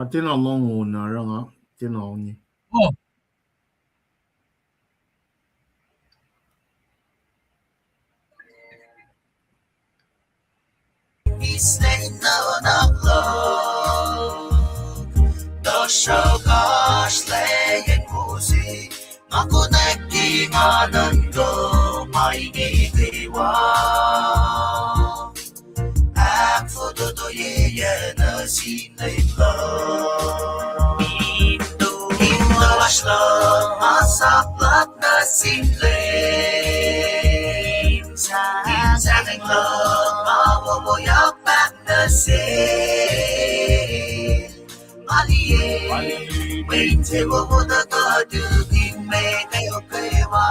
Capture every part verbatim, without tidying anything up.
Nga tiacna lohng on na oruh nga tiacna lohng. Mihslac nuhnak luhk, tuhsruhk oasr lwacng mose, nga konwacack ke nga nuhnkuh ma inge kwewa. Ahkfototoye nuh sin Leum luhk. Indo lasr luhk ma sap luhk nuh sin Leum. Sahngweng luhk ma wowoyak pac nuh sel. Nga liye mwe insewowo tuhkuh tukun mwet kwewa.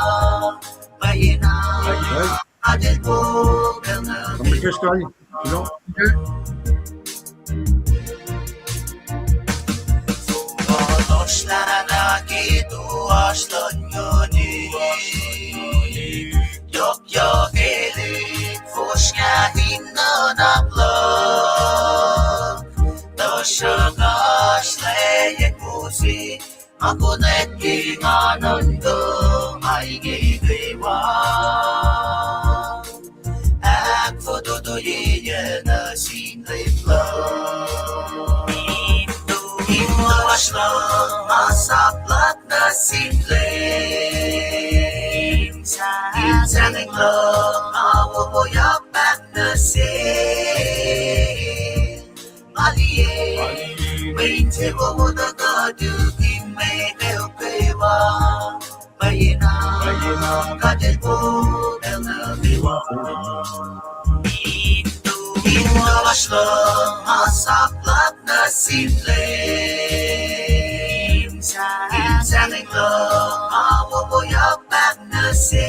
Pwacyena. Right. Adelbo pacl nuh Come on, just go. You know? Fohlohsr lana ke toasr luhn Nguhn, yohkyohkelihk fosrngah in nuhnak luhk. Tuhsruhk oasr lwacng mose, nga konwacack ke nga nuhnkuh ma inge kwewa. Ahkfototoye nuh sin Leum luhk. Indo lasr luhk ma sap luhk nuh sin Leum. Sahngweng luhk ma wowoyak pac nuh sel. Nga liye mwe insewowo tuhkuh tukun mwet kwewa. Pwacyena, pwacyena, Adelbo pacl nuh kwewa. Indo lasr luhk ma sap luhk nuh sin Leum. Sahngweng luhk ma wowoyak pac nuh sel.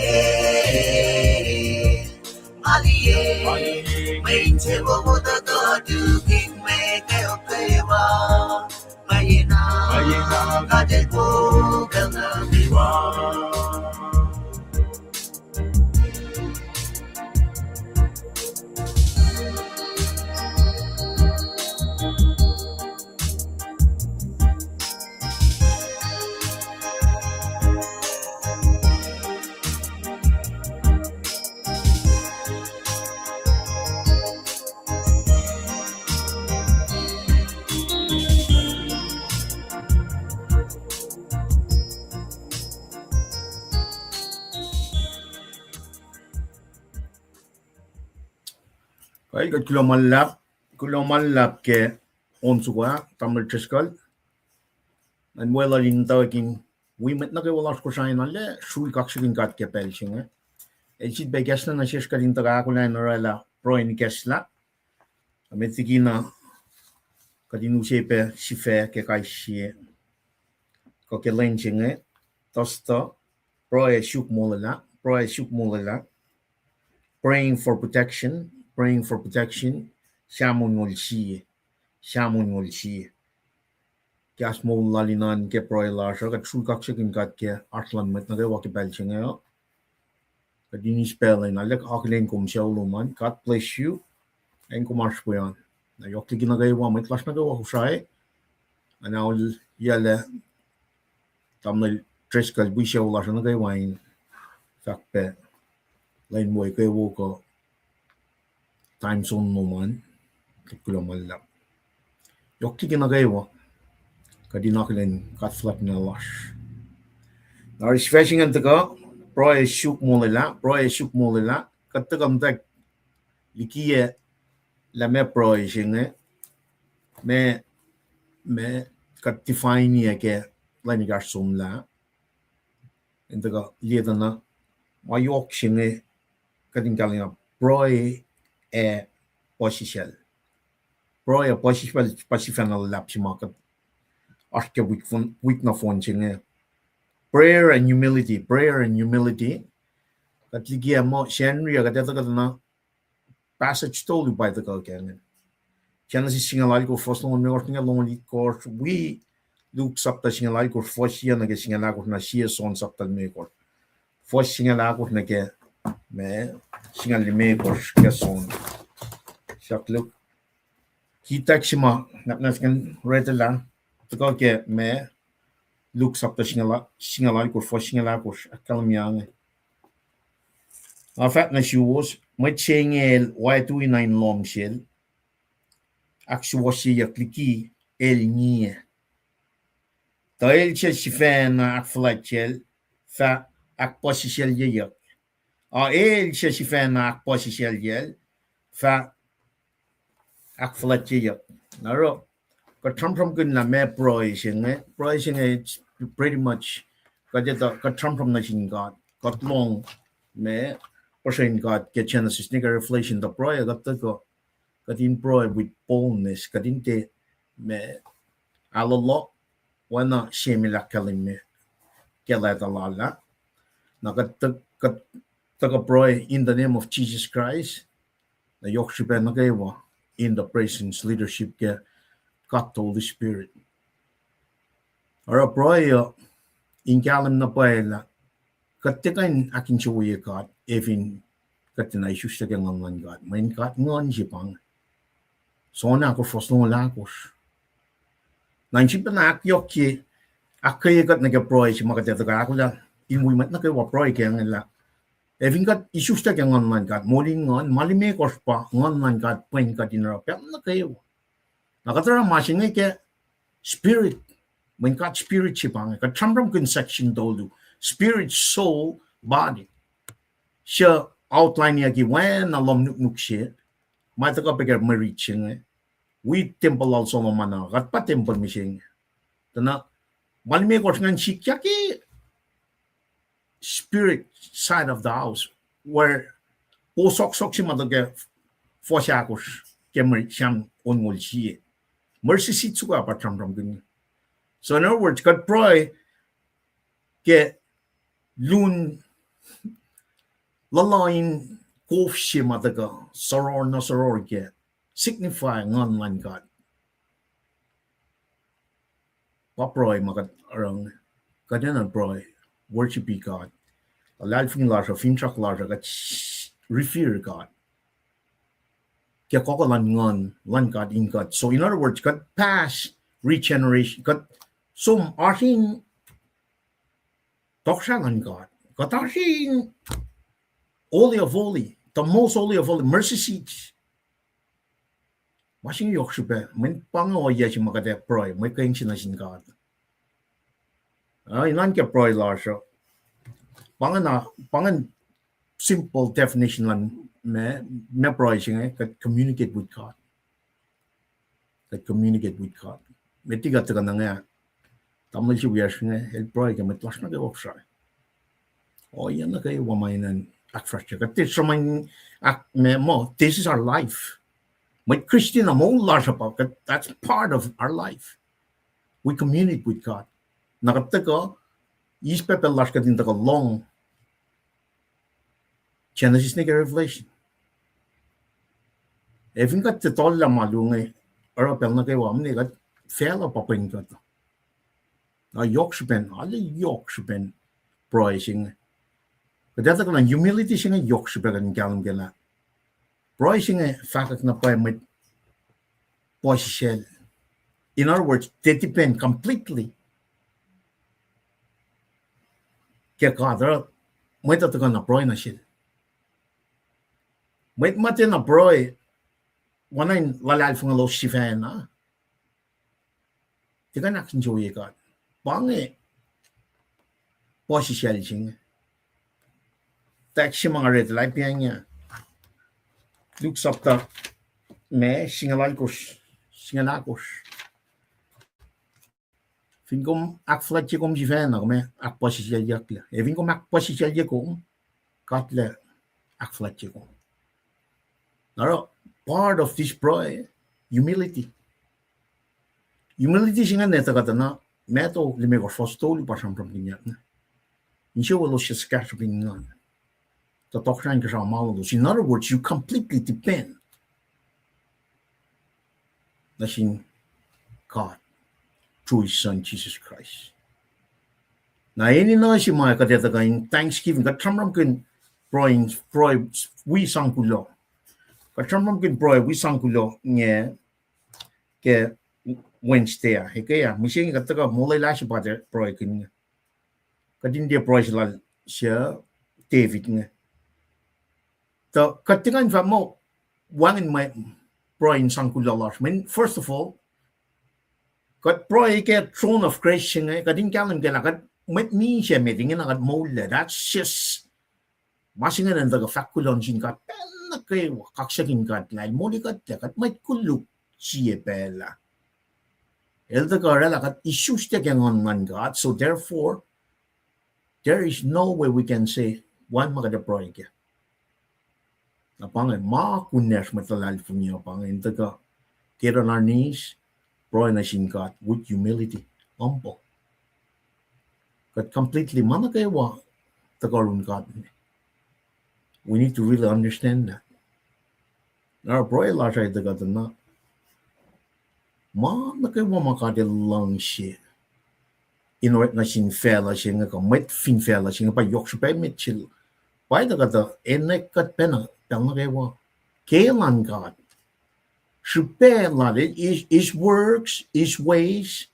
Nga liye mwe insewowo tuhkuh tukun mwet kwewa. Pwacyena, pwacyena, Adelbo pacl nuh kwewa. Kuht kuloh ma luhlahp, kuloh ma luhlahp ke on soko ah, Tamuhlwel Driscoll. Ngan weluhl in tuhkihn wi mwet nuh kwewa lasr Kosrae na lah srui kaksakihn God ke pacl se inge. El sifilpac kahs na nuh sesr kuht in tuhkuh ahkolah in orwaclah pruhe in kahslah. Met liki na kuht in use pac sifac ke kais sie kuh ke lwen se inge, Thursday, pruhe suk molwelah, pruhe suk molwelah. Praying for protection, praying for protection. Sahm onngoul sie, sahm onngoul sie. Kahs moul lal in an ke pruhe lasr uh, kuht srui kaksakihn God ke oasr luhn mwet nuh kwewa ke pacl se inge uh. Kuht in eis pacl in alu akihlen kom sucu lom an. God bless you. Acn kom oasr pwacye an. Na yohk liki nuh kwewa mwet lasr nuh kwewa Kosrae, angngaul yac lah Tamuhlwel Driscoll wi sucu lasr nuh kwewa in fahk pac lwen wo kwewa kuh time zone lom an. Kuht kuloh ma luhlahp. Yohk liki nuh kwewa kuht in akihlen God fuhlwact na lasr. Na oasr sifac se ingacn tuhkuh, pruhe suk molwelah, pruhe suk molwelah. Kuht tuhkuh muhtwacwacack likiyac lah meac pruhe se inge, meac, meac kuht define-i ke lwen ekahsr somlah. In tuhkuh liye tuh na ma yohk se inge kuht in kahlwem, pruhe ac puhsisacl. Pruhe ac puhsisacl pa sifacna luhlahp se ma kuht oasr ke wik nohfohn se inge. Prayer and humility, prayer and humility. Kuht likiyac muh Sacnri uh kuht etuh kuht na passage tolu pa tuhkuh kac inge. Genesis singucul alkosr, fuhs longoul limekohsr nuh ke longoul itkohsr, wi Luke sapta singucul alkosr, fuhs yuc nuh ke singucul ahkosr, na sie John sapta limekohsr, fuhs singucul ahkosr nuh ke, ma, singucul limekohsr ke John. Suk Luke. Kitak se ma nap na skan read lah. tuhkuh ke ma, Luke sapta singucul alkosr, fuhs singucul alkosr, ahkkahlwemye inge. Nga fahk nuh suwos, mwet se inge el wactui nuh in lohm sel, ahksuwohsyeyuck liki el ngiyac. Tuh el suc sifacna ahkfuhlwactyacl fah ahkpuhsisaclyeyuck. A el suc sifacna ahkpuhsisaclyacl fah ahkfuhlwactyeyuck. Na oruh, kuht sramsramkihn lah ma pruhe se inge, pruhe se inge, it's pretty much, kuht etuh, kuht sramsram nuh sin God, kuht lohng ma puhsren God ke Genesis nuh ke Revelation, tuh pruhe kuht tuhkuh, kuht in pruhe with boldness, kuht in tiac ma aluhluh, oacna Samuel ahkkahlwemye ke leta lal ah. Na kuht, kuht tuhkuh pruhe in the name of Jesus Christ, na yohk srihpac nuh kwewa in the presence, leadership ke God the Holy Spirit. Oruh pruhe uh in kahlwem na pwacye lah kuht tiac kuh in ahkinsewowoye God, efin kuht tiacna isuslac ke Nguhn luhn God. Mweyen God Nguhn se pa inge. John ahkosr fuhs longoul ahkosr. Na in sifacna ahkyohkye, ahkkweye kuht nuh ke pruhe se ma kuht ac tuhkuh ahkolah in wi mwet nuh kwewa pruhe ke inge lah, efin kuht isuslac ke Nguhn luhn God, moul in nguhn, ma limekohsr pa Nguhn luhn God pwen kuht in oruh pacl nuh kwewa. Na kuht oruh ma se inge ke spirit, mweyen God spirit se pa inge, kuht sramsramkihn section tolu, spirit, soul, body. Suc outlineyucki oacna lohm nuknuk se, ma tuhkuh pac ke mwe rit se inge, wi tempuhl lal Solomon ah, kuht pa tempuhl mihsenge. Tuh na, ma limekohsr ingacn sikyak ke spirit side of the house, where po sohksohk se ma tuh ke fuhs ahkosr ke mwe Sam onngoul sie. Mercy seat soko pa sramsramkihn. So in other words, kuht pruhe ke lun luhluh in kof se ma tuhkuh soror na soror ke signify Nguhn luhn God. Pa pruhe ma kuht oruh, kuht enenuh pruhe, worship God. Luhlahlfongi lasr uh, finsrak lasr uh, kuht revere God. Ke kuh luhn Nguhn luhn God in kuht. So in other words, kuht pass regeneration, kuht som oasr in tohkohsrah luhn God. Kuht oasr in Holy of Holy, the most holy of holy, mercy seat. Ma se inge yohk srihpac, mweyen pa inge ohiyac se ma kuht ac pruhe, mwe keng se nuh sin God. Ah, inan ke pruhe lasr uh, pa inge, pa inge simple definition luhn ma, ma pruhe se inge, kuht communicate with God. Kuht communicate with God. Met liki kuht tuhkuh nuh inge, tamuhlwel se wiyacsr inge, el pruhe ke mwet lasr nuh kwewa Kosrae. Ohiyac nuh kwewa ma enenuh in ahkfahsrye. Kuht tiac sruhmuhn, ah, ma, ma, this is our life. Mwet Christian uh moul lasr uh pa, that's part of our life. We communicate with God. Na kuht tuhkuh, eis pacl lasr kuht in tuhkuh lohng Genesis nuh ke Revelation. Efin kuht tiac tollah ma luo inge, oruh pacl nuh kwewa, mne kuht facluh pa pwen kuht. Na yohk srihpen, arlac yohk srihpen pruhe se inge. Kuht etuh kuh na humility se inge yohk srihpac kuht in kahlwem ke lah pruhe se inge fahkwack na pwacye mwet puhsisacl. In other words, they depend completely ke God, oruh mwet uh tuhkuh na pruhe nuh sel. Mwet ma tiacna pruhe, oacna in luhlahlfongi lalos sifacna, tiac kuh in ahkinsewowoye God. Pa inge puhsisacl se inge. Text se ma nga read laipiange, Luke sapta ma singucul alkosr, singucul alkosr. Fin kom ahkfuhlwactye kom sifacna, kom ac ahkpuhsisaclyeyucklac. Ac fin kom ahkpuhsisaclye kom, God El ac ahkfuhlwactye kom. Na oruh part of this pruhe, humility. Humility se inge etuh kuht na, Matthew limekohsr fuhs tolu pa sramsramkihnyuck inge. Insewowo elos suc kahsruh fin Nguhn, tuh tohkohsrah inkuhsrao ma lalos. In other words, you completely depend nuh sin God through His Son, Jesus Christ. Na enenuh se ma kuht etuh kuh in thanksgiving, kuht sramsramkihn pruhe, pruhe wi sang kuloh. Kuht sramsramkihn pruhe wi sang kuloh inge ke Wednesday ah, eke ah, mihsenge kuht tuhkuh molwelah se pa pruhekihn inge. Kuht in tiac pruhe se lal se David inge. Tuh kuht tiac kuh in fahk muh wacngihn mwe pruhe in sang kuloh lasr. Mweyen, first of all, kuht pruhe ke throne of grace se inge, kuht in kahlwem kac lah kuht mwet misac met ingena kuht moullac. That's just ma se ingena in tuhkuh fahk kuloh nuh sin God pacl nuh kwewa, kaksakihn God lah El moli kuht lah kuht mwet koluk sie pacl ah. El tuhkuh oraclah kuht isuslac ke Nguhn luhn God, so therefore, there is no way we can say, wacngihn ma kuht ac pruhe kac. Na pa inge ma kunacsr mwet luhlahlfongi uh, pa inge in tuhkuh get on our knees, pruhe nuh sin God with humility, humble. Kuht completely, ma nuh kwewa tuhkuh yurin God. We need to really understand that. Na pruhe lasr uh tuhkuh tuh na ma nuh kwewa ma God El luhngse in orek nuh sin facluh se inge kuh mwet fin facluh se inge, pa yohk srihpac met sel. Pa tuhkuh tuh enenuh kuht pacna pacl nuh kwewa ke luhn God. Srihpac lal, his, his works, his ways,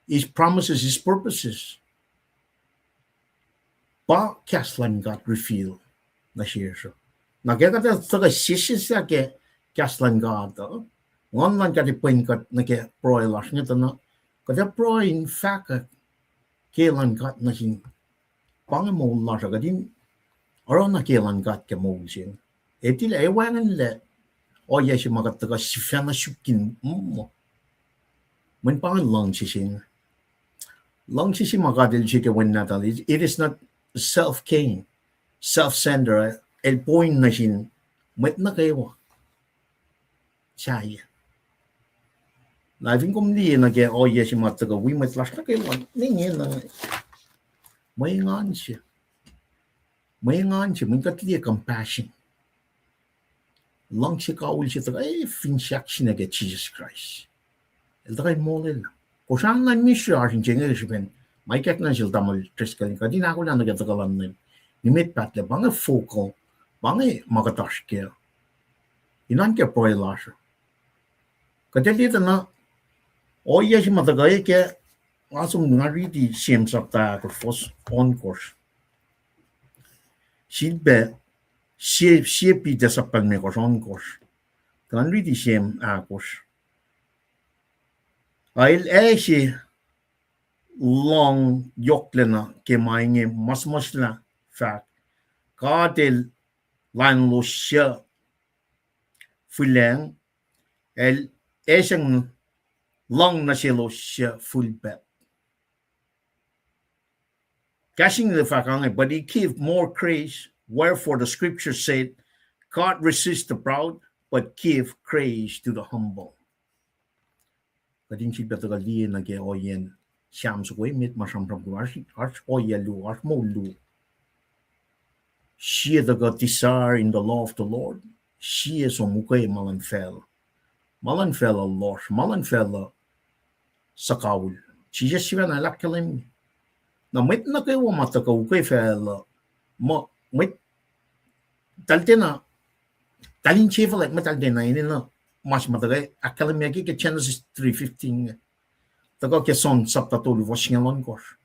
his promises, his purposes. Pa kahs luhn God reveal nuh sesr uh. Na ke kuht ac tuhkuh sesseslah ke kahs luhn God uh, Nguhn luhn God ac pwen kuht nuh ke pruhe lasr inge tuh na kuht ac pruhe in fahkwack ke luhn God nuh sin, pa inge moul lasr uh, kuht in oruh na ke luhn God ke moul se inge. Etilah, ac wacngihnlac ohiyac se ma kuht tuhkuh sifacna suk in, mm, mweyen pa inge luhngse se inge. Luhngse se ma God El use ke Wen Nahtuhl, it, it is not self-gain, self-centered, El point nuh sin mwet nuh kwewa sahyac. Na fin kom liye nuh ke ohiyac se ma tuhkuh wi mwet lasr nuh kwewa, mweyen, mwe engan se. Mwe engan se, mweyen kuht liye compassion. Luhngse kawihl se tuhkuh, eh, fin sahk se nuh ke Jisus Kraist. El tuhkuh in molwelah. Kosrahnna in misac oasr inge srihpen ma ikackna sel tamuhlwel Driscoll, kuht in ahkolah nuh ke tuhkuh luhn Leum. Nimet pahtlac, pa inge focal, pa inge ma kuht oasr kac. Inan ke pruhe lasr uh, kuht ac liye tuh na ohiyac se ma tuhkuh ke, nga som nga riti James sapta ahkosr, fuhs ohnkohsr. Sifilpac, sie, sie Peter sapta limekohsr, ohnkohsr. Nga riti James ahkosr. El ase lohng yohklacna ke ma inge ma suhmuhslah, fahk, God El lain elos suc fihlacng, El ase lohng nuh selos suc fihlpac. Kahs inge fahk inge, but He give more grace, wherefore the scripture said, God resist the proud, but give grace to the humble. Kuht in sifilpac tuhkuh liye nuh ke ohiyacn Sam soko emet ma sramsram, oasr, oasr ohiyac luo, oasr moul luo. Sie tuhkuh desire in the law of the Lord, sie som ukwe ma luhn facluh. Ma luhn facluh lohsr, ma luhn facluh suhkawihl. Jisus sifacna El ahkkahlwemye. Na mwet nuh kwewa ma tuhkuh ukwe facluh, ma, mwet, tahl tiacna, tahl insefuhlwact, mwet tahl tiacna enenuh ma se ma tuhkuh ahkkahlwemyeyuck ke Genesis three fifteen inge. Tuhkuh ke John sapta tolu fuhs singucul ohnkohsr.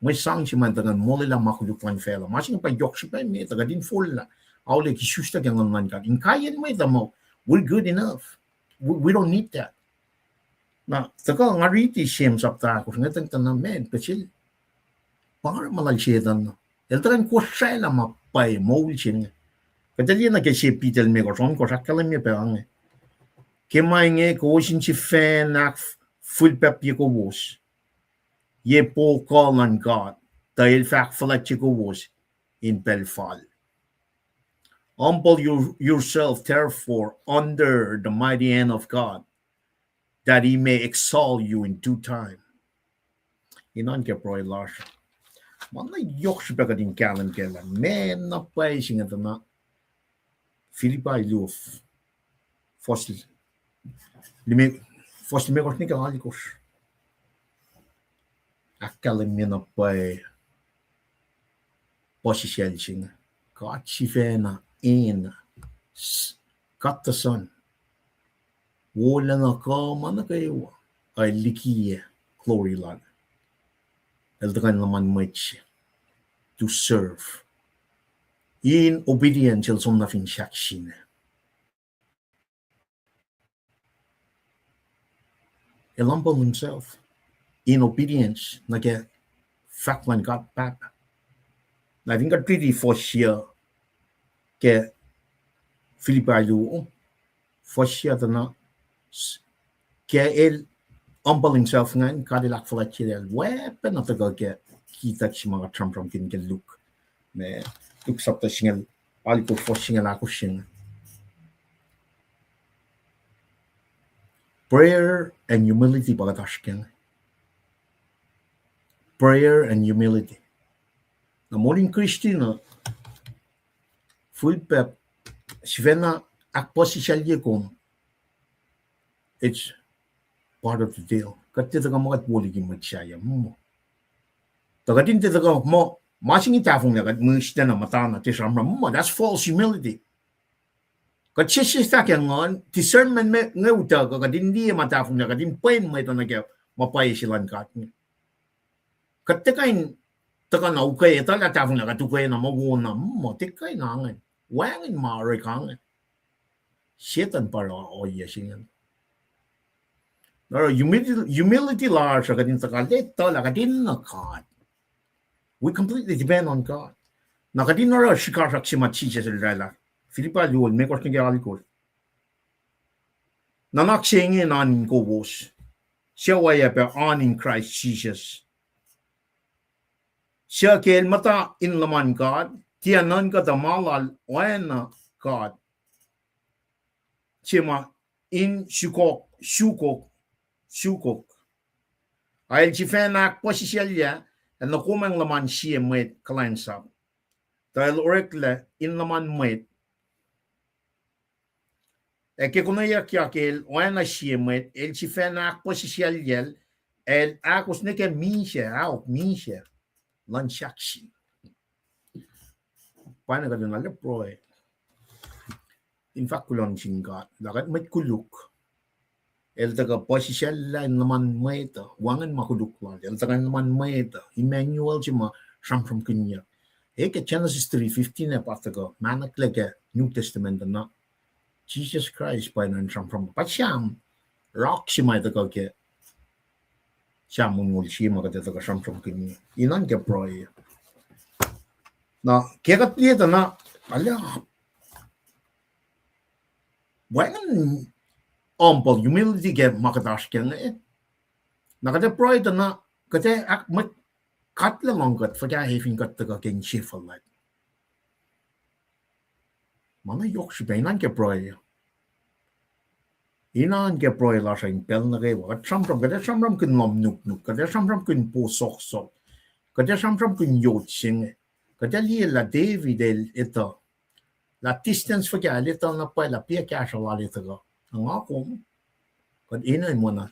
Mwe sang se ma tuhkuh molwelah ma koluk luhn facluh. Ma se inge pa yohk srihpac met, tuhkuh in forlah, aolek isuslac ke Nguhn luhn God. Inkaiyacn mwet uh muh, we're good enough. We, we don't need that. Na tuhkuh nga riti James sapta ahkosr inge, tuhkuh na met, pa sel, pa orekma lal Setuhn. El tuhkuh in kosraclah ma pwacye moul se inge. Kuht liye nuh ke sie Peter limekohsr, ohnkohsr, ahkkahlwemye pac inge. Ke ma inge kowos in sifacna ahkfihlpacpye kowos, ye po kuh luhn God, tuh El fah ahkfuhlwactye kowos in pacl fal. Humble your, yourself, therefore, under the mighty hand of God, that He may exalt you in due time. Inan ke pruhe lasr. Ma na yohk srihpac kuht in kahlwem kac lah meac na pwacye se inge tuh na Philippi luo, fuhs lime-, fuhs limekohsr nuh ke alkosr. Ahkkahlwemye na pwacye puhsisacl se inge. God sifacna enenuh, God the Son, wolacna kuh ma nuh kwewa. el likiye glory lal. El tuhkuh in luhman mwet se to serve. In obedience el som nuh fin sahkseng. El humble himself in obedience nuh ke fahk luhn God Pahpah. Na fin kuht riti fuhs se ke Philippians luo, fuhs se tuh na, ke el humble himself ingacn, God el ahkfuhlwactye el, weapon uh tuhkuh ke kitack se ma kuht sramsramkihn ke Luke. Ma Luke sapta singucul alkosr, fuhs singucul ahkosr se inge. Prayer and humility pa kuht oasr kac inge. Prayer and humility. Na moul in Christian uh, fihl pac sifacna ahkpuhsisaclye kom, it's part of the deal. Kuht tiac tuhkuh muh kuht wo liki mwet sahyac, muh. Tuh kuht in tiac tuhkuh muh, ma se inge tahfonglac kuht mihs tena muhtana tiac sramsram, muh, that's false humility. Kuht sesseslah ke nguhn, discernment me inge utuckuh, kuht in liye ma tahfonglac, kuht in pwen mwet uh nuh ke ma pwacye se luhn God inge. Kuht tiac kuh in tuhkuh na ukwe, etuh lah tahfonglac kuht ukwe na muh wo na, muh tiac kuh in ange. Wacngihn ma orek ange. Setuhn pa oruh ohiyac se inge. Oruh humility, humility lasr uh kuht in tuhkuh etuh lah kuht enenuh God. We completely depend on God. Na kuht in oruh srihkasrak se ma Jisus el oraclah. Philippians luo, limekohsr nuh ke alkosr. Nuhnak se inge an in kowos, suc oacyacpac an in Kraist Jisus, suc ke el muhta in luhman God, tiac nuhnkuh tuh ma lal oacna God se ma in sukok, sukok, sukok. Ac el sifacna ahkpuhsisaclye ac nokomacng luhman sie mwet kuhlwacnsap, tuh el oreklac in luhman mwet. Ac ke konweyuckyak el oacna sie mwet, el sifacna ahkpuhsisaclyacl, el ahkos nuh ke misac, aok misac luhn sahkseng. Pa na kuht in arlac pruhe in fahk kuloh nuh sin God lah kuht mwet koluk. El tuhkuh puhsisacllah in luhman mwet uh, wacngihn ma koluk lal. El tuhkuh in luhman mwet uh, Emmanuel se ma sramsramkihnyuck. Ac ke Genesis three fifteen ac pa tuhkuh mahnaklac ke New Testament uh na, Jisus Kraist pa enenuh in sramsram. Pa Sam, rock se ma tuhkuh ke Sam onngoul sie ma kuht ac tuhkuh sramsramkihn. Inan ke pruhe. Na ke kuht liye tuh na, arlac wacngihn humble, humility ke ma kuht oasr kac inge. Na kuht ac pruhe tuh na, kuht ac ahk-, mwet God El luhngkuht fuhkah fin kuht tuhkuh ke insefuhlwact. Ma na yohk srihpac, inan ke pruhe. Inan ke pruhe lasr uh in pacl nuh kwewa. Kuht sramsram, kuht ac sramsramkihn lohm nuknuk, kuht ac sramsramkihn po sohksohk, kuht ac sramsramkihn yot se inge. Kuht ac liye lah David el etuh lah distance fuhkah el etuh na pwacye lah piac kahsruh lal etuh kuh. Nga kom, kuht enenuh in oacna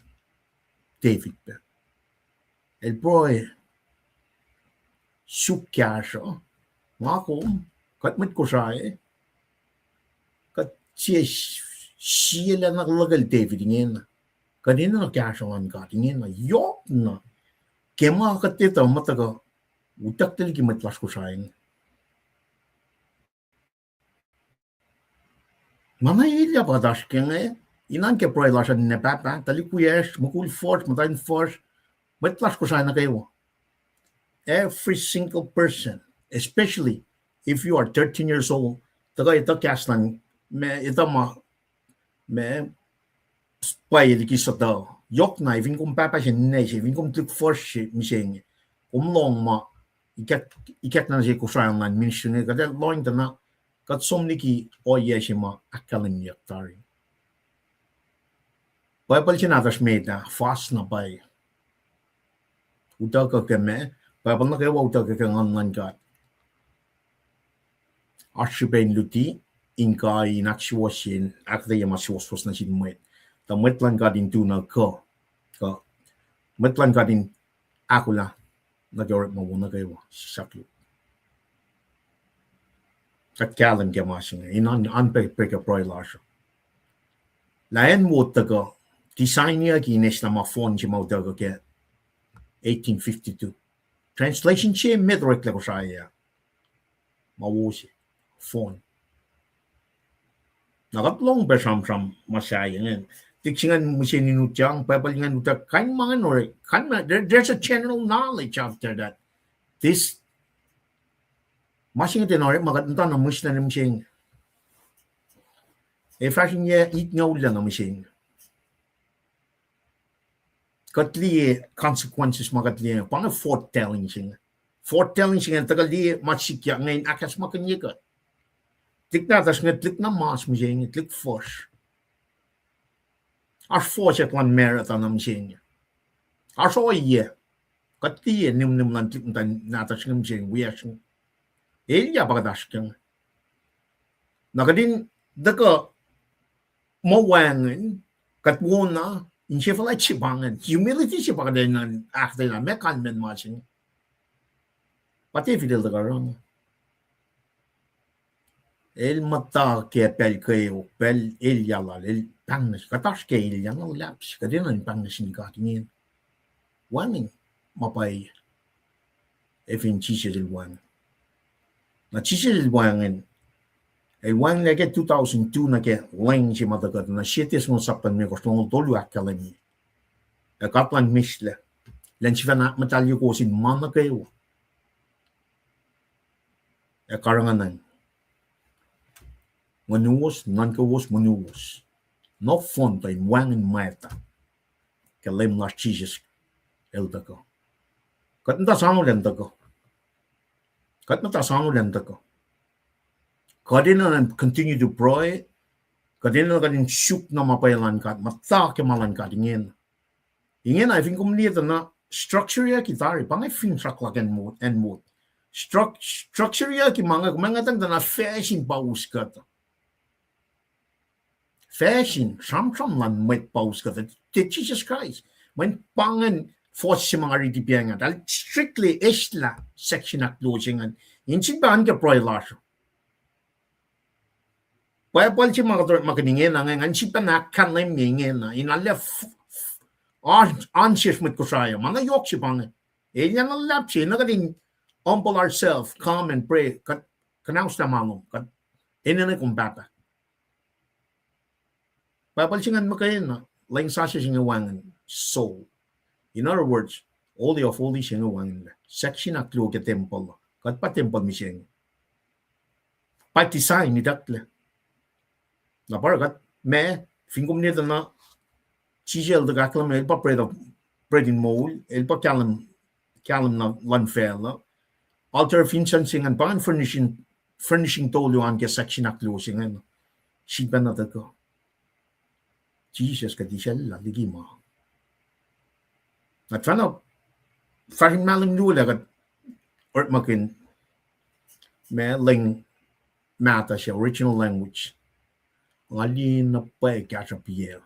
David pac. El pruhe suk kahsruh. Nga kom, kuht mwet Kosrae, kuht sie, sielac na luhkel David ingena. Kuht enenuh kahsruh luhn God ingena. Yohk na ke ma kuht etuh muh tuhkuh utucklac liki mwet lasr Kosrae inge. Ma na elyah pa kuht oasr kac inge, inan ke pruhe lasr uh, ninac pahpah, tuhlihk wiyacsr, mukul fuhsr, muhtwacn fuhsr, mwet lasr Kosrae nuh kwewa. Every single person, especially if you are thirteen years old, tuhkuh etuh kahs luhn, ma etuh ma, ma pwacye liki sutuh. Yohk na, fin kom pahpah se, ninac se, fin kom tuhlihk fuhsr se mihsenge, kom lohng ma ikack, ikackna se Kosrae online ministry inge, kuht ac lohng tuh na, kuht som liki ohiyac se ma ahkkahlwemyeyuck tari. Bible se nahtuhsr met ah, fast na pwacye. Utuckuh ke ma, Bible nuh kwewa utuckuh ke Nguhn luhn God. Oasr srihpac in luti, in kai, in ahksuwohsye, in ahkuhtweyac ma suwohswohs nuh sin mwet. Tuh mwet luhn God in tu na kuh, kuh mwet luhn God in ahkolah nuh ke orekma wo nuh kwewa, sisaklu. Kuht kahlwem ke ma se inge, in oan, oan pac, pac ke pruhe lasr uh. Lah acn wo tuhkuh, Design-yucki in eslah ma phone se ma utuckuh ke eighteen fifty-two. Translation se met oreklac Kosrae ah. Ma wo se, phone. Na kuht lohng pac sramsram ma sahyac ingacn. Tik se ingacn mihsenge in utyak, Bible ingacn utuck, kain ma ingacn orek, kain ma, there, there's a general knowledge out there that this, ma se inge tiacna orek ma kuht muhta na mihslac nuh mihsenge. Ac fahsr in yac itngucul na mihsenge. Kuht liye consequences ma kuht liye, pa inge foretelling se inge. Foretelling se inge tuhkuh liye ma sikyak inge in ahkacsmakihnye kuht. Tuhlihk nahtuhsr inge tuhlihk na mas mihsenge, tuhlihk fuhsr. Oasr fohsack luhn marriage na mihsenge. Oasr ohiyac. Kuht liye nimnim luhn tuhlihk muhtwacn nahtuhsr inge mihsenge, wiyacsr inge. Elyah pa kuht oasr ke inge. Na kuht in tuhkuh muh wacngihn, kuht wona, insefuhlac se pa ingacn. Humility se pa kuht enenuh in ahkuhtweyac, meac kalmacn ma se inge. Pa David el tuhkuh oruh inge. El muhta ke pacl kweok, pacl elyah lal, el pahng nuh, kuht oasr ke elyah na luhlahp se, kuht enenuh in pahng nuh sin God ingena. Wacngihn ma pwacye. Ac fin Jisus el wacngihn. Na Jisus el wacngihn. El wacngihnlac ke two thousand two nuh ke lwen se ma tuhkuh, na Sie Tessalonians sapta limekohsr longoul tolu ahkkahlwemye. Ac God luhn mihslac, elan sifacna ahkmuhtahlye kowos in ma nuh kwewa. Ac karihngihn nguhnuwos, nuhnkowos, nguhnuwos. Nohfohn tuh in wacngihn mwacta ke Leum lasr Jisus el tuhkuh. Kuht muhta soangoul an tuhkuh. Kuht muhta soangoul an tuhkuh. Kuht enenuh in continue to pray. Kuht enenuh kuht in suk na ma pwacye luhn God, muhta ke ma luhn God ingena. Ingena, fin kom liye tuh na structureyucki tari, pa inge finsrak luhk acn mot, acn mot. Struc-, structureyucki ma inge, kom ngwetacng tuh na facsin pa us kuhtuh. Facsin, sramsram luhn mwet pa us kuhtuh, tiac Jisus Kraist. Mweyen pa ingacn fohs se ma nga riti pa inge, eltahl strictly eslah section ahkluo se ingacn. In sifilpac oan ke pruhe lasr uh. Bible se ma kuht orekmakihn ingena inge, ngan sifilpac ahkkahlwemye ingena, in arlac f-, f-, oan-, oan sesr mwet Kosrae uh, ma na yohk se pa inge. Elyah na luhlahp se, na kuht in humble ourselves, come and pray, kuht kuhnahoslah ma lom, kuht enenuh kom Pahpah. Bible se ingacn muhkwena, lwen sasuc se inge wacngihn soul. In other words, Holy of Holies se inge wacngihnlac. Section ahkluo ke tempuhl uh. Kuht pa tempuhl mihsenge. By design itucklac. Na pa oruh kuht, ma, fin kom liye tuh na, Jisus el tuh ahkkahlwemye, el pa bread of, bread in moul, el pa kahlwem, kahlwem na luhn facluh. Altar of incense se ingacn pa ingacn furnishing, furnishing tolu an ke section ahkluo se ingacn. Sifilpac na tuhkuh Jisus kuht isacllah liki ma. Na fahna, fahsr in mahlwem luo lah kuht orekmakihn ma lwen mahtuh se, original language. Nga liye na pwacye kahsruh piyac.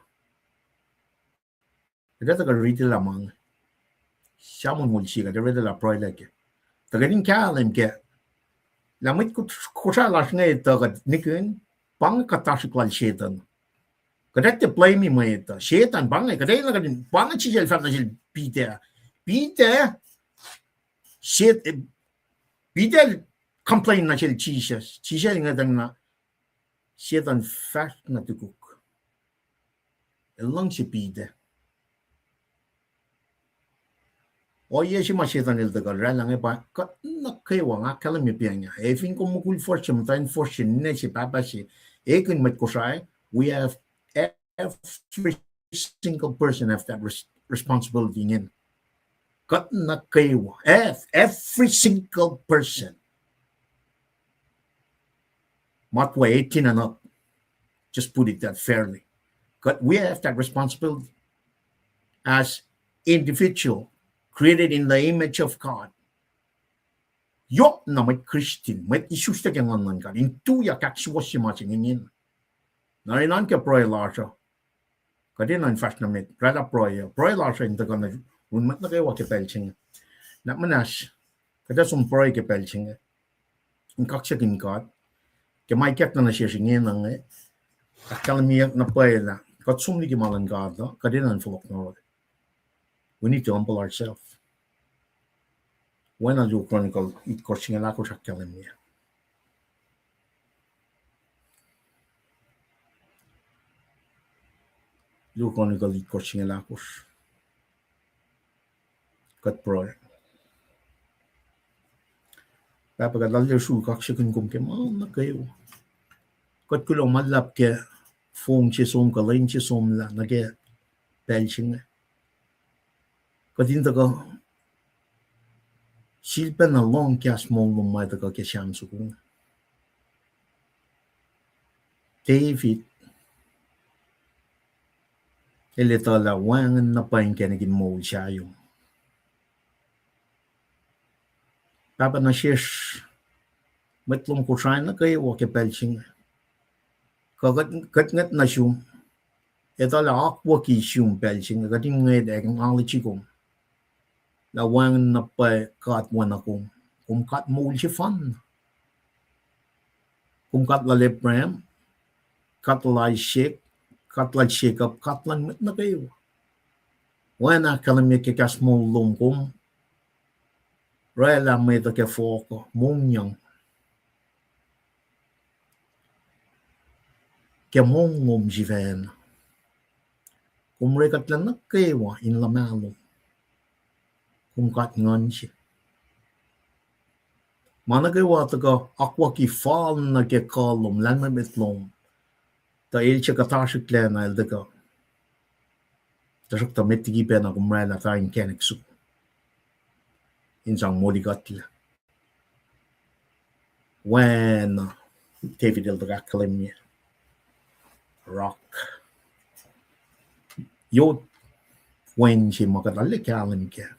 Kuht ac tuhkuh ritilah ma inge. Samun mol sie kuht ac ritilah pruhelah kac. Tuh kuht in kahlwem kac lah mwet Kosrae lasr inge tuh kuht nihkihn, pa inge kuhtasrihk lal Setuhn. Kuht ac tiac blame-i mwet uh. Setuhn pa inge, kuht ac na kuht in, pa inge Jisus el fahk nuh sel Peter. Peter, Set-, Peter el complain nuh sel Jisus. Jisus el ngwetacng na, Setuhn, fahsr na tukuk. El luhngse Peter. Ohiyac se ma Setuhn el tuhkuh oraclah inge pa kuht nuh kwewa, nga ahkkahlwemye pa inge. Ac fin kom mukul fuhsr se, muhtwacn fuhsr se, ninac se, pahpah se, ekihn mwet Kosrae, we have, every single person have that res-, responsibility ingacn. Kuht nuh kwewa, ev-, every single person. Matwe eighteen and up. Just put it that fairly. Kuht, we have that responsibility as individual, created in the image of God. Yohk na mwet Christian, mwet isuslac ke nguhn luhn God, in tuyak ahksuwohsye ma se ingena. Na in oan ke pruhe lasr uh, kuht enenuh in fahsr nuh met, oraclah pruhe uh, pruhe lasr uh in tuhkuh nuh yurin mwet nuh kwewa ke pacl se inge. Na muhnahs, kuht ac som pruhe ke pacl se inge in kaksakihn God ke ma ikackna nuh sesr ingena inge. Ahkkahlwemyeyuck na pwacye lah Kuht som liki ma luhn God uh, kuht enenuh in fohlohk nuh yohrohl. We need to humble ourselves. Oacna Luo Chronicle itkohsr singucul ahkosr ahkkahlwemye. Luo Chronicle itkohsr singucul ahkosr. Kuht pruhe. Pahpah God, arlac sulkaksakihn kom ke ma nuh kwewa. Kuht kuloh ma luhlahp ke fong se som kuh lwen se somlah nuh ke pacl se inge. Kuht in tuhkuh sifilpacna lohng kahs moul lom ma tuhkuh ke Sam soko. David el etuh lah wacngihn na pwacye inkacnek in moul sahyom. Pahpah, nuh sesr mwet lom Kosrae nuh kwewa ke pacl se inge, kuh kuht, kuht ngwet nuh sum, etuh lah akwucki sum pacl se inge, kuht in ngwet acknowledge kom lah wacngihn na pwacye God oacna kom. Kom God moul sefanna. Kom God lal Abraham, God lal Isaac, God lal Jacob, God luhn mwet nuh kwewa. Oacna ahkkahlwemye ke kahs moul lom, kom oraclah mwet uh ke fohk uh, mongyang ke mong lom sifacna. Kom orekuhtlac nuh kwewa in luhmahlom. Kom God nguhn se. Ma nuh kwewa tuhkuh akwucki fal nuh ke kuh lom, lahlmwetmwet lom, tuh el se kuhtasrihklacna el tuhkuh. Tuhsruhktuh met liki pacna kom oraclah tuh inkacnek soko in sang molikuhtlac. Oacna David el tuhkuh ahkkahlwemye, rock. Yot wen se ma kuht arlac kahlwem kac,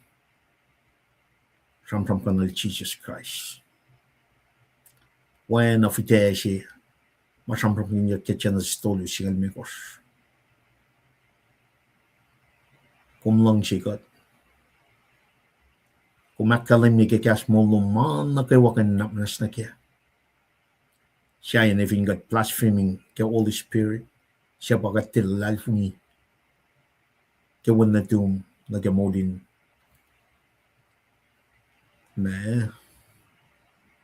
sramsramkihnuhl Jisus Kraist. Oacna fihtac se ma sramsramkihnyuck ke Genesis tolu singucul limekohsr. Kom luhngse kuht. Kom ahkkahlwemye ke kahs moul lom ma nuh kwewa kuh in nuhnak muhnahs nuh kac. Sahyacn fin kuht blaspheming ke Holy Spirit, suc pa kuht tiac luhlahlfongi ke Wen nuhtum nuh ke moul in, ma,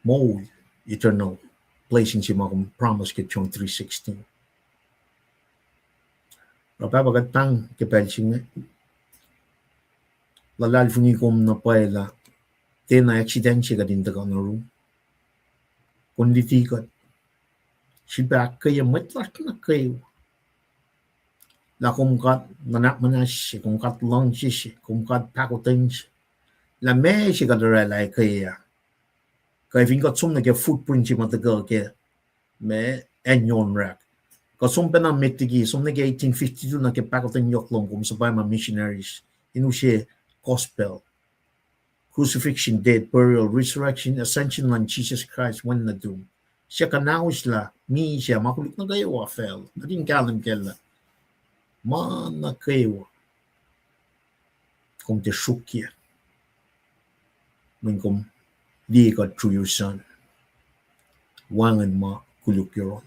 moul, eternal blessing se ma kom promise ke John three sixteen. Oruh Pahpah, kuht pahng ke pacl se inge, luhlahlfongi kom na pwacye lah tiacna accident se kuht in tuhkuh nuh yurum. Kom luti kuht, sifilpac ahkkweye mwet lasr nuh kwewa lah kom God nuhnak muhnahs se, kom God luhngse se, kom God pahkotwen se. Lah meac se kuht oraclah ahkkweye, kuh fin kuht som nuh ke footprint se ma tuhkuh ke, ma, acn Yohnrak, kuht som pacna met liki, som nuh ke eighteen fifty-two nuh ke pahkotwen yohk lom, kom suhpwacma missionaries in use gospel. Crucifixion, death, burial, resurrection, ascension luhn Jisus Kraist, Wen nuhtum, suc kuhnahoslah misac ma koluk nuh kwewa facluh. Kuht in kahlwem kac lah ma nuh kwewa kom tiac sruokyac, mweyen kom liye kuht through your Son, wacngihn ma koluk yohrohl.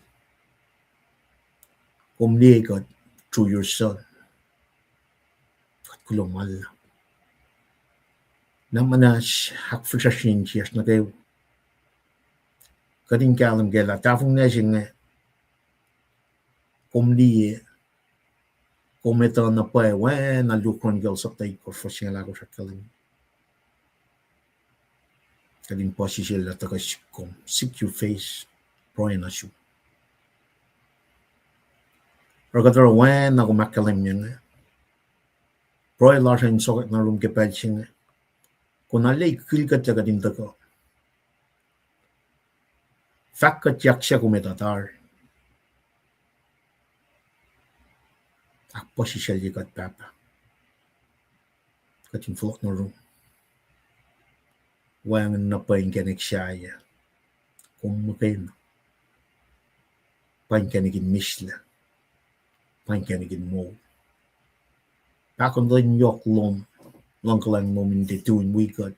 Kom liye kuht through your Son. Kuht kuloh ma luhlahp. Nuhnak muhnahs, ahkfihsracsrye insiyacsr nuh kwewa. Kuht in kahlwem kac lah tahfonglac se inge kom liye, kom etuh na pwacye, oacna Luo Chronicles sapta itkohsr fuhs singucul ahkosr ahkkahlwemye. Kuht in puhsisacl lah tuhkuh sihk kom, seek your face, pruhe nuh sum. Oruh kuht oruh oacna kom ahkkahlwemye inge. Pruhe lasr uh in sokwack nuh yurum ke pacl se inge. Kom arlac kihlkuhtlac kuht in tuhkuh fahk kuhtyak suc kom etuh tari. Ahkpuhsisaclye kuht Pahpah. Kuht in fohlohk nuh yurum. Wacngihn na pwacye inkacnek sahyac. Kom muhkwena pa inkacnek in mihslac, pa inkacnek in moul. Pahkotwen yohk lom, luhngkuhlwacng lom in tiac tui wi kuht,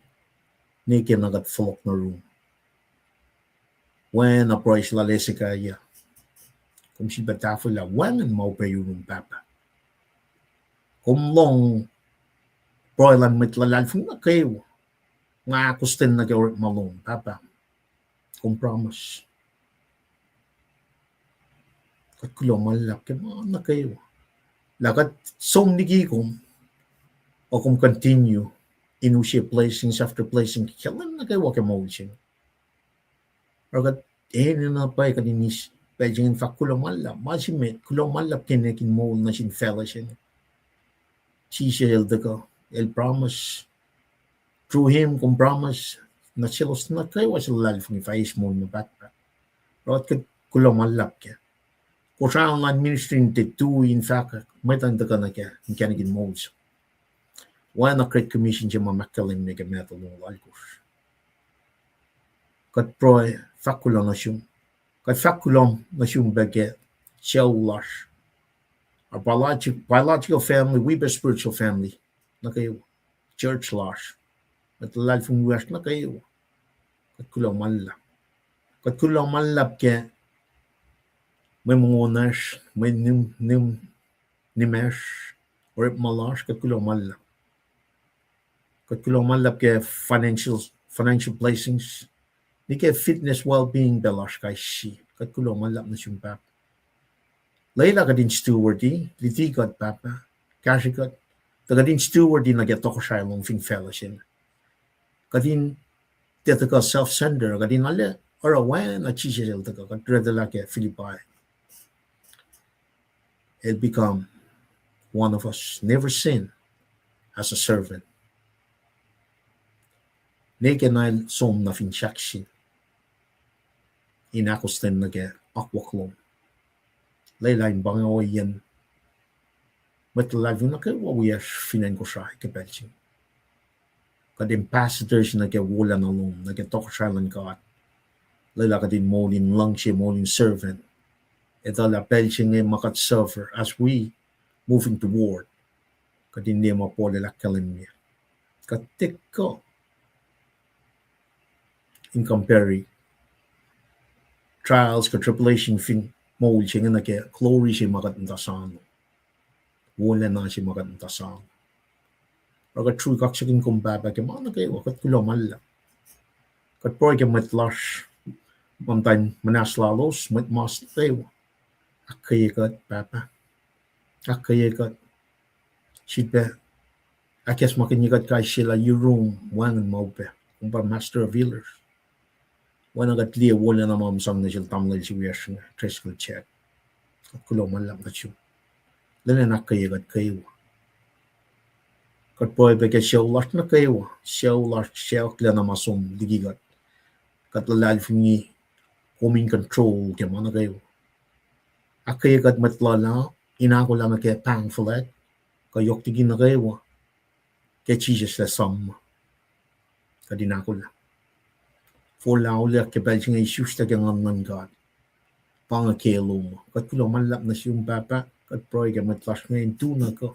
ne ke na kuht fohlohk nuh yurum. Oacna pruhe lal Hezekiah, kom sifilpac tahfwelah wacngihn ma upac yurum Pahpah. Kom lohng pruhe luhn mwet luhlahlfongi nuh kwewa. Nga ahkostwen nuh ke orekma lom, Pahpah. Kom promise. Kuht kuloh ma luhlahp ke ma nuh kwewa. Lah kuht som liki kom, ac kom continue in use blessings after blessing ke lwen nuh kwewa ke moul se inge. Oruh kuht enenuh pwacye kuht in eis pacl se inge in fahk kuloh ma luhlahp. Ma se met, kuloh ma luhlahp ke ninac in moul nuh sin facluh se inge. Jisus el tuhkuh, el promise. Through him kom promise nuh selos nuh kwewa suc luhlahlfongi fah eis moul ma pahtpaht. Oruh kuht kuloh ma luhlahp kac. Kosrae online ministry in tiac tui in fahkwack mwet in tuhkuh nuh kac, inkacnek in moul se. Oacna Great Commission se ma ahkkahlwemye ke Matthew longoul alkosr. Kuht pruhe, fahk kuloh nuh sum. Kuht fahk kuloh nuh sum pac ke sucu lasr, our biologic-, biological family, wi pac spiritual family nuh kwewa, church lasr, mwet luhlahlfongi wiyacsr nuh kwewa. Kuht kuloh ma luhlahp. Kuht kuloh ma luhlahp ke mwe mongo lasr, mwe nihm, nihm, nimacsr, orekma lasr, kuht kuloh ma luhlahp. Kuht kuloh ma luhlahp ke financial, financial blessings, nuh ke fitness, well-being pac lasr kais sie. Kuht kuloh ma luhlahp nuh sum Pahpah. Lwelah kuht in steward-i, luti kuht Pahpah, kahsre kuht, tuh kuht in steward-i nuh ke tohkohsrahi lom fin facluh se inge. Kuht in tiac tuhkuh self-centered, kuht in arlac oruh oacna Jisus el tuhkuh, kuht retelah ke Philippi. El become one of us, never sin, as a servant. Ne ke na el som na fin sahksin in ahkostwen nuh ke akwuck lom. Lwelah in pa inge ohiyacn mwet luhlahlfongi nuh kwewa wiyacsr fin acn Kosrae ke pacl se inge. Kuht ambassadors nuh ke wolacna lom, nuh ke tohkohsrahi luhn God. Lwelah kuht in moul in luhngse, moul in servant. Etuh lah pacl se inge ma kuht suffer as we moving toward. Kuht in liye ma Paul el ahkkahlwemye. Kuht tiac kuh in compare trials kuh tribulation fin moul se inge nuh ke glory se ma kuht muhta soano. Wolacna se ma kuht muhta soano. Oruh kuht srui kaksakihn kom Pahpah ke ma nuh kwewa, kuht kuloh ma luhlahp. Kuht pruhe ke mwet lasr, ma muhta in muhnahs lalos, mwet mas nuh kwewa. Ahkkweye kuht Pahpah. Ahkkweye kuht. Sifilpac ahkacsmakihnye kuht kais sie lah yurum wacngihn ma upac. Kom pa master of healers. Oacna kuht liye wolacna ma kom sang nuh sel tamuhlwel se wiyacsr inge, Driscoll Jack. Kuht kuloh ma luhlahp nuh sum. Lwelah in ahkkweye kuht kwewa. Kuht pruhe pac ke sucu lasr nuh kwewa, sucu lasr, sucu lacna ma som liki kuht. Kuht luhlahlfongi kom in control ke ma nuh kwewa. Ahkkweye kuht mwet luhlah in ahkolah nuh ke pahng fuhlwact, kuh yohk liki nuh kwewa, ke Jisus lah sam ma. Kuht in ahkolah. Forlah auliyak ke pacl se inge isuslac ke Nguhn luhn God. Pa inge ke lom. Kuht kuloh ma luhlahp nuh sum Pahpah, kuht pruhe ke mwet lasr inge in tu nuh kuh.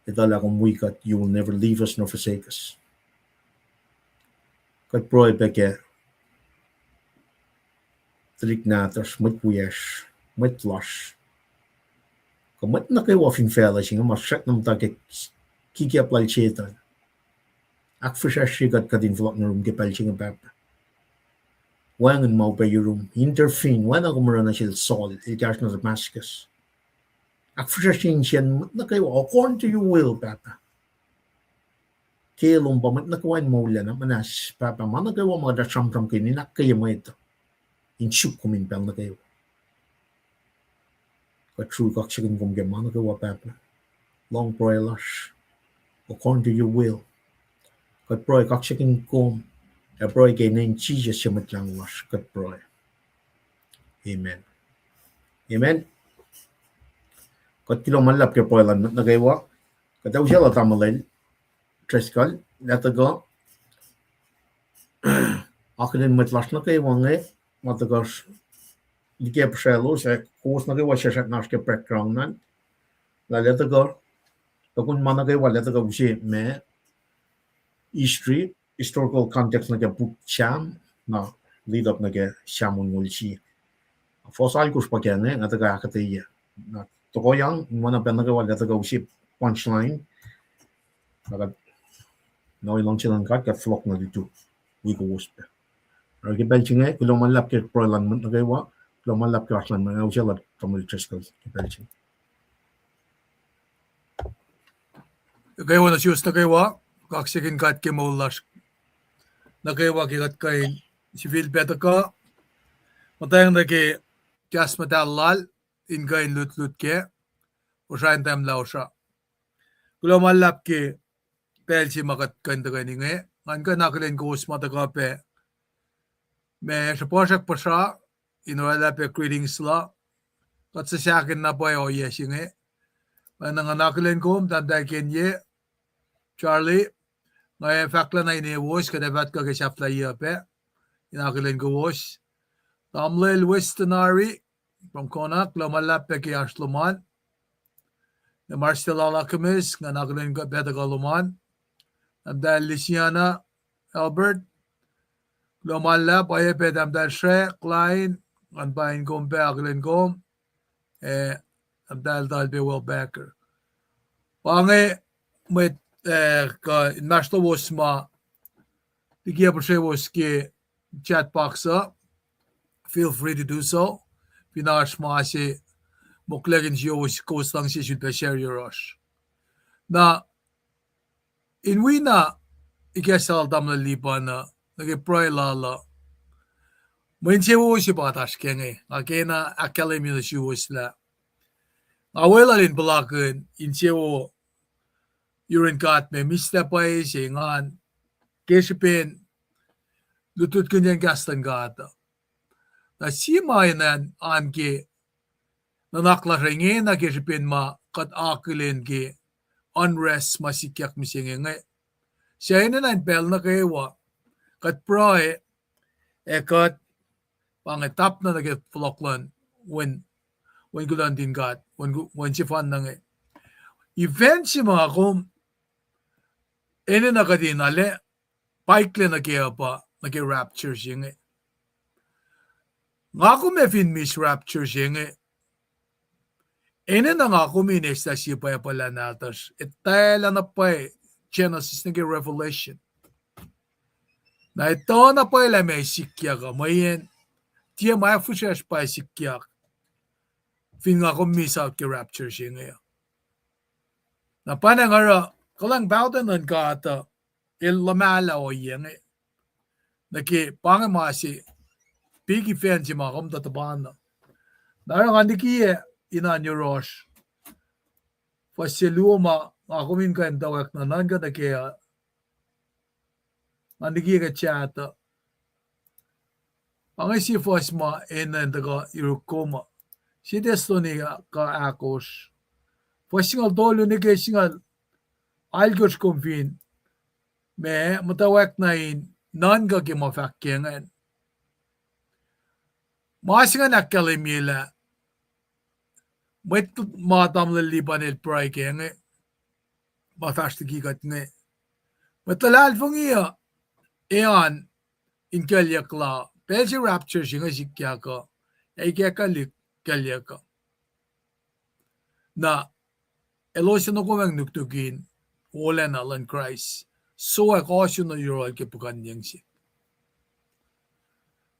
Etuh lah kom wi kuht, you will never leave us nor forsake us. Kuht pruhe pac ke tuhlihk nahtuhsr, mwet wiyacsr, mwet lasr, kuh mwet nuh kwewa fin facluh se inge ma srackna muhta ke kikiap lal Setuhn. Ahkfihsracsrye kuht, kuht in fohlohk nuh yurum ke pacl se inge Pahpah. Wacngihn ma upac yurum, intervene, oacna kom oruh nuh sel Saul el kahsruh nuh Damascus. Ahkfihsracsrye insiyacn mwet nuh kwewa according to your will Pahpah. Ke lom pa mwet nuh kwewa in moullac na muhnahs Pahpah, ma nuh kwewa ma kuht sramsramkihn in ahkkweye mwet uh, in suk kom in pacl nuh kwewa. Kuht srui kaksakihn kom ke ma nuh kwewa Pahpah. Lohng pruhe lasr according to your will. Kuht pruhe kaksakihn kom, ac pruhe ke inen Jisus se Mwet Lahngo lasr kuht pruhe. Amen. Amen. Kuht kuloh ma luhlahp ke pruhe luhn mwet nuh kwewa. Kuht ac usaclah tamuhlwel Driscoll, lah tuhkuh akihlen mwet lasr nuh kwewa inge, ma tuhkuh liki puhsraclos ac kowos nuh kwewa sesr na oasr ke background an, lah el ac tuhkuh, tukun ma nuh kwewa el ac tuhkuh use ma history, historical context nuh ke puk Sam, na lead up nuh ke Sam onngoul sie. Fuhs alkosr pa ke inge, nga tuhkuh ahkuhtweyac, na tohkohyang, in oacna pacl nuh kwewa lah tuhkuh use punchline. Na kuht, na luhngse luhn God kuht fohlohk nuh lutu wi kowos pac. Oruh ke pacl se inge, kuloh ma luhlahp ke pruhe luhn mwet nuh kwewa, kuloh ma luhlahp ke oasr luhn mwet, nga use lah Tamuhlwel Driscoll ke pacl se inge. Kwewa nuh suwos nuh kwewa, kaksakihn God ke moul lasr nuh kwewa ke kuht kuh in sifilpac tuhkuh, muhtweng nuh ke kahs muhtahl lal, in kuh in lutlut kac, Kosrae in tahmlah Kosrae. Kuloh ma luhlahp ke pacl se ma kuht kuh in tuhkweni inge, ngan kuh in akihlen kowos ma tuhkuh pac ma sruhpuhsrak puhsra, in oraclah pac greetings la, kuht suc sahkihn na pwacye ohiyac se inge. Oacna ngan akihlen kom, tahmtahel Kenye, Charlie, nga fahk lah na inewos, kuht ac fahsr kuh ke sahflahiyac pac, in akihlen kowos. Tamuhlwel Weston Ari, from Kona, kuloh ma luhlahp pac ke oasr lom an. Na Marcel Alchemist, ngan akihlen pac tuhkuh lom an. Tahmtahel Lisiana Albert, kuloh ma luhlahp, oacyacpac pac Tahmtahel Shrek Lain, ngan paing kom pac, akihlen kom. Eh, Tahmtahel Talbe Welbacker. Pa inge mwet, eh, kuh inmahsrlowos ma liki puhsrewos ke chat box uh, feel free to do so. Fin oasr ma se moklwekihn siyowos, kowos luhngse sulpac share yohrohsr. Na in wi na ikacslah Tamuhlwel Lipan uh, nuh ke pruhe lal uh, mwe insewowo se pa oasr ke inge, nga kena ahkkahlwemye nuh suwos lah nga weluhl in puhlakihn insewowo yurin God ma mihslac pwacye se ngan ke srihpen lutlutkihnyacn kahs luhn God uh. Na sie ma enenuh an ke nuhnak lasr uh ingena ke srihpen ma kuht akihlen ke unrest ma sikyak mihsenge inge. Suc enenuh in pacl nuh kwewa kuht pruhe, ac kuht pa inge tapna nuh ke fohlohk luhn Wen, Wen kuloh nuhtin God, Wen ku-, Wen sefanna inge. Event se ma kom enenuh kuht in ale, paiklac nuh ke uh pa nuh ke rapture se inge. Nga kom ac fin miss rapture se inge, enenuh nga kom in eslah sie pwacpalah nahtuhsr, etwaclah na pwacye Genesis nuh ke Revelation. Na etuh na pwacye lah meac sikyak uh, mweyen tiac ma fihsracsr pa sikyak fin nga kom miss out ke rapture se inge. Na pa na nga oruh kuhlwacng pahkotwen luhn God uh, el luhmahlah ohiyac inge. Nuh ke pa inge ma se big event se ma kom tuh tuhpan uh. Na oruh ngan likiyac in an yohrohsr fuhs se luo ma nga kom in kuh in towek nuh nuhnkuh nuh ke uh. Ngan likiyac ke chat uh. Pa inge sie fuhs ma enenuh in tuhkuh yuruk kom uh. Sie Thessalonica ahkosr, fuhs singucul tolu nuh ke singucul alkosr, kom fin ma muhtwacwacack na in nuhnkuh ke ma fahk ke ingacn. Ma se ingacn ahkkahlwemye lah mwet ma Tamuhlwel Lipan el pruhe ke inge, ma fahsr liki kuht inge, mwet luhlahlfongi uh, ac an in kuclyuck la, pacl se rapture se inge sikyak uh, ac ikacklah kuclyuck uh. Na elos ac nokomacng nuknuk in wolacna luhn Kraist, sowack ohsun nuh yohrohl ke puhkuhnyeng se.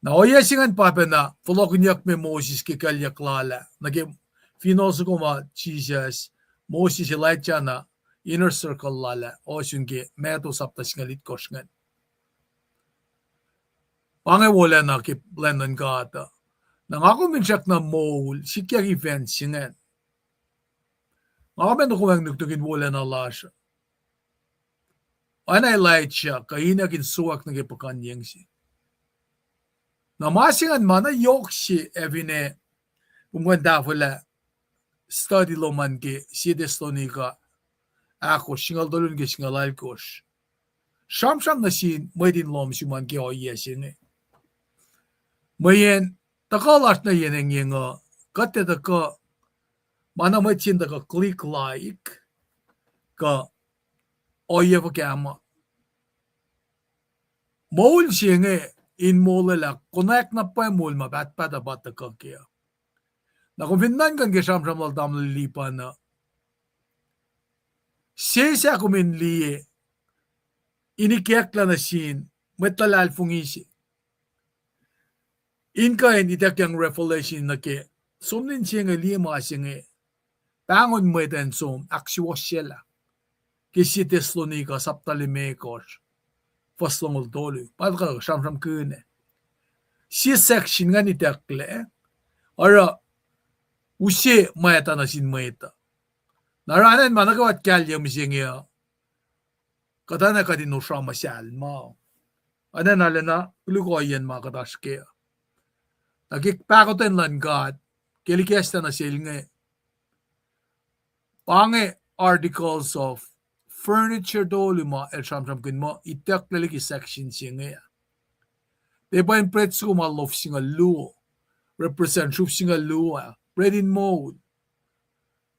Na ohiyac se ingacn pa pacna fohlohkihnyuck me Moses ke kuclyuck lal ah, nuh ke fin soko ma Jisus, Moses, Elijah na inner circle lal ah, ohsun ke Matthew sapta singucul itkohsr ingacn. Pa inge wolacna ke plwacn luhn God uh. Na nga kom in srackna moul, sikyak event se ingacn, nga kom ac nokomacng nuknuk in wolacna lasr, oacna Elijah kuh inek in sowack nuh ke puhkuhnyeng se. Na ma se ingacn ma na yohk se ac finne kom kuh in tahfwelah study lom an ke Sie Thessalonica ahkosr, singucul tolu nuh ke singucul alkosr. Sramsram nuh sin mwet in lohm sum an ke ohiyac se inge. Mweyen tuhkuh lasr nuh yen engyeng uh, kuht ac tuhkuh, ma na mwet se in tuhkuh click like, kuh ohiyac fuhkah ma. Moul se inge in molwelah konwacack na pwacye moul ma pahtpaht uh pa tuhkuh kac uh. Na kom fin nuhnkuh ke sramsram lal tamuhlwel Lipan uh, sesah kom in liye, in ikacklah nuh sin mwet luhlahlfongi se in kuh in ituckyang revelation nuh ke, som nuh in se inge liye ma se inge, pahngon mwet in som ahksuwohsyelah ke sie Thessalonica sapta limekohsr, fuhs longoul tolu, pa tuhkuh sramsramkihn ah. Sie section ingacn itucklac, oruh use mwacta nuh sin mwet uh. Na oruh anan ma nuh kwewa kahlye mihsenge uh, kuht oacna kuht in osra muhsahl ma. Anan arulacna koluk ohiyacn ma kuht oasr kac. Na ke pahkotwen luhn God, ke likacslah nuh sel inge, pa inge articles of furniture tolu ma el sramsramkihn muh itucklac liki section se inge. Tiac pa in bread soko ma loaf singucul luo, represent sruhf singucul luo, bread in moul,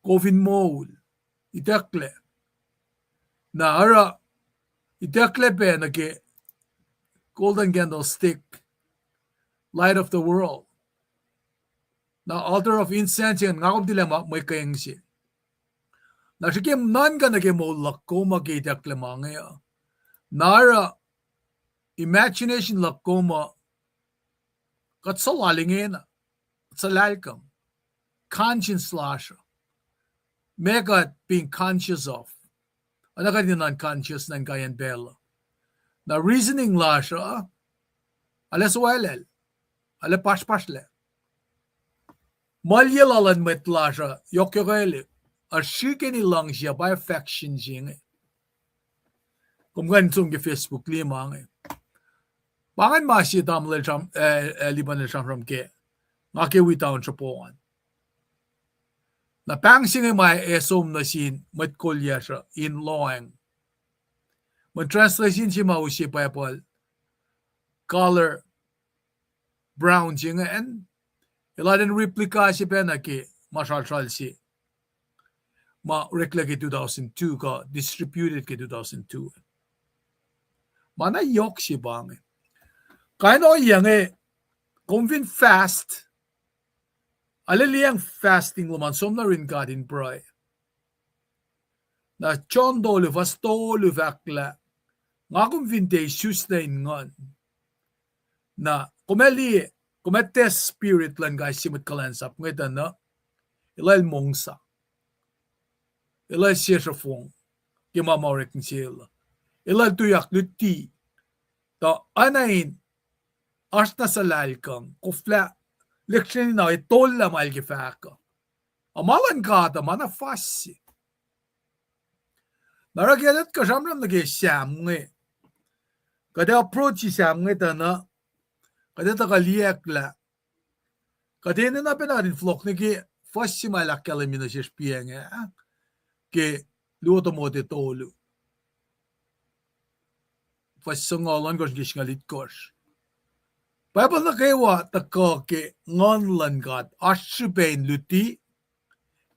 kof in moul, itucklac. Na oruh itucklac pac nuh ke golden candlestick, light of the world. Na altar of incense ingacn nga kom tilac ma mwe keng se. Na srihke nuhnkuh nuh ke moul luhk kom uh ke itucklac ma inge uh, na oruh imagination luhk kom uh, kuht suc lal ingena, kuht suc luhlahlfongi, conscience lasr uh, meac kuht being conscious of, oacna kuht in unconscious nuh inkaiyacn pacl uh. Na reasoning lasr uh, arlac suwaclac, arlac pahsrpahsrlac. Muhliye lal luhn mwet lasr uh yohkyohkwelihk, uh srihkeni luhngse uh pa affection se inge. Kom kuh in som ke Facebook liye ma inge. Pa ingacn ma se tamuhlwel Sam-, eh, eh, Lipan el sramsram kac, nga ke wi town sropo an. Na pahng se inge ma ac som nuh sin mwet kol yacsr uh in lohacng. Mweyen translation se ma use Bible, color brown se ingacn, el arulacna replica se pacna ke ma sralsral se ma oreklac ke two thousand two kuh distributed ke two thousand two. Ma na yohk se pa inge. Kain ohiyac inge, kom fin fast, arlac liyacacng fasting lom an som nuh yurin God in pruhe. Na John tolu, fuhs tolu fahk lah, nga kom fin tiac isusla in nguhn. Na kom ac liye, kom ac test spirit luhn kais sie mwet kuhlwacnsap inge tuh na, el ac mongsa, el ac sesr ofong ke ma ma orek nuh sel, el ac tuyak luti, tuh oacna in oasr na suhlahlkihn, koflah lihksreni na etollah ma el ke fahk uh. A ma luhn God uh ma na fas se. Na oruh ke kuht kuh sramsram nuh ke Sam inge, kuht ac approach Sam inge tuh na, kuht ac tuhkuh liyacack lah kuht enenuh pacna kuht in fohlohk nuh ke fuhs se ma el ahkkahlwemye nuh sesr piac inge, ke luo Timote tolu, fuhs singucul ohnkohsr ke singucul itkohsr. Bible nuh kwewa tuhkuh ke Nguhn luhn God oasr srihpac in luti,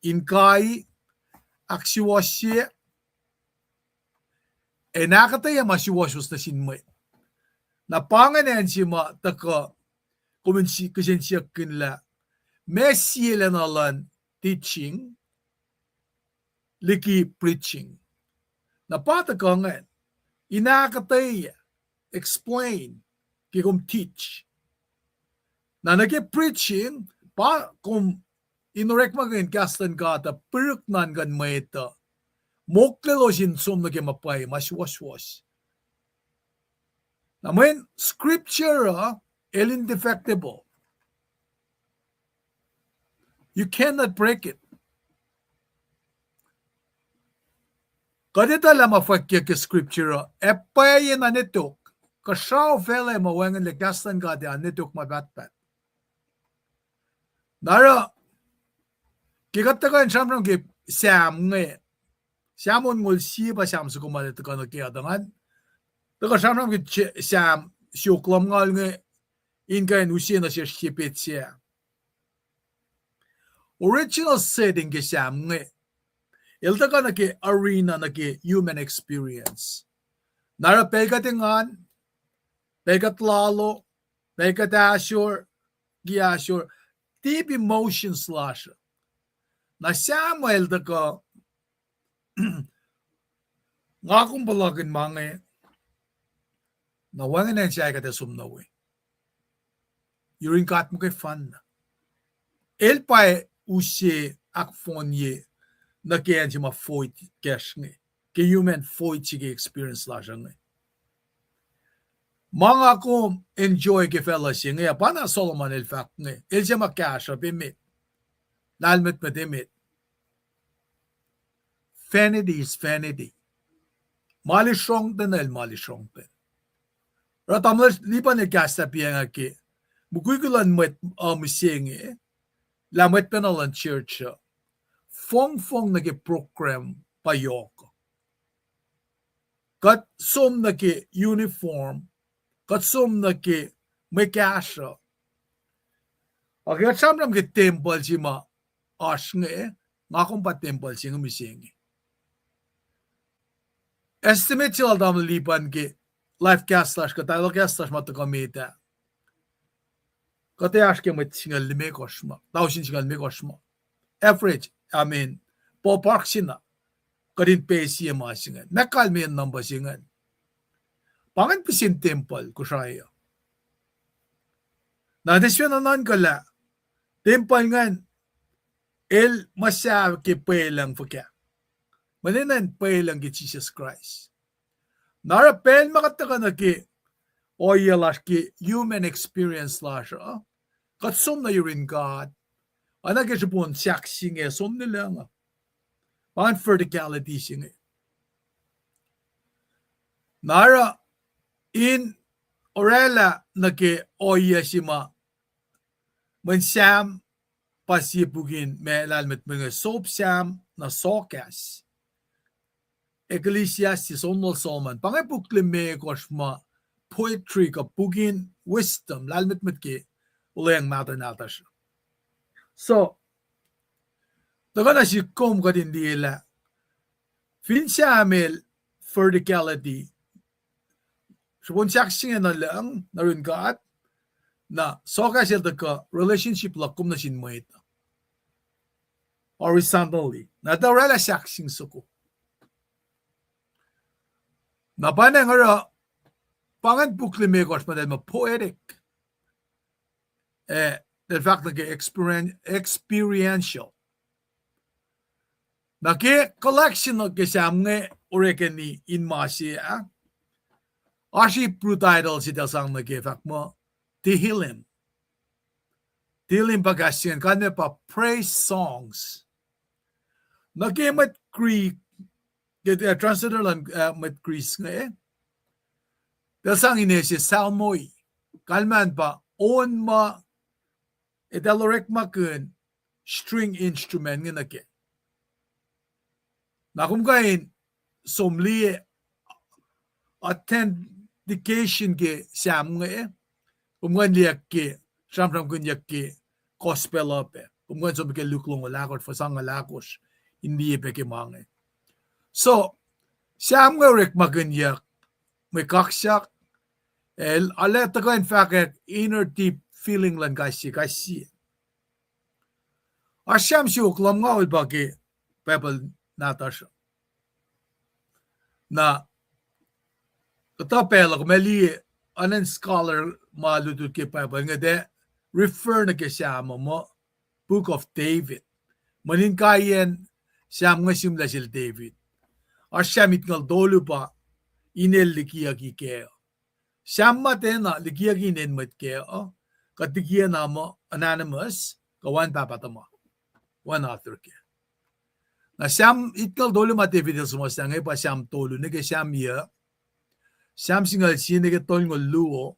in kai, ahksuwohsye, ac in ahkuhtweyac ma suwohswohs nuh sin mwet. Na pa ingacn acn se ma tuhkuh, kom in si-, kihsen siyuck kihn lah, meac siena luhn teaching liki preaching. Na pa tuhkuh ingacn, in ahkuhtweyac, explain, ke kom teach. Na nuh ke preaching, pa kom in orekmakihn kahs luhn God uh, pirihk nuhnuhnkuh mwet uh, mokle elos in som nuh ke ma pwacye, ma suwohswohs. Na mweyen scripture uh, el indefectible. You cannot break it. Kuht etuh lah ma fwackyuck ke scripture uh ac pwacye na netok. Kuhsrao facluh ma wacngihnlac kahs luhn God ac netok ma pahtpaht. Na oruh, ke kuht tuhkuh in sramsram ke Sam inge, Sam onngoul sie pa Sam soko ma tuhkuh nuh ke uh tuh ngan tuhkuh sramsram ke Sam siofok lumngaul inge in kuh in use nuh sesr sie petsac. Original setting ke Sam inge, el tuhkuh nuh ke arena nuh ke human experience. Na oruh pacl kuht engan, pacl kuht lalo, pacl kuht ahsor, ki ahsor, deep emotions lasr uh. Na Samuel tuhkuh, nga kom puhlakihn ma inge, na wacngihn acn se kuht ac som nuh we. Yurin God muhkwena. El pa use ahkfohnye nuh ke acn se ma void kacsr inge, ke human void se ke experience lasr uh inge. Ma nga kom enjoy ke facluh se inge, pa na Solomon el fahk inge, el se ma kahsruhp emet, lahlmwetmwet emet. Vanity is vanity. Ma lisrongten el ma lisrongten. Oruh tamuhlwel Lipan el kahslah piacng ah ke mukwikwi luhn mwet uh mihsenge, lah mwet pacna luhn church uh fongfong nuh ke program pa yohk. Kuht som nuh ke uniform, kuht som nuh ke mwe kahsruh. Ac kuht sramsram ke tempuhl se ma oasr inge, nga kom pa tempuhl se inge mihsenge. Estimate se lal tamuhlwel Lipan ke live cast lasr kuh telecast lasr ma tuhkuh met ah, kuht ac oasr ke mwet singucul limekohsr ma, tausin singucul limekohsr ma. Average, I mean, ballpark se na, kuht in pay sie ma se ingacn. Meac kalmeyacn number se ingacn? Pa ingacn pihsen tempuhl Kosrae uh. Na tiac sifacna nuhnkuh lah tempuhl ingacn el muhsah ke pwelucng fuhkah? Mweyen enenuh in pwelucng ke Jisus Kraist. Na oruh pacl ma kuht tuhkuh nuh ke ohiyac lasr ke human experience lasr uh, kuht som nuh yurin God, oacna ke srihpen sahk se inge som nuh lucng uh. Pa ingacn verticality se inge. Na oruh in orwaclah nuh ke ohiyac se ma, mweyen Sam pa sie puk in ma lahlmwetmwet inge, sop Sam na sokahs. Ecclesiastes, Onnal Solomon. Pa inge puk limekohsr ma poetry kuh puk in wisdom, lahlmwetmwet ke olweacng mahtuh nahtuhsr. So, tuhkuh na sik kom kuht in liye lah fin Sam el verticality, srihpen sahk se inge nuh lucng, nuh yurin God, na sokahs el tuhkuh relationship luhk kom nuh sin mwet uh horizontally. Na tuh orwaclah sahk se inge soko. Na pa ingacn oruh, pa ingacn puk limekohsr ma eltahl ma poetic. Eh, el fahk nuh ke experien-, experiential. Na ke collection ke Sam inge orekeni in ma se ah, oasr Hebrew title se eltahl sang nuh ke fahk muh Tehillim. Tehillim pa kahs se ingacn, kalmac pa praise songs. Nuh ke mwet Greek, ke, eh, translator luhn, eh, mwet Greece inge, eltahl sang ine se psalmoi. Kalmacn pa on ma eltahl orekmakihn string instrument inge nuh kac. Na kom kuh in som liye authentication ke Sam inge, kom kuh in liye ke, sramsramkihnyuck ke gospel uh pac. Kom kuh in som ke Luke longoul ahkosr, fuhs angngaul ahkosr, in liye pac ke ma inge. So, Sam inge orekmakihnyuck mwe kaksak, el, arlac tuhkuh in fahkwack inner deep feeling luhn kais sie, kais sie. Oasr Sam siofok lumngaul pa ke Bible nahtuhsr. Na, kuhtuh pacl uh kom ac liye, oacna in scholar ma lutlut ke Bible inge, tiac refer nuh ke Sam uh muh Book of David. Mweyen inkaiyacn Sam inge sihmlac sel David. Oasr Sam itngucul tolu pa inel likiyucki kac. Sam ma tiacna likiyucki inen mwet kac uh, kuht likiyac na muh anonymous, kuh wacngihn pahpah tuhma, wacngihn author kac. Na Sam itngucul tolu ma David el suhmuhslah inge pa Sam tolu nuh ke Sam yuc, Sam singucul sie nuh ke tolngucul luo,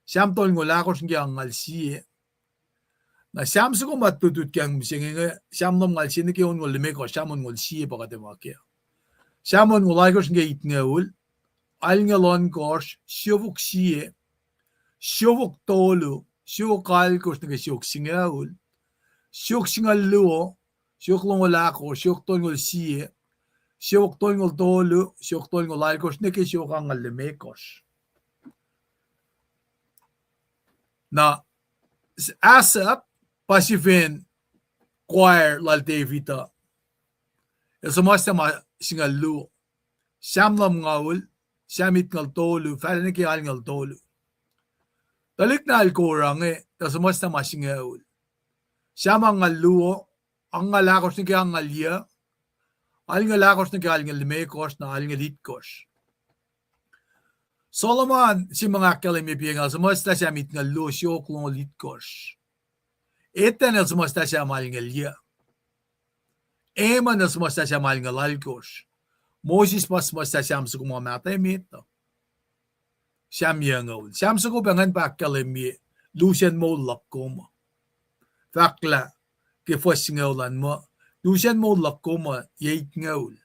Sam tolngucul ahkosr nuh ke angngaul sie. Na Sam soko ma tutut ke mihsenge inge, Sam lumngaul sie nuh ke onngucul limekohsr, Sam onngucul sie pa kuht ac ma kac. Sam onngucul alkosr nuh ke itngucul, alngucul ohnkohsr, siofok sie, siofok tolu, siofok alkosr nuh ke siofok singucul, siofok singucul luo, siofok longoul ahkosr, siofok tolngoul sie, siofok tolngoul tolu, siofok tolngoul alkosr nuh ke siofok angngaul limekohsr. Na, Asaph, pa sifacn choir lal David uh. El suhmuhslah ma singucul luo. Sam lumngaul, Sam itngucul tolu, fahla nuh ke alngucul tolu. Tuhlihk nahtuhl Korah inge, tuh suhmuhslah ma singucul. Sam angngaul luo, angngaul ahkosr nuh ke angngaul yuc, alngucul ahkosr nuh ke alngucul limekohsr, na alngucul itkosr. Solomon, se ma nga ahkkahlwemye pa inge, el suhmuhslah Sam itngucul luo, siofok longoul itkosr. Ethan el suhmuhslah Sam alngucul yuc. Heman el suhmuhslah Sam alngucul alkosr. Moses pa suhmuhslah Sam soko ma mahtuh emet uh. Sam yucngucul. Sam soko pac ingacn pa ahkkahlwemye lusen moul luhk kom uh. Fahk lah ke fuhs singucul an muh, lusen moul luhk kom uh yac itngucul.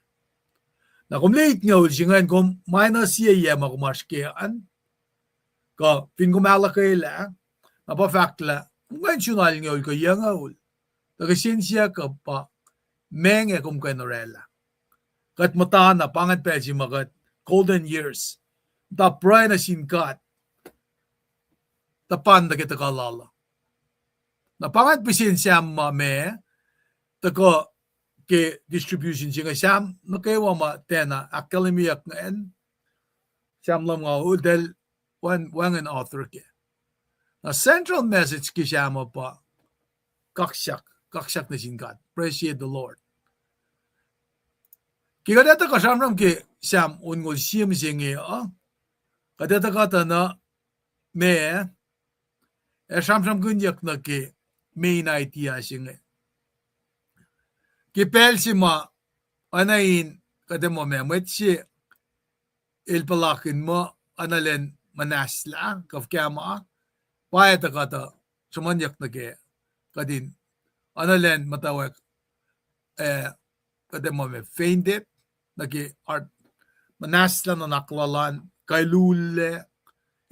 Na kom liye itngucul se ingacn kom minus sie yac ma kom oasr kac an. Kuh fin kom ahluhkwelah, na pa fahk lah kom kuh in sun alngucul kuh yucngucul. Tuh kihsen siyuck uh pa, meac kom kuh in orwaclah. Kuht muhta na pa ingacn pacl se ma kuht golden years, muhta pruhe nuh sin God, tuhpan nuh ke tuhkuh lal uh. Na pa ingacn pihsen Sam ma ma tuhkuh ke distribution se inge, Sam nuh kwewa ma tiacna ahkkahlwemyeyuck ingacn, Sam lumngaul, eltahl wacngihn author kac. Na central message ke Sam uh pa kaksak, kaksak nuh sin God. Praise ye the Lord. Ke kuht etuh kuh sramsram ke Sam onngoul sie mihsenge uh, kuht etuh kuhtuh na ma ac sramsramkihnyuck nuh ke main idea se inge. Ke pacl se ma oacna in, kuht ac muh ma mwet se el puhlakihn muh oacna lwen muhnahslah kuh fuhkah ma, pa etuh kuhtuh sruhmuhnyuck nuh ke kuht in, oacna lwen muhtwacwacack, eh, kuht ac muh ma fainted, nuh ke muhnahslah nuhnak lal an, kuh lullac,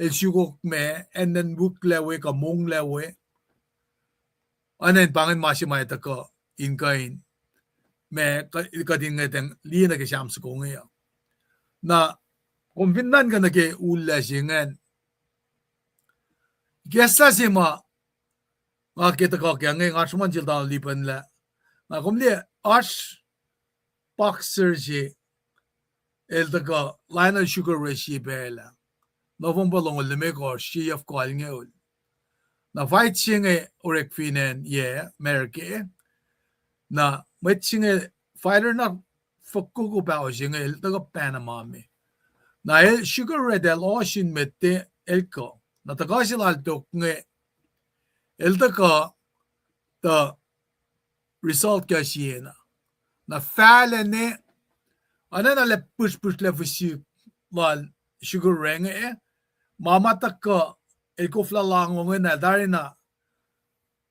el sukok ma, acn in wihklac we kuh monglac we. Oacna in pa ingacn ma se ma etuh kuh in kuh in, ma kuht in ngwetacng liye nuh ke Sam soko inge uh. Na kom fin nuhnkuh nuh ke lullac se ingacn, ikacslah se ma nga ke tuhkuh kac inge, nga sruhmuhn sel Donald Lipan lah, na kom liye oasr boxer se, el tuhkuh Lionel Sugar Ray sie pacl ah, November longoul limekohsr, sie yac foko alngucul. Na fight se inge orek fin acn yac America. Na mwet se inge, fighter na fokoko paho se inge, el tuhkuh Panama me. Na el Sugar Ray el ohsun met, el kuh. Na tuhkuh se lal tok inge, el tuhkuh, tuh result kuh siena. Na fahlac ne, oacna na lah pihsrpihsrlac physique lal Sugar Ray inge, ma ma tuhkuh, el koflah lahngo inge na tari na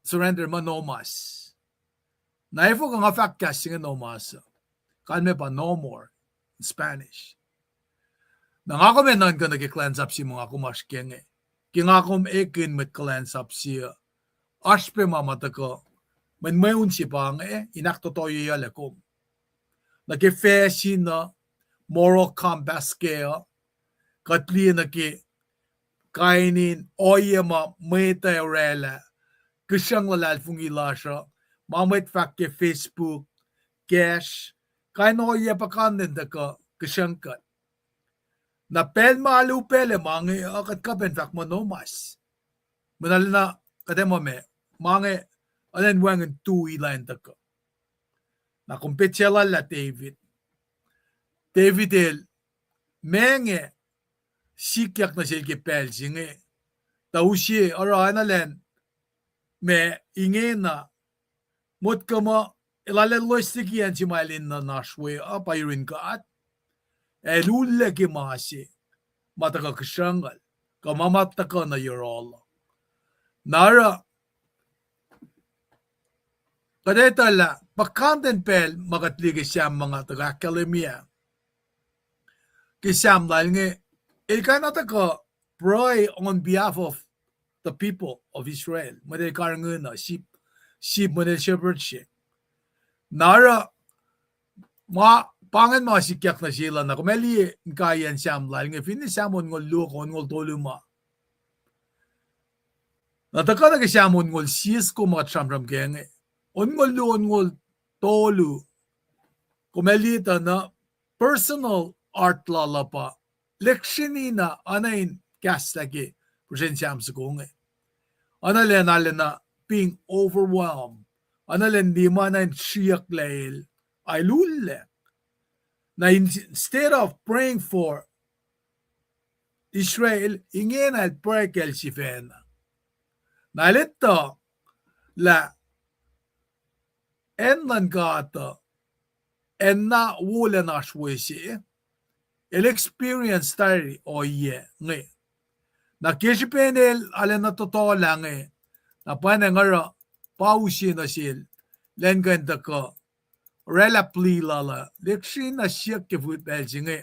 surrender muh no mas. Na efuh kuh nga fahk kahs se inge no mas uh? Kalmac pa no more in Spanish. Na nga kom ac nuhnkuh nuh ke kuhlwacnsap se ma nga kom oasr ke inge. Ke nga kom ekihn mwet kuhlwacnsap se uh, oasr pac ma ma tuhkuh, mweun mweun se pa inge in ahktotoyeyuclac kom. Nuh ke facsin uh, moral compass kac uh, kuht liye nuh ke kain in ohiyac ma mwet uh orwaclah, kihsrucng luhlahlfongi lasr uh, ma mwet fahk ke Facebook, kacsr, kain ohiyac puhkantwen tuhkuh kihsrucng kuht. Na pacl ma alu pacl ac ma inge uh, kuht kuh pac in fahk muh no mas. Mweyen arulacna kuht ac muh ma, ma inge, oacna in wacngihn tui lun tuhkuh. Na kom petsac lal lah David. David el, ma inge sikyak nuh sel ke pacl se inge. Tuh use oruh oacna lwen ma ingena, motko muh, el arlac loes liki acn se ma el enenuh in oasr we uh pa yurin God. Ac el ullac ke ma se ma tuhkuh kihsrucngucul, kuh ma ma tuhkuh nuh yohrohl uh. Na oruh kuht etuh lah puhkantwen pacl ma kuht liye ke Sam ma nga tuhkuh ahkkahlwemye ke Sam lal inge, el kuh in tuhkuh pruhe on behalf of the people of Israel. Mwet el karihngihn uh, sheep, sheep, mwet el shepherd se. Na oruh ma, pa ingacn ma sikyak nuh sel uh, na kom ac liye inkaiyacn Sam lal inge, finne Sam onngoul luo kuh onngoul tolu ma. Na tuhkuh nuh ke Sam onngoul sie, kom kuht sramsram ke inge. Onngoul luo, onngoul tolu, kom ac liye tuh na personal heart lal uh pa lihksreni na oacna in kahslah ke pihsen Sam soko inge. Oacna lacn, arulacna being overwhelmed. Oacna lacn liye ma na in sriyucklac el, ac lullac. Na in-, instead of praying for Israel, ingena el pruhe kacl sifacna. Na el etuh lah acn luhn God uh, acn na wolacna oasr we se, el experience tari ohiyac inge. Na ke srihpen el arulacna tohtohlah inge, na pwacnwacng oruh pa use nuh sel, lacn kuh in tuhkuh oraclah plea lal uh, lihksreni na siyuck ke pacl se inge,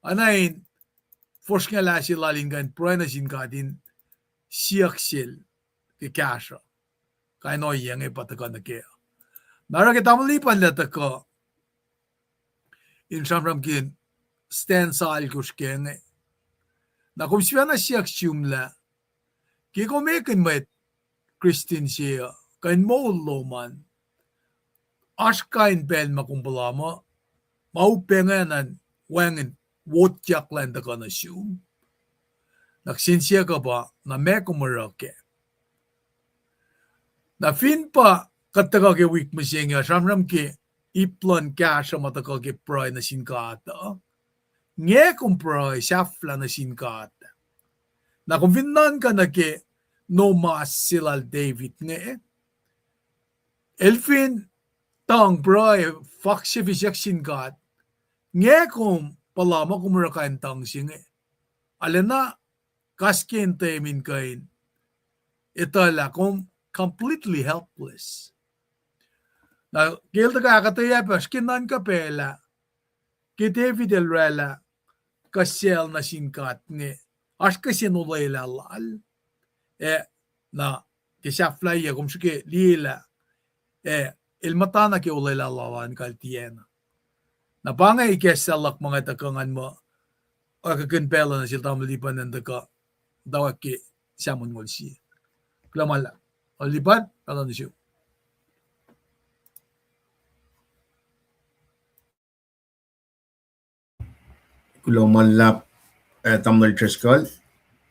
oacna in fosrngahlah se lal in kuh in pruhe nuh sin God in siyuck sel ke kahsruh. Kain ohiyac inge pa tuhkuh nuh kac. Na oruh ke tamuhlwel Lipan el tuhkuh in sramsramkihn stanza alkosr ke inge. Na kom sifacna siyuck sum lah ke kom ekihn mwet Kristin se uh, kuh in moul lom an, oasr kain pacl ma kom puhla muh, ma upac ingacn wacngihn wotyak lacn tuhkuh nuh sum. Na kihsen siyuck uh pa, na meac kom oruh kac? Na fin pa kuht tuhkuh ke wik mihsenge uh sramsram ke ip luhn kahsruh ma tuhkuh ke pruhe nuh sin God uh, nge kom pruhe sahflah nuh sin God. Na kom fin nuhnkuh nuh ke nomas se lal David inge, el fin tuhng pruhe, fakse finsrak sin God, nge kom puhla muh kom oruh kain tuhng se inge. Arulacna kasrkihn temin kuh in etuh lah kom completely helpless. Na ke el tuhkuh ahkuhtweyac pac, srihke nuhnkuh pac lah ke David el oraclah kuhsacl nuh sin God inge, oasr kihsen olwelah lal. Ac na ke sahflahiyac kom srihke liyelah, ac el muhta na ke olwelah lal an kal tiacna. Na pa inge ikacslah luhk ma nga tuhkuh ngan muh oakihn pacl uh nuh sel tamuhlwel Lipan an tuhkuh, tawak ke Sam onngoul sie. Kuloh ma luhlahp. Lipan, kuloh nuh sum. Kuloh ma luhlahp, eh, tamuhlwel Driscoll.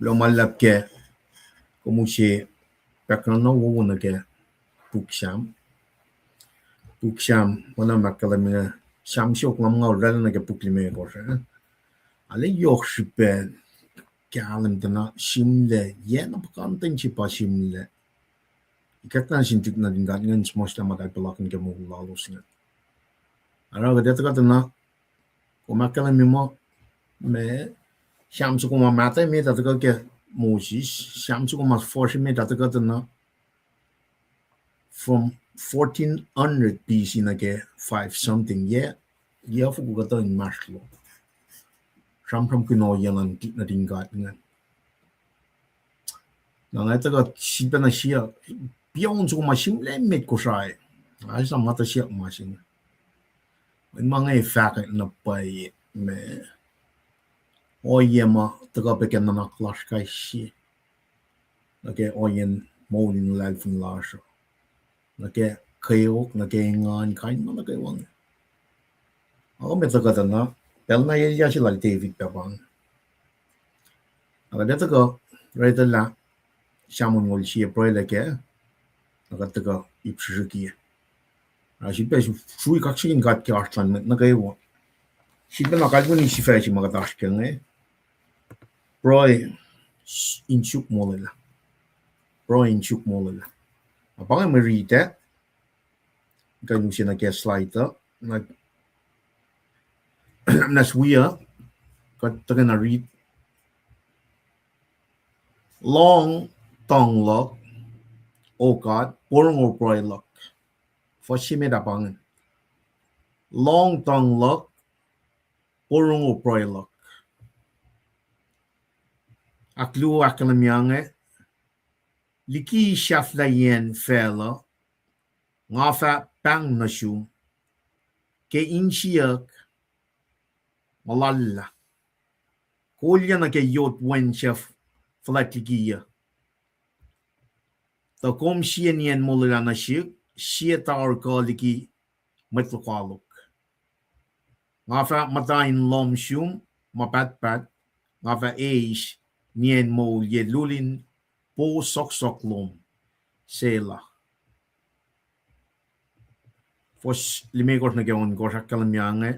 Kuloh ma luhlahp ke kom use background na wowo nuh ke puk Sam. Puk Sam, oacna ma ahkkahlwemye inge, Sam siofok lumngaul oraclah nuh ke puk limekohsr, eh? Arlac yohk srihpac kahlwem tuh na sihmlac, yac na puhkantwen se pa sihmlac. Ikackna sin tuhlihk nuhtin God ingacn suhmuhslah ma eltahl puhlakihn ke moul lalos ingacn. Oruh kuht etuh kuht na, kom ahkkahlwemye muh, ma, Sam soko ma mahtuh emet ah tuhkuh ke Moses, Sam soko ma fuhsr emet ah tuhkuh tuh na, from fourteen hundred B C nuh ke five something, yac, yac foko kuhtuh inmahsrlo. Sramsramkihn ohiyac luhn tuhlihk nuhtin God ingacn. Na nga tuhkuh sifilpacna siyuck, pion soko ma sihmlac met Kosrae. Nga esam ma tuh siyuck ma se inge. Mweyen ma inge fahkwack na pwacye, ma, ohiyac ma tuhkuh pac ke nuhnak lasr kais sie, nuh ke ohiyacn moul in luhlahlfongi lasr uh, nuh ke kweok, nuh ke engan, kain ma nuh kwewa inge. Ac kom etuh kuht na, pacl na elyah se lal David pac pa inge. Na kuht etuh kuh, oreklac, Sam onngoul sie pruhe lac kac, na kuht tuhkuh ip srihsrihkiyac. Na sifilpac sui kaksakihn God ke oasr luhn mwet nuh kwewa. Sifilpac na kalweni sifac se ma kuht oasr ke inge. Pruhe in suk molwelah. Pruhe in suk molwelah. Na pa inge mwe riti ah, kuh in use nuh ke slide uh, na, na wi uh, kuht tuhkweni rit. Lohng tuhng luhk, O God, porongo pruhe luhk. Fuhs se met ah pa inge. Lohng tuhng luhk, porongo pruhe luhk. Ahkluo ahkkahlwemye inge, liki sahflahiyacn facluh, nga fah pahng nuh sum ke insiyuck mulallah, kolyuc nuh ke yot wen suc fuhlwact likiyuc. Tuh kom sie nien molwelah nuh sihk, sie tower kuh liki mwet lokoalok. Nga fah muhta in lohm sum ma pahtpaht, nga fah eis nien moul ye lulin po sohksohk lom. Selah. Fuhs limekohsr nuh ke ohnkohsr ahkkahlwemye inge,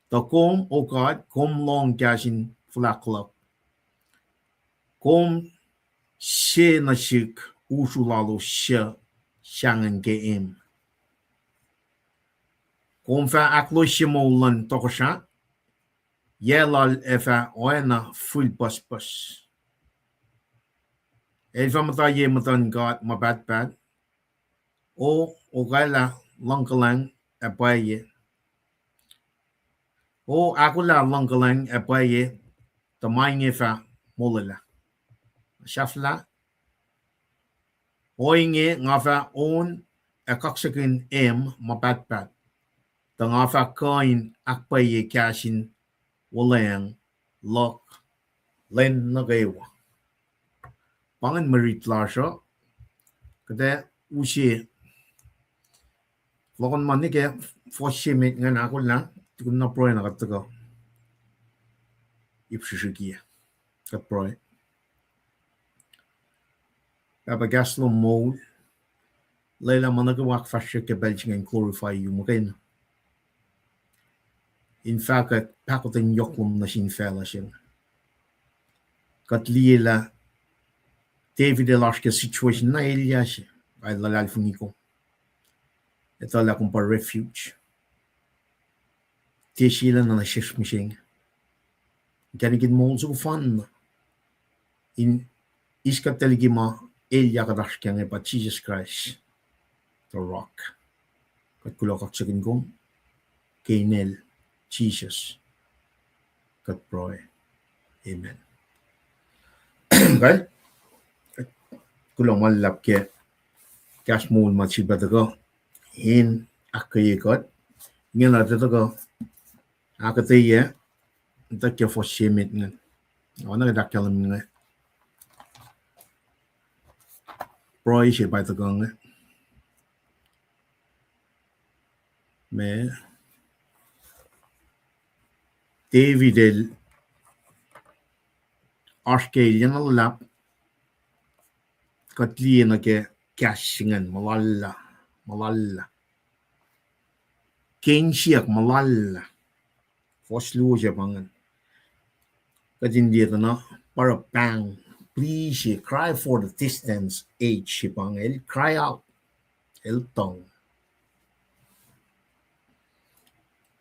tuh kom, O God, kom lohng kahs in fuhlahk luhk. Kom se nuh sihk usru lalos suc sahngweng ke im. Kom fah ahklohsye moul luhn tohkohsrah, yac lal ac fah oacna fihl pucspucs. El fah muhta ye muhtuhn God ma pahtpaht. O, okwaclah luhngkuhlwacng ac pwacye. O, ahkolah luhngkuhlwacng ac pwacye, tuh ma inge fah molwelah. Sahflah. Ohinge nga fah on ac kaksakihn im ma pahtpaht, tuh nga fah kuh in ahkpwacye kahs in wuhlweacng luhk lwen nuh kwewa. Pa ingacn mwe rit lasr uh, kuht ac use fohlohkohn ma nuh ke fuhs se met ingacn ahkolah, tukun na pruhe na kuht tuhkuh ip srihsrihk uh. Kuht pruhe. Pahpah kahs lom moul, lwelah ma nuh kwewa ahkfahsryuck ke pacl se inge in glorify you muhkwena. In fahkwack pahkotwen yohk lom nuh sin facluh se inge. Kuht liye lah David el oasr ke situation na elyah se, ac luhlahlfongi kom. Etuh lah kom pa refuge. Tiac sie lwen na nuh sesr mihsenge. Inkacnek in moul soko fanna in eis kuht tuh liki ma elyah kuht oasr kac inge pa Jisus Kraist, the rock. Kuht kuloh kaksakihn kom ke inen Jisus kuht pruhe. Amen. Kal, kuloh ma luhlahp ke kahs moul ma sifilpac tuhkuh in ahkkweye kuht. Ingena tuh tuhkuh ahkuhtweyac, tuh ke fuhs se met ingacn. Oacna kuht ahkkahlwemye inge, pruhe se pa tuhkuh inge. Ma David el oasr ke elyah na luhlahp, kuht liye nuh ke kahs se ingacn, muhlahlah, muhlahlah. Ke insiyuck muhlahlah. Fuhs luo se pa ingacn. Kuht in liye tuh na, pa oruh pahng, plea se, cry for the distant age se pa inge, el cry out, el tuhng.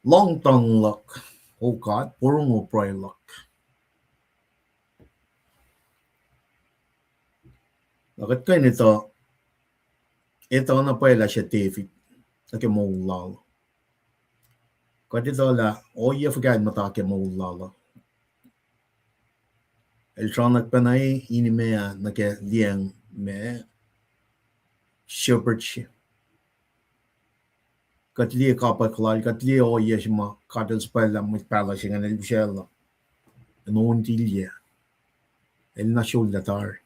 Lohng tuhng luhk, O God, porongo pruhe luhk. Na kuht kuh in etuh, etuh na pwacye lah se David nuh ke moul lal. Kuht etuh lah ohiyac fuhkah el muhta ke moul lal uh. El sronak pacna inima nuh ke liyacacng ma shepherd se. Kuht liye kapwack lal, kuht liye ohiyac se ma God el suhpwaclah mwet pahluh se ingacn el usaclah in on tilac. El na sollah tari.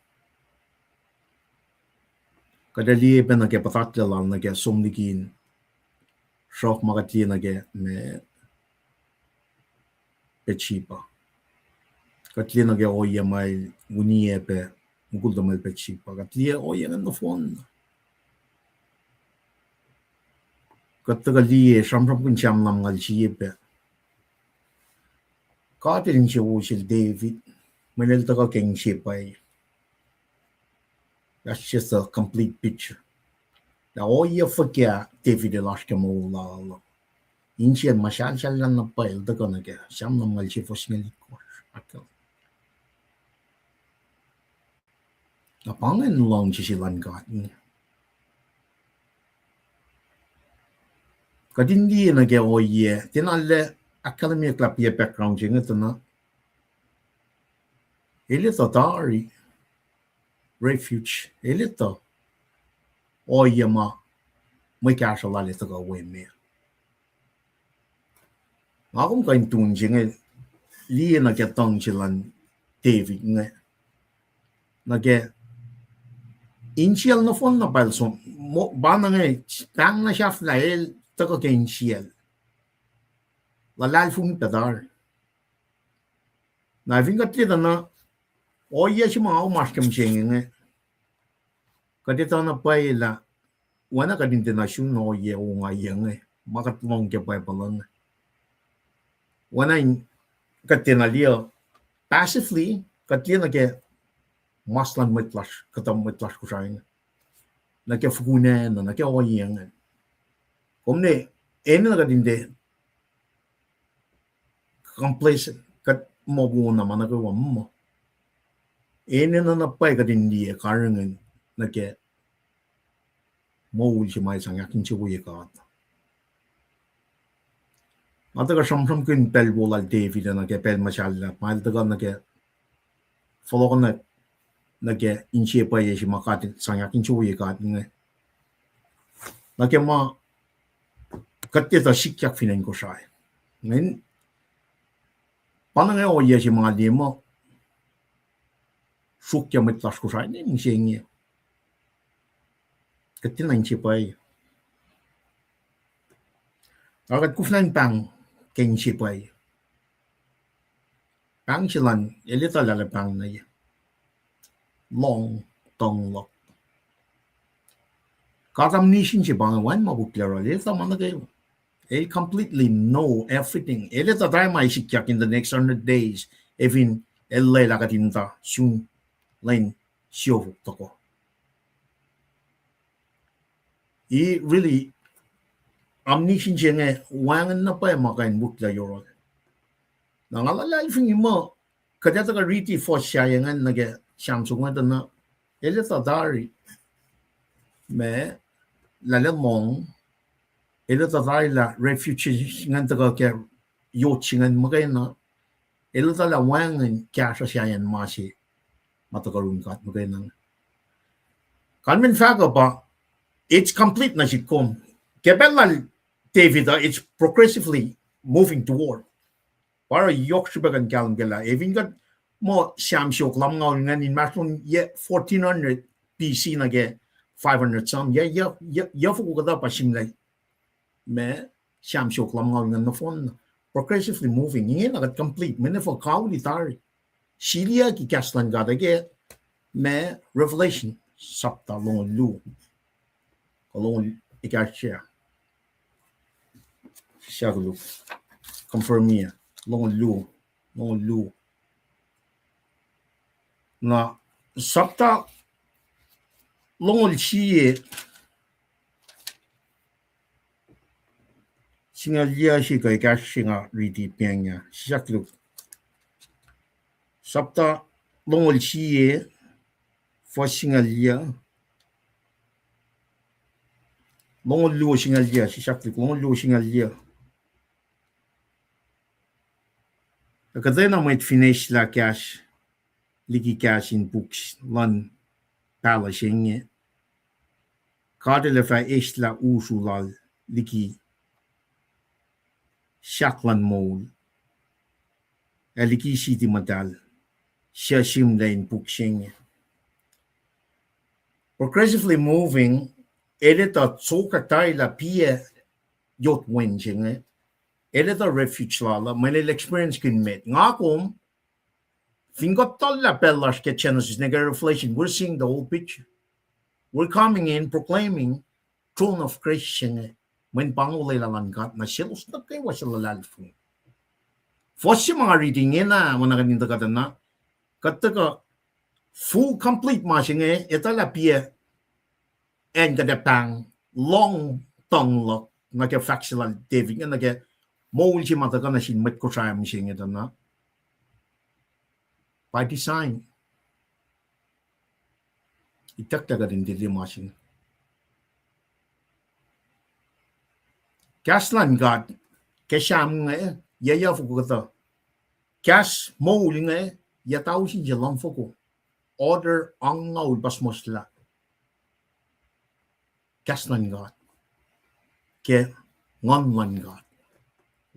Kuht ac liye pac nuh ke puhtatlac lal nuh ke som liki in sruhf ma kuht liye nuh ke ma Bathsheba. Kuht liye nuh ke ohiyac ma el uniyac pac mukul tuhmwacl Bathsheba. Kuht liye ohiyac ingacn nohfohn. Kuht tuhkuh liye sramsramkihn Sam lumngaul sie pac. God el insewowo sel David, mweyen el tuhkuh ke inse pwacye. That's just a complete picture. Lah ohiyac fuhkah David el oasr ke moul lal uh. Insiyacn ma shalshallah na pwacye el tuhkuh nuh ke Sam lumngaul sie fuhs singucul itkohsr. Na pa ingacn luhngse se luhn God. Kuht in liye nuh ke ohiyac, tiacna lah ahkkahlwemyeyuck lah pa background se inge tuh na. El etuh tari refuge, el etuh ohiyac ma mwe kahsruh lal ac tuhkuh we me. Nga kom kuh in tun se inge, liye nuh ke tuhng se luhn David inge. Nuh ke Insiyacl nohfohn na pacl som, pa na inge, pahng na sahflah el tuhkuh ke insiyacl. Luhlahlfongi pac tari. Na fin kuht liye tuh na, ohiyac se ma oasr ke mihsenge inge, kuht etuh na pwacye lah oacna kuht in tiacna sun ohiyac ongaiyac inge, ma kuht lohng ke Bible inge. Oacna in kuht tiacna liye passively, kuht liye nuh ke mas luhn mwet lasr, kuhtuh mwet lasr Kosrae inge, nuh ke fukun acn, nuh ke ohiyac inge. Kom ne, enenuh kuht in tiac complacent, kuht muh wona ma nuh kwewa muh. Enenuh na pwacye kuht in liye karihngihn nuh ke moul se ma sang ahkinsewowoye God. Nga tuhkuh sramsramkihn pacl wo lal David ah nuh ke pacl muhsahllah, ma el tuhkuh nuh ke fohlohkohnwack nuh ke inse pwacye se ma God sang ahkinsewowoye God inge. Nuh ke ma kuht etuh sikyak fin acn Kosrae. Ngan, pa na inge ohiyac se ma liye muh sruokyac mwet lasr Kosrae ne mihsenge. Kuht tiacna inse pwacye. Ac kuht koflah in pahng ke inse pwacye. Pahng se lal, el etuh lah pahng na ye lohng tuhng luhk. God omniscient se pa inge, wacngihn ma puk lah oruh el etuh ma nuh kwewa. El completely know everything. El etuh tari ma ac sikyak in the next hundred days, ac fin el lwelah kuht in tuh sun lwen siofok tohkoh. He really, omniscient se inge wacngihn na pwacye ma kuh in wihklac yohrohl. Na nga luhlahlfongi muh kuht ac tuhkuh riti fuhs sahyac ingacn nuh ke Sam soko inge tuh na, el etuh tari ma lal el lohng, el etuh tari lah refuge se ingacn tuhkuh ke yot se ingacn muhkwena, el etuh lah wacngihn kahsruh sahyacn ma se ma tuhkuh yurin God muhkwena. Kalmen fahk uh pa, it's complete nuh sik kom. Ke pacl lal David uh, it's progressively moving toward. Pa oruh yohk srihpac kuh in kahlwem kac lah, ac fin kuht muh Sam siofok lumngaul ingacn inmahsrlon yac fourteen hundred B C nuh ke five hundred some, yac, yac, yac, yac foko kuhtuh pa sihmlac ma Sam siofok lumngaul ingacn nohfohn, progressively moving. Ingena kuht complete, mweyen fuh kauli tari. Siliyucki kahs luhn God uh ke ma Revelation sapta longoul luo, kuh longoul ekahsr, sahk luo, confirm-i, longoul luo, longoul luo. Na sapta longoul sie, singucul yac se kuh ekahsr se nga riti pacng ah, sisahk luo. Sapta longoul sie, fuhs singucul yac, longoul luo singucul yac, sisahk luo, longoul luo singucul yac. Ac kuhtwena mwet fin eslah kahs liki kahs in puk luhn pahluh se inge, God El ac fah eslah usru lal liki sahk luhn moul, ac liki siti muhtahl, suc sihmlac in puk se inge. Progressively moving, el etuh sokwack tari lah piac yot wen se inge. El etuh refuge lal uh, mweyen el experience-kihn met. Nga kom, fin kuht tuhllah pacl lasr ke Genesis nuh ke Revelation, we're seeing the whole picture. We're coming in, proclaiming throne of grace se inge, mweyen pa inge olwelah luhn God nuh selos nuh kwewa suc luhlahlfongi. Fuhs se ma nga riti ingena, oacna kuht in tuhkuh tuh na, kuht tuhkuh full complete ma se inge, etuh lah piac acn kuht ac pahng lohng tuhng luhk nuh ke fahk se lal David inge nuh ke moul se ma tuhkuh nuh sin mwet Kosrae mihsenge tuh na, by design. Itucklac kuht in tiac liye ma se inge. Kahs luhn God ke Sam inge, yac yac foko kuhtuh. Kahs moul inge, yac tausin se lumfoko. Order angngaul puhspuhslah. Kahs luhn God ke Nguhn luhn God.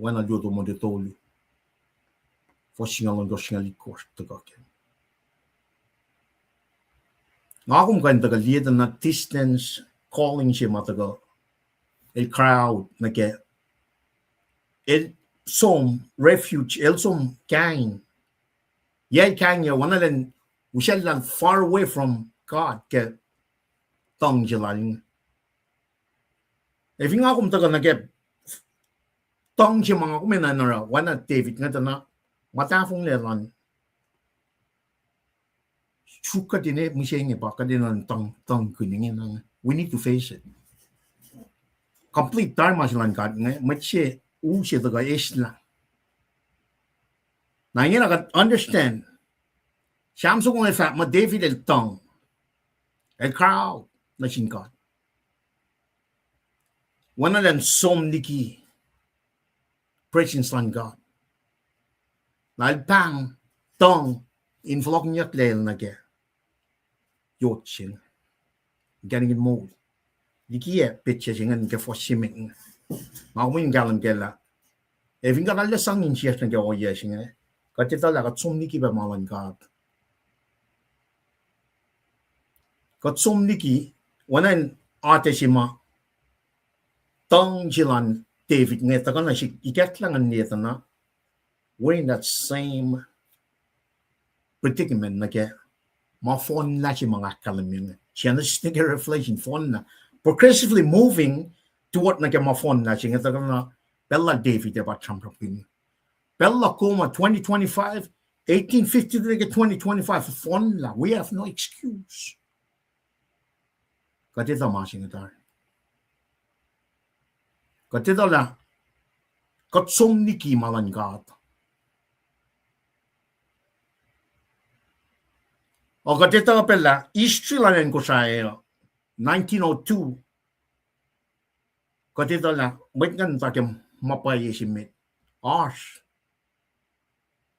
Oacna luo Timothy tolu, fuhs singucul ohnkohsr, singucul itkohsr tuhkuh kac. Nga kom kuh in tuhkuh liye tuh na distance calling se ma tuhkuh, el cry out nuh ke, el som refuge, el som kaing. Yac el kaingyac, oacna lwen usacllah far away from God ke tuhng se lal inge. Ac fin nga kom tuhkuh nuh ke tuhng se ma nga kom enenuh in oruh, oacna David inge tuh na, ma tahfonglac lal suk kuht in mihsenge pa kuht enenuh in tuhng, tuhngkihn inge na. We need to face it. Complete tari ma se lal God inge, mwet se, u se tuhkuh eslah. Na ingena kuht understand, Sam soko inge fahk muh David el tuhng, el cry out nuh sin God. Oacna lwen som liki presence luhn God, na el pahng tuhng in fohlohkihnyucklac el nuh ke yot se inge, inkacnek in moul. Likiyac petsac se inge ke fuhs se met inge. Nga kom in kahlwem kac lah, ac fin kuht arlac sang insiyacsr nuh ke ohiyac se inge, kuht etuh lah kuht som liki pac ma luhn God. Kuht som liki, oacna in atac se ma, tuhng se lal David inge tuhkuh nuh sihk ikacklah ngan liye tuh na, we're in that same predicament nuh ke ma fohnlah se ma nga ahkkahlwemye inge. Genesis nuh ke Revelation, fohnlah. Progressively moving toward nuh ke ma fohnlah se inge tuhkuh na, pacl lal David ac pa sramsramkihn. Pacl lal kom uh, twenty twenty-five, eighteen fifty nuh ke twenty twenty-five, fohnlah. We have no excuse. Kuht etuh ma se inge tari. Kuht etuh lah kuht som liki ma luhn God. Ac kuht etuh pac lah history lal acn Kosrae uh, nineteen oh two, kuht etuh lah mwet ingacn muhta ke ma pwacye se met, oasr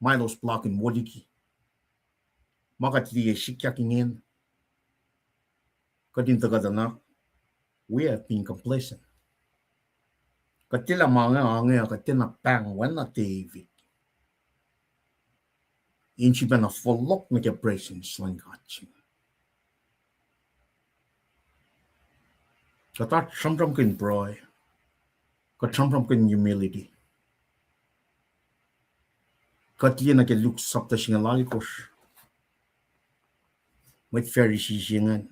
ma elos puhlakihn wo liki. Ma kuht liye sikyak ingena, kuht in tuhkuh tuh na, we have been complacent. Kuht tiac lah ma inge, inge, kuht tiacna pahng oacna David in sifacna fohlohk nuh ke presence luhn God se. Kuht oasr sramsramkihn pruhe. Kuht sramsramkihn humility. Kuht liye nuh ke Luke sapta singucul alkosr, mwet Pharisee se ingacn,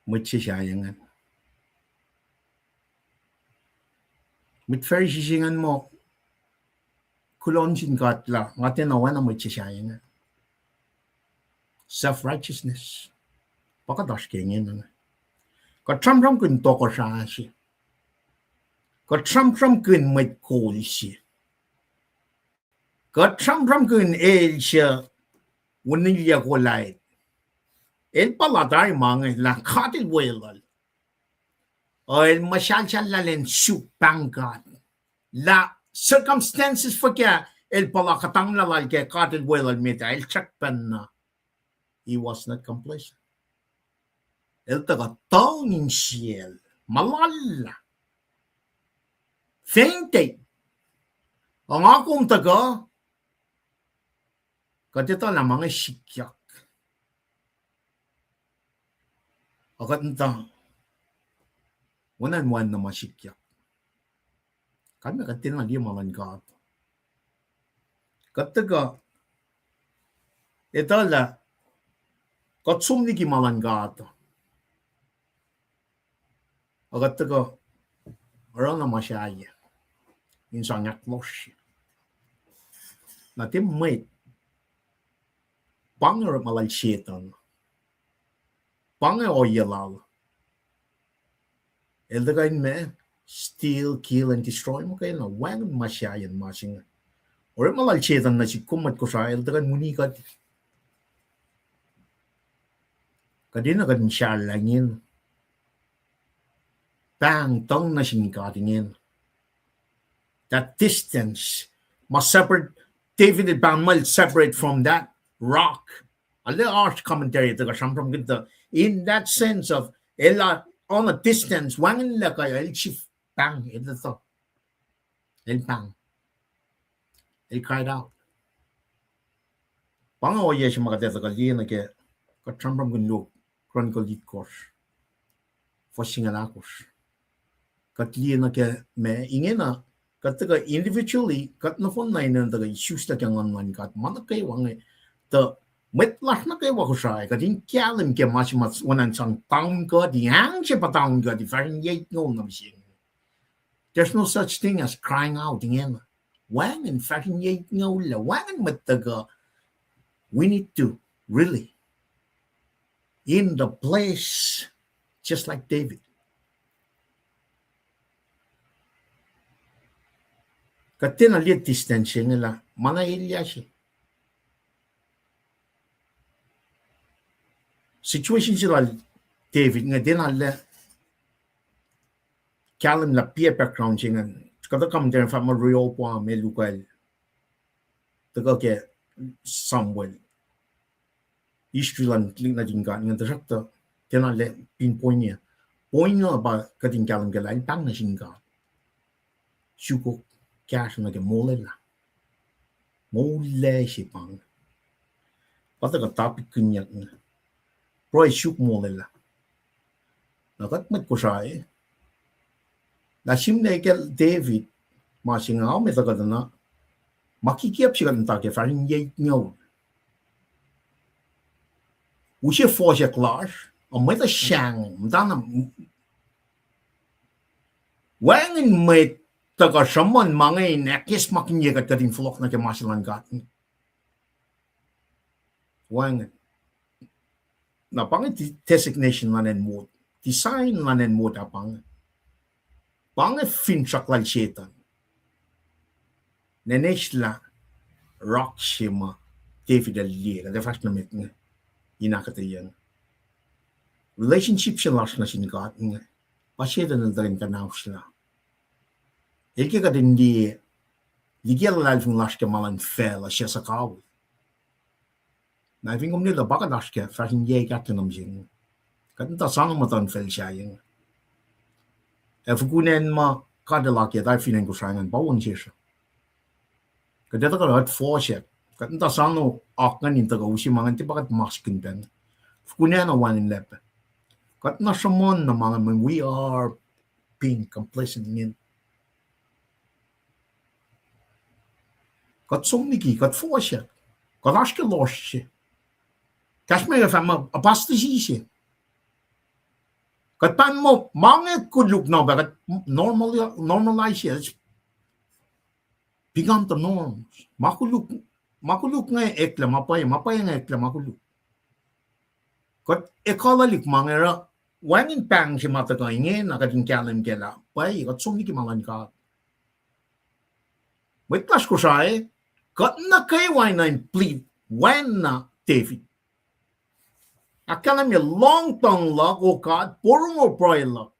mwet se sahyac ingacn. Mwet Pharisee se ingacn muh kuloh nuh sin God lah nga tiacna oacna mwet se sahyac ingacn. Self-righteousness. Pa kuht oasr ke ingena. Kuht sramsramkihn tohkohsrah se. Kuht sramsramkihn mwet kol se. Kuht sramsramkihn el suc wonilyuck Goliath. El puhla tari ma inge lah God El weluhl. Ac el muhsahlsahllah in suk pahng God. Lah circumstances fuhkah el puhla kuhtanglah lal ke God El weluhl met ah, el srackpacna. He was not complacent. El tuhkuh tuhng insiyacl, muhlahlah, fainted. Ac nga kom tuhkuh, kuht etuh lah ma inge sikyak. Ac kuht muhta oacna in wacngihn ma sikyak. Kalmac kuht tiacna liye ma luhn God. Kuht tuhkuh etuh lah kuht som liki ma luhn God, ac kuht tuhkuh oruh na ma sahyac in sang ahklohsr. Na tiac mwet, pa inge orekma lal Setuhn. Pa inge ohiyac lal. El tuhkuh in ma, steal, kill and destroy, muhkwena wacngihn ma sahyac ma se inge. Orekma lal Setuhn nuh sihk kom mwet Kosrae, el tuhkuh in wini kuht. Kuht enenuh kuht in sahlah ingena. Pahng tuhng nuh sin God ingena. That distance ma separate, David el pahng muh el separate from that rock. Arlac oasr commentary tuhkuh sramsramkihn tuh, in that sense of, el on a distance, wacngihnlac kuh el sifilpac pahng, el tuh, el pahng, el cried out. Pa inge ohiyac se ma kuht etuh kuh liye nuh ke, kuht sramsramkihn Luo Chronicle itkohsr, fuhs singucul ahkosr. Kuht liye nuh ke ma ingena, kuht tuhkuh individually, kuht nohfohn na enenuh in tuhkuh isuslac ke Nguhn luhn God ma nuh kwewa inge, tuh mwet lasr nuh kwewa Kosrae kuht in kahlwem ke ma se ma oacna in sang taun kuhti, ahng se pa taun kuhti, fahsr in yac itngoul na mihsenge. There's no such thing as crying out ingena. Wacngihn fahsr in yac itngoul lah, wacngihn mwet tuhkuh, we need to really in the place, just like David. Kuht tiacna liye distance se inge lah ma na elyah se. Situation se lal David inge tiacna lah kahlwem lah pia background se ingacn. Kuhtuh commentary fahk muh Rehoboam el ukwacl tuhkuh ke Samuel, history luhn nuhtin God ingacn, tuhsruhktuh tiacna lah pinpoint-i. Point uh pa kuht in kahlwem ke lah el pahng nuh sin God, suk kahsruh nuh ke molwelah. Molwelah se pa inge. Pa tuhkuh topic kinyuck inge. Pruhe suk molwelah. Na kuht mwet Kosrae, na sihmlac kacl David, ma se inge ao met kuht na, ma kikiap se kuht muhta ke fahsr in yac itngoul. Use fohsack lasr, a mwet uh sahngweng, muhtana, wacngihn mwet tuhkuh sruhmuhn ma inge in ahkacsmakihnye kuht, kuht in fohlohk nuh ke ma se luhn God. Wacngihn. Na pa inge designation luhn acn mot, design luhn acn mot ah pa inge. Pa inge finsrak lal Setuhn. Nwe enenuh lah rock se ma David el liye, kuht ac fahsr nuh met inge in ahkuhtweyac. Relationship se lasr nuh sin God inge, pa Setuhn el tuhkweni kuhnaoslah. El ke kuht in liye, likiyac luhlahlfongi lasr ke ma luhn facluh suc suhkawihl. Na fin kom liye lah pa kuht oasr ke fahsr in yac kahto na mihsenge, kuht muhta soano muhtuhnfacl sahyac inge. Ac fokoko acn ma God El akiyac tari fin acn Kosrae ingacn pa on sesr. Kuht etuh kuht fohsack, kuht muhta soano akihlen in tuhkuh use ma ingacn, tiac pa kuht maskihn pacna. Fokoko acn na wacngihnlac pac. Kuht na sruhmuhn na ma ingacn, we are being complacent ingacn. Kuht som liki, kuht fohsack. Kuht oasr ke lohsr se. Kahsruh ma fahk muh apostasy se. Kuht pahn muh ma inge koluk na pac, kuht normal, normalize it. Become the norms. Ma koluk, ma koluk inge eklac ma pwacye, ma pwacye inge eklac ma koluk. Kuht ekuhllah liki ma inge oruh wacngihn pahng se ma tuhkuh ingena kuht in kahlwem kac lah pwacye kuht som liki ma luhn God. Mwet lasr Kosrae, kuht nuh kwewa enenuh in plead, oacna David. Ahkkahlwemye lohng tuhng luhk, O God, porongo pruhe luhk.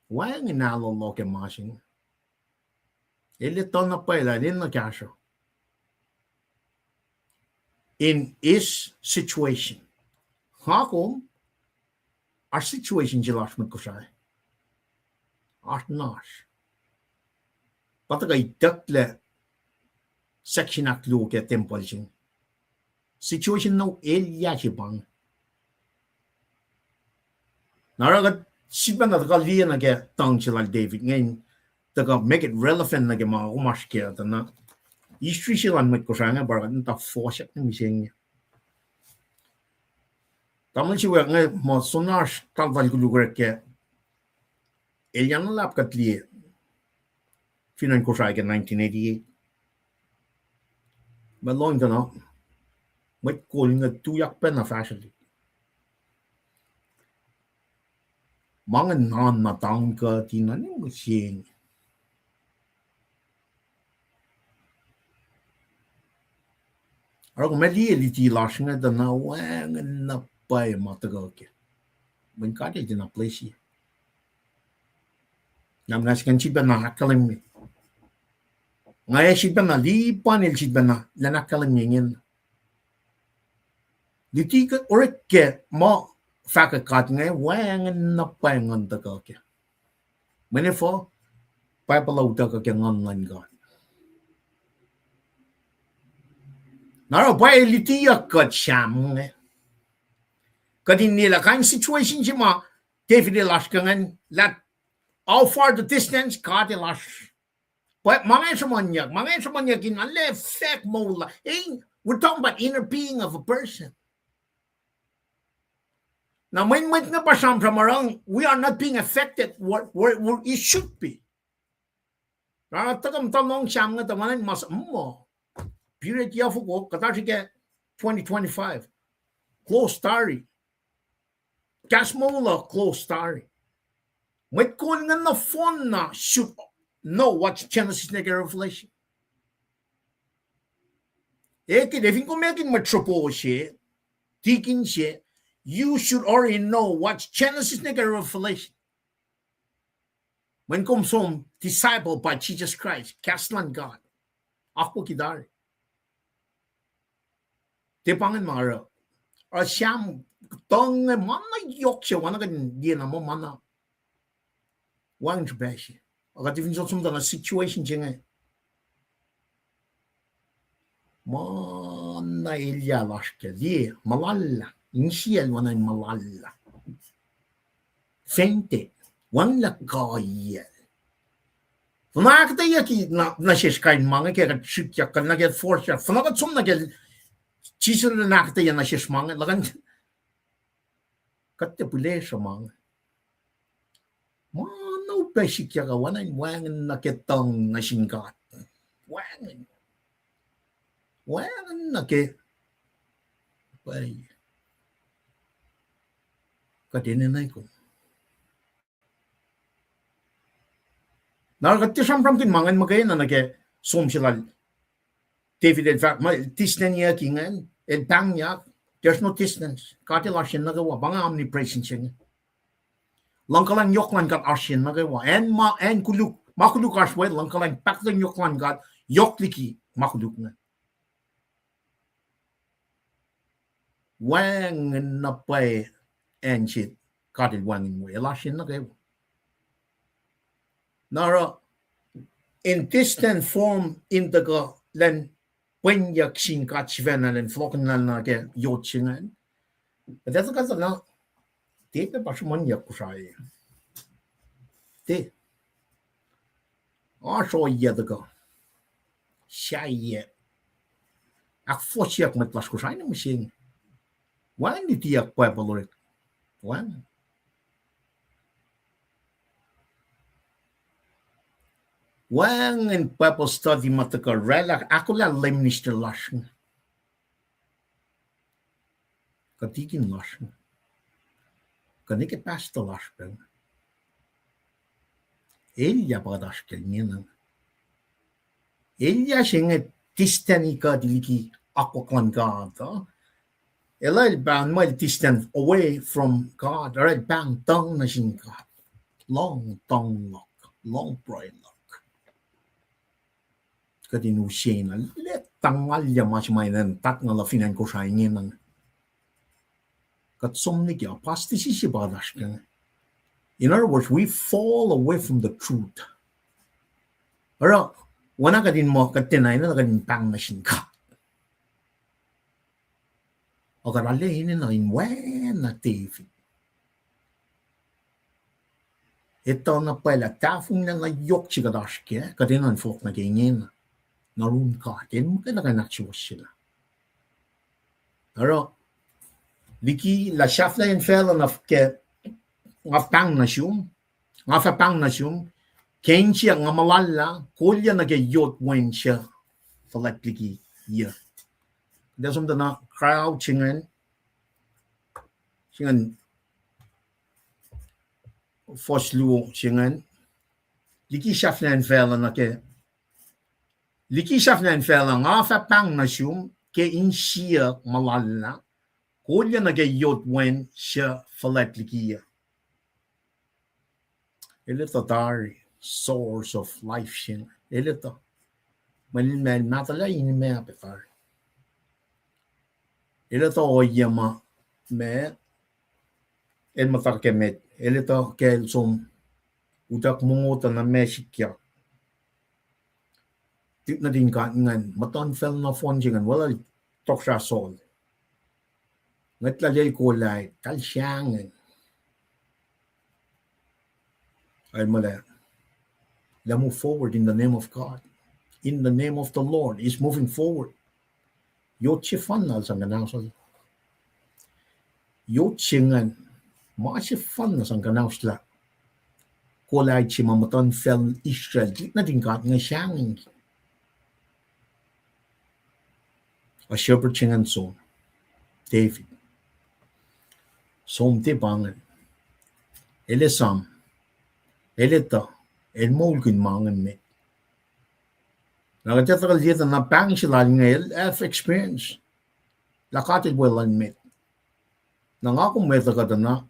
Wacngihn alu luhk ke ma se inge. El etuh na pwacye lah el enenuh kahsruh in his situation. Nga kom, oasr situation se lasr mwet Kosrae. Oasr na oasr. Pa tuhkuh itucklac section ahkluo ke tempuhl se inge. Situation na elyah se pa inge. Na oruh kuht sifacna tuhkuh liye nuh ke tuhng se lal David inge in tuhkuh make it relevant nuh ke ma kom oasr kac uh, na history se luhn mwet Kosrae inge pa kuht muhta fohsack nuh mihsenge. Tamuhlwel se wiyuck inge muh soenna oasr taltal koluk orek ke elyah na luhlahp kuht liye fin acn Kosrae ke nineteen eighty-eight. Mwe lohng tuh na mwet kol inge tuyak pacna fahsrwelihk. Ma inge na na taun kuhti na ni mihsenge. Oruh kom liye luti lasr inge tuh na wacngihn na pwacye ma tuhkuh kac. Mweyen God El tiacna place-i. Na nga sifacna ahkkahlwemye. Nga sifacna lipan el sifacna elan ahkkahlwemye ingena. Luti orek ke ma fahkwack God inge wacngihn na pwacye nguhn tuhkuh kac. Mweyen efuh? Bible uh utuckuh ke Nguhn luhn God. Na oruh pwacye lutiyuck kuht Sam inge. Kuht in liye lah kain situation se ma David el oasr ke ingacn, lah how far the distance, God el oasr. But ma inge sruhmuhnyuck, ma inge sruhmuhnyuck in arlac fahk moul la. Hey, we're talking about inner being of a person. Na mwe mwet inge pa sramsram aruh, we are not being affected what, what, what it should be. Na tuhkuh muhta lohng Sam inge tuh ma na in mas muh. Period yac foko, kuht oasr ke twenty twenty-five. Close tari. Kahs moul uh close tari. Mwet kol inge nohfohn na should know what Genesis nuh ke Revelation. Ekit, efin kom ekit mwet sropo se, tikin se, you should already know what Genesis nuh ke Revelation. Mweyen kom som disciple by Jesus Christ, kahs luhn God. Akwucki tari. Tiac pa ingacn ma oruh. Oruh Sam tuhng inge ma na yohk se, oacna kuht in liye na muh ma na wacngihn srihpac se. Ac kuht tiac fin som som tuh na situation se inge. Ma na elyah lasr ke, liye, muhlahlah, insiyacl oacna in muhlahlah. Fainted, wacngihn lah kuhiyacl. Fuhnuh ahkuhtweyucki na, nuh sesr kain ma inge ke kuht srihkyak, kuht nuh ke force, fuhnuh kuht som nuh ke Jisus el ahkuhtweyac nuh sesr ma inge, luhkuhn kuht tiac pihlesruh ma inge. Ma na upac sikyak uh, oacna in wacngihn nuh ke tuhng nuh sin God. Wacngihn. Wacngihn nuh ke, pwacye. Kuht enenuh kom. Na kuht tiac sramsramkihn ma ingacn muhkwena nuh ke som se lal David el fahk, ma distance-iyuck ingacn, el pahngyak, there's no distance. God el oasr yen nuh kwewa, pa inge omnipresence se inge. Luhngkuhlwacng yohk luhn God oasr yen nuh kwewa. Acn ma, acn koluk, ma koluk oasr we, luhngkuhlwacng pahkotwen yohk luhn God yohk liki ma koluk inge. Wacngihn na pwacye acn se God el wacngihn we, el oasr yen nuh kwewa. Na oruh in distance form in tuhkuh lwen pwenyuck sin God sifacna lwen fohlohkihnyacl nuh ke yot se ingacn. Kuht etuh kuhtuh na, tiac pac pa sruhmuhnyuck Kosrae. Tiac. Oasr ohiyac tuhkuh. Sahyac. Ahkfohsyeyuck mwet lasr Kosrae nuh mihsenge. Wacngihn lutiyuck Bible orek. Wacngihn. Wacngihn Bible study ma tuhkuh oraclah ahkolah lay minister lasr inge. Kuh tikin lasr inge. Kuh nuh ke pastor lasr pac inge. Elyah pa kuht oasr ke ingena. Elyah se inge distance kuht liki akwuck luhn God uh. El el pahng muh el distance away from God, oruh el pahng tuhng nuh sin God. Lohng tuhng luhk, lohng pruhe luhk. Kuht in use na, lah tangalyac ma se ma enenuh in tatngaluh fin acn Kosrae ingena. Kuht som nuh ke apostasy se pa oasr ke. In other words, we fall away from the truth. Oruh, oacna kuht in muh kuht tiacna enenuh kuht in pahng nuh sin God. Ac kuht arlac enenuh in oacna David. Etuh na pwacye lah tahfonglac na yohk se kuht oasr kac, kuht enenuh in fohlohk nuh ke ingena. Na run God, el muhkwena kuh in ahksuwohsyelah. Oruh, liki lah sahflahiyacn facluh na ke, nga pahng nuh sum, nga fah pahng nuh sum, ke insiyuck nga muhlahlah, kolyuc nuh ke yot wen suc fuhlwact liki yuc. Kuht ac som tuh na crowd se ingacn, se ingacn fuhs luo se ingacn, liki sahflahiyacn facluh nuh ke, liki sahflahiyacn facluh nga fah pahng nuh sum ke insiyuck muhlahlah, kolyuc nuh ke yot wen suc fuhlwact liki yuc. El etuh tari source of life se inge. El etuh. Mweyen el mahtuhlah in ma pac tari. El etuh ohiyac ma, ma, el muhta ke met. El etuh ke el som utuck mongo tuh na ma sikyak. Tuhlihk nuhtin God ingacn, muhtuhnfacl nohfohn se ingacn, weluhl tohkohsrah Saul. Ngwetlah lel kolac, kal sahngweng. El muh lah, lah move forward in the name of God. In the name of the Lord, he's moving forward. Yot sefanna sang kuhnahoslah. Yot se ingacn, ma sefanna sang kuhnahoslah. Kolac se ma muhtuhnfacl Israel, tuhlihk nuhtin God inge sahngweng. A shepherd se ingacn som, David. Som tiac pa ingacn. El esam, el etuh, el moulkihn ma ingacn met. Na kuht etuh kuh liye tuh na pahng se lal inge el have experience lah God el weluhl met. Na nga kom etuh kuh tuh na,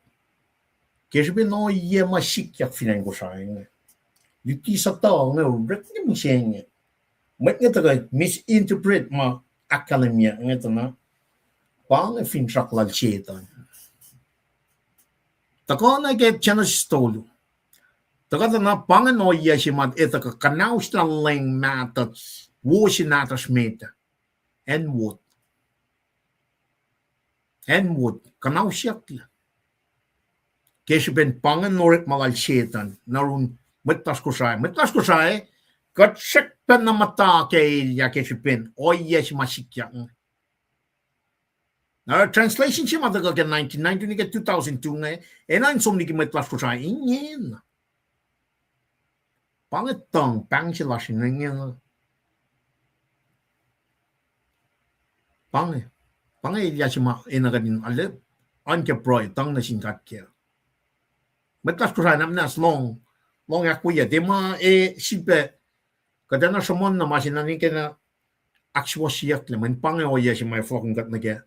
ke srihpen ohiyac ma sikyak fin acn Kosrae inge, luti sutuh inge orek ne mihsenge. Mwet inge tuhkuh misinterpret ma ahkkahlwemye inge tuh na, pa inge finsrak lal Setan. Tuhkuh nuh ke Genesis tolu. Tuhkuh tuh na pa ingacn ohiyac se ma etuh kuh kuhnahoslah leng mahtuh, wo se nahtuhsr met ah. Acn wot. Acn wot, kuhnausyucklac. Ke srihpen pa ingacn orekma lal Setan nuh yurin mwet lasr Kosrae. Mwet lasr Kosrae, kuht srackpacna muhta ke elyah ke srihpen ohiyac se ma sikyak inge. Na translation se ma tuhkuh ke nineteen ninety nuh ke two thousand two inge, enenuh in som liki mwet lasr Kosrae ingena. Pa inge tuhng pahng se lasr ingena. Pa inge, pa inge elyah se ma enenuh kuht in ale, oan ke pruhe tuhng nuh sin God kac. Mwet lasr Kosrae na muhnahs lohng, lohng ahkwoyac, tiac ma e sifilpac, kuht enenuh sruhmuhn na ma se na nwe ke na ahksuwohsyeyucklac, mweyen pa inge ohiyac se ma fohlohkihn kuht nuh kac.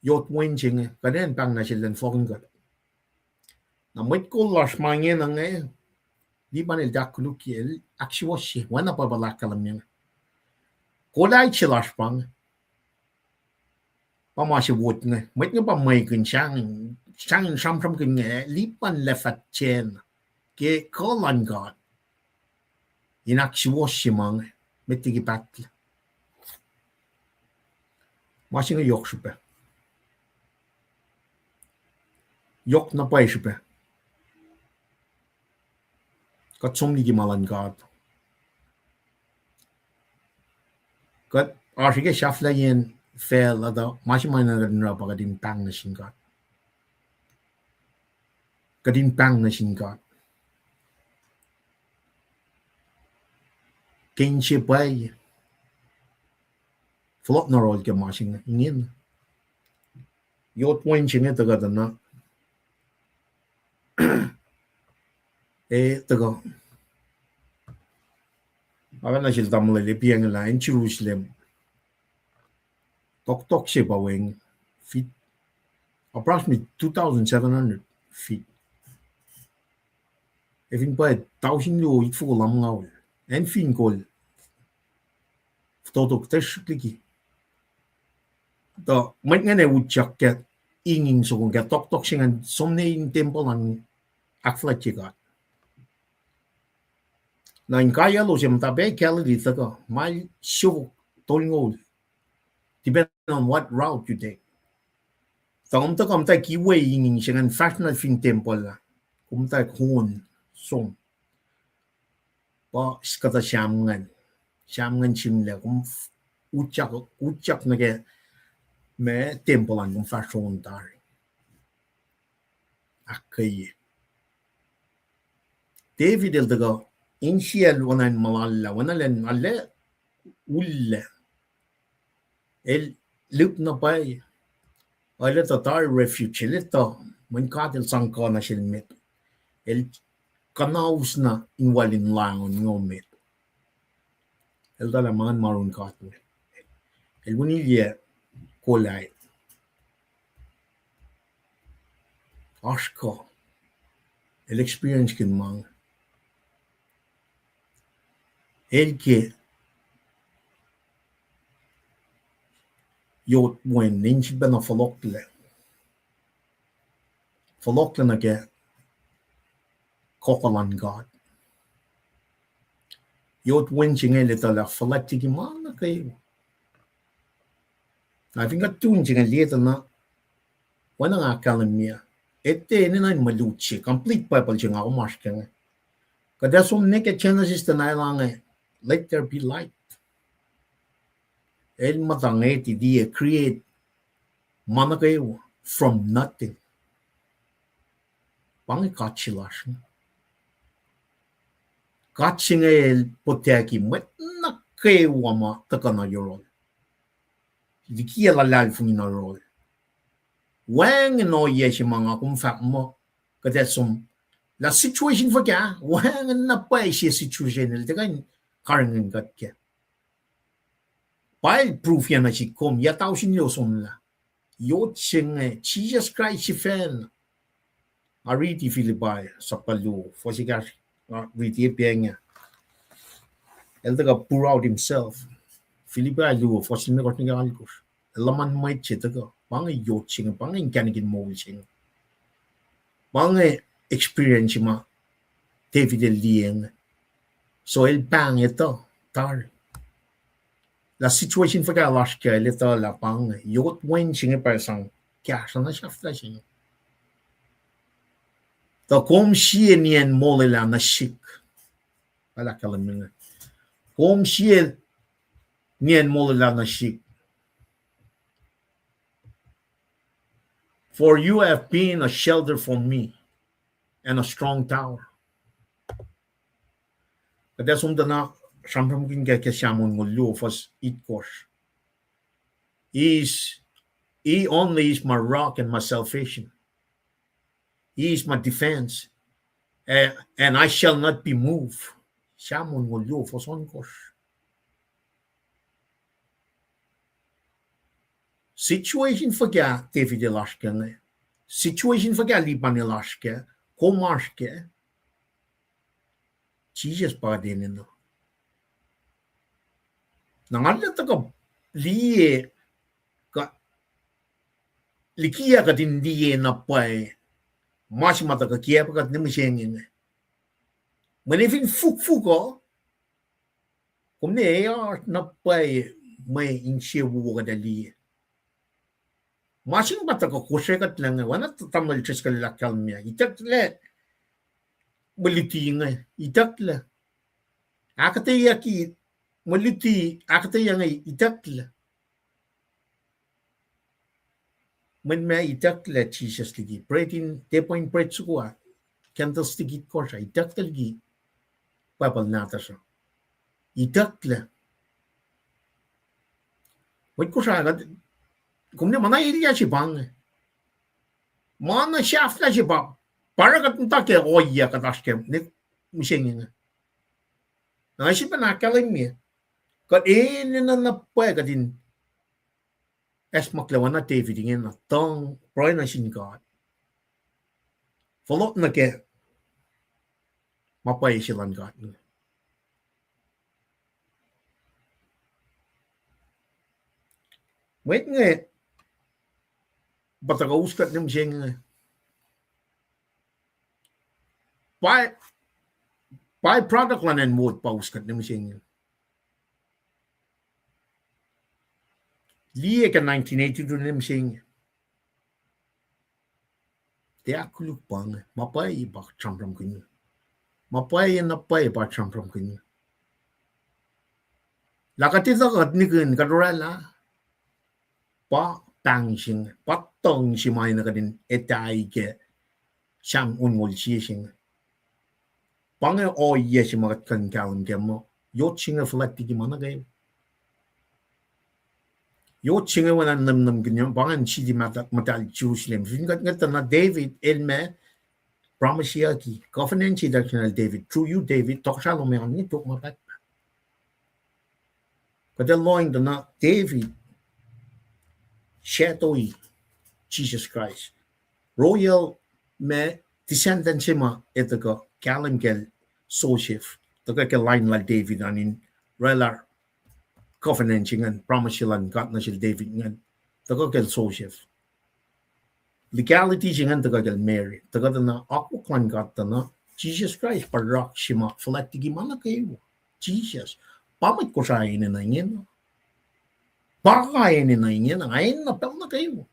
Yot wen se inge, kuht enenuh in pahng nuh sel elan fohlohkihn kuht. Na mwet kol lasr ma ingena inge, Lipan el tiac ahkkolukye, el ahksuwohsye, oacna Bible ahkkahlwemye inge. Kolac se lasr pa inge. Pa ma se wot inge, mwet inge pa mwekihn sahngweng, sahngweng sramsramkihn inge, Lipan lah fah tiacna ke kuh luhn God in ahksuwohsye ma inge, met liki pahtlac. Ma se inge yohk srihpac. Yohk na pwacye srihpac. Kuht som liki ma luhn God. Kuht oasr ke sahflahiyacn facl, tuh ma se ma enenuh kuht in oruh pa kuht in pahng nuh sin God. Kuht in pahng nuh sin God. Ke inse pwacye, fohlohk na yohrohl ke ma se inge, ingena. Yot wen se inge tuhkuh tuh na, e, tuhkuh, arulacna sel tamuhlwel Epi inge lah acn Jerusalem, toktok se pa wacngihn feet, approximately two thousand seven hundred feet. E fin pwacye tausin luo itfoko lumngaul, acn fin kol, fototo kuhtwesrihk liki. Tuh mwet ingacn ac utyak ke inging soko ke toktok se ingacn, som nuh in tempuhl an, ahkfuhlwactye God. Na inkaiyaclos ac muhta pac Galilee tuhkuh, mael siofok tolngoul, depending on what route you take. Tuh kom tuhkuh muhta kiwe inging se ingacn fahsr na fin tempuhl ah, kom muhta on som. Pa kuhtuh Sam ingacn, Sam ingacn sihmlac, kom utyak, utyak nuh ke ma tempuhl an, kom fahsr on tari. Ahkkweye. David el tuhkuh insiyacl oacna in muhlahllahlah, oacna lacn alu ullac. El lihpna pwacye. El etuh tari refuge, el etuh mweyen God el sang kuh nuh sel met. El kuhnausna in wal in lain ngo met. El tuh lah ma ngacn ma oruh God me. El winilyac Goliath. Oasr kuh. El experiencekihn ma inge. El ke yot wen, in sifilpacna fohlohklac. Fohlohklac nuh ke kohkoh luhn God. Yot wen se inge el etuh lah fuhlwact liki ma nuh kwewa. Na fin kuht tun se inge liye tuh na, oacna nga ahkkahlwemye, etuh enenuh in mwe lut se, complete Bible se nga kom oasr kac inge. Kuht ac som nuh ke Genesis tuh na el ange, let there be light. El muhta ngeti liye create ma nuh kwewa from nothing. Pa inge God se lasr inge. God se inge el potaki mwet nuh kwewa ma tuhkuh nuh yohrohl. Liki luhlahlfongi nuh yohrohl. Wacngihn ohiyac se ma nga kom fahk muh, kuht ac som, lah situation fuhkah, wacngihn na pwacye se situation el tuhkuh in karihngihn kuht kac. Pa el proof-ya nuh sihk kom, yac tausin luo somlah. Yot se inge, Jisus Kraist sifacna. Nga riti Philippians sapta luo, fuhs ekahsr, nga riti pac inge. El tuhkuh pour out himself. Philippians luo, fuhs limekohsr nuh ke alkosr. El luhman mwet se tuhkuh. Pa inge yot se inge, pa inge inkacnek in moul se inge. Pa inge experience ma David el liye inge. So el pahng etuh tari lah situation fuhkah lasr kac, el etuh lah pa inge yot wen se inge pa sang kahsruh na sahflah se inge. Tuh kom sie nien molwelah nuh sihk. Pacl ahkkahlwemye inge. Kom sie nien molwelah nuh sihk. For you have been a shelter for me and a strong tower. Kuht ac som tuh na sramsramkihn ke, ke Psalm onngoul luo, fuhs itkohsr. He is, he only is my rock and my salvation. He is my defense, and, and I shall not be moved. Psalm onngoul luo, fuhs ohnkohsr. Situation fuhkah David el oasr kac inge. Situation fuhkah Lipan el oasr kac, kom oasr kac. Jisus pa kuht enenuh. Na nga arlac tuhkuh liye, kuh, liki ah kuht in liye na pwacye ma se ma tuhkuh kiacpwe kuht ne mihsenge inge. Mweyen fin fukfuk uh, kom ne ac oasr na pwacye mwe insewowo kuht ac liye. Ma se inge pa tuhkuh kosre kuhtlac inge, oacna tamuhlwel Driscoll el ahkkahlwemye, itucklac mwe luti inge, itucklac. Ahkuhtweyucki, mwe luti, ahkuhtweyac inge itucklac. Mweyen ma itucklac Jisus liki bread in, tiac pa in bread soko ah, candlestick itkohsr ah, itucklac liki Bible nahtuhsr uh. Itucklac. Mwet Kosrae, kom ne ma na elyah se pa inge. Ma na sahflah se pa, pa oruh kuht muhta ke ohiyac kuht oasr kac ne mihsenge inge. Na sifilpac ahkkahlwemye, kuht enenuh na pwacye kuht in acsmaklac oacna David ingena, tuhng pruhe nuh sin God. Fohlohk nuh ke ma pwacye se luhn God inge. Mwet inge pa tuhkuh us kuht ne mihsenge. By, by-product luhn acn wot pa us kuht ne mihsenge. Liye ke nineteen eighty-two ne mihsenge. Tiac ahkkoluk pa inge, ma pwacye pa sramsramkihn. Ma pwacye na pwacye pa sramsramkihn. Lah kuht etuh kuht nihkihn kuht oraclah, pa pahng se inge, pa tuhng se ma enenuh kuht in etuh ke Psalm onngoul sie se inge. Pa inge ohiyac se ma kuht kuh in kahlwem kac muh, yot se inge fuhlwact liki ma nuh kwewa. Yot se inge oacna nuhmnuhmkihn, pa ingacn city muhtahl Jerusalem. Fin kuht ngetacng na David el ma promiseyucki, covenant se ituckyang David, through you David, tohkohsrahi lom an inge tok ma pahtpaht. Kuht ac lohng tuh na David shadow-i Jisus Kraist. Royal ma descendant se ma ac tuhkuh kahlwem kacl Joseph, tuhkuh ke line lal David an in oraclah covenant se ingacn, promise se luhn God nuh sel David ingacn, tuhkuh kacl Joseph. Legality se ingacn tuhkuh kacl Mary, tuhkuh tuh na akwuck luhn God tuh na Jisus Kraist pa rock se ma fuhlwact liki ma nuh kwewa. Jisus. Pa mwet Kosrae enenuh ingena. Pa enenuh ingena, nga enenuh pacl nuh kwewa.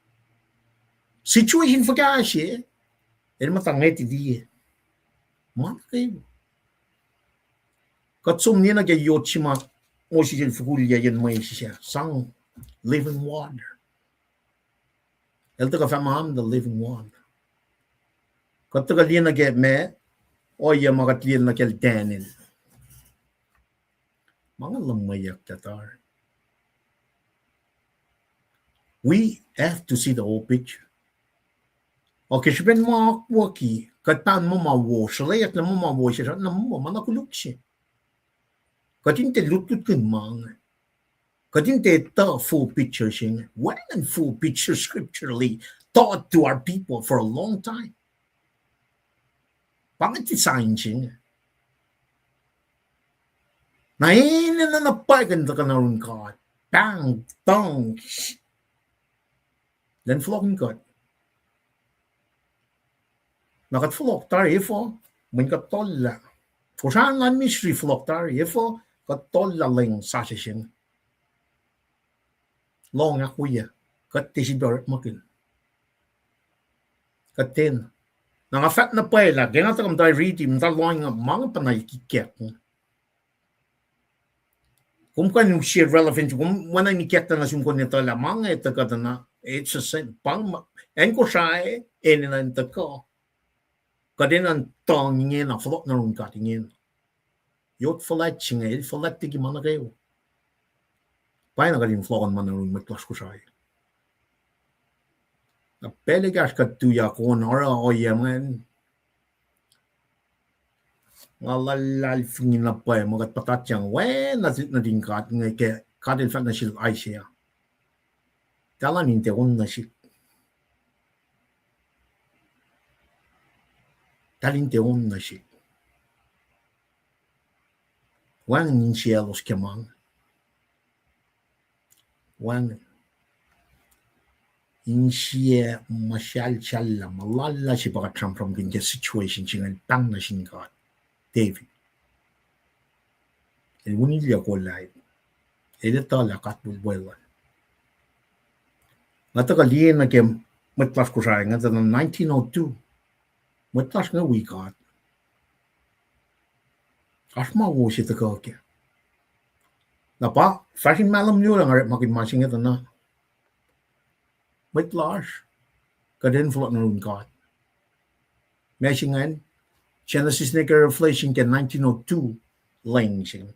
Situation fuhkah se, el muhta ngwetiti. Ma nuh kwewa. Kuht som liye nuh ke yot se ma Moses el fokulya yen mwesis ah, sang living water. El tuhkuh fahk muh, I'm the living water. Kuht tuhkuh liye nuh ke ma, ohiyac ma kuht liye nuh kacl Daniel. Ma nga luhmweyuck tari. We have to see the whole picture. Ac ke srihpen ma akwucki, kuht pahngon muh ma wo, sroleyuck lah muh ma wo, sesr na muh ma na koluk se. Kuht in tiac lutlutkihn ma inge. Kuht in tiac etuh full picture se inge. Wacngihn full picture scripturally taught to our people for a long time. Pa inge tiac sign se inge. Na enenuh na pwacye kuh in tuhkuh nuh yurin God. Pahng tuhng. Elan fohlohkihn kuht. Na kuht fohlohk tari efuh, mweyen kuht tollah. Kosrae luhn misineri fohlohk tari efuh, kuht tollah lwen sasuc se inge. Lohng ahkwoyac, kuht tiac sifilpac orekmakihn. Kuht tiacna. Na nga fahk na pwacye lah ke nga tuhkuh muhta riti, muhta lohng, ma inge pa na ikikyak. Kom kuh in use relevant, kom oacna in ikyak tuh nuh sum kom in etuh lah ma inge tuhkuh tuh na, it's the same. Pa inge, acn Kosrae enenuh in tuhkuh. Kuht enenuh in tuhng ingena, fohlohk nuh yurin God ingena. Yot fuhlwact se inge, el fuhlwact liki ma nuh kwewa. Pwacyena kuht in fohlohk nuh yurin mwet lasr Kosrae. Na pacl ekahsr kuht tuyak on oruh ohiyac ingacn, nga luhlahlfongi na pwacye muh kuht puhtatyang we nuhtin God inge ke God El fahk nuh sel Isaiah, Talan in tiac on nuh sihk. Talan in tiac on nuh sihk. Wacngihn insiyaclos ke ma inge. Wacngihn. Insiyac muhsahlsahllah, muhlahlah se pa kuht sramsramkihn ke situation se ingacn, pahng nuh sin God. David el winilyac kolahl. El etuh lah God Waclwacl. Nga tuhkuh liye nuh ke mwet lasr Kosrae inge tuh na nineteen oh two. Mwet lasr inge wi God. Oasr ma wo se tuhkuh kac. Na pa fahsr in mahlwem luo lah nga orekmakihn ma se inge tuh na, mwet lasr, kuht in fohlohk nuh yurin God. Ma se ingacn, Genesis nuh ke Revelation ke nineteen oh two lwen se inge.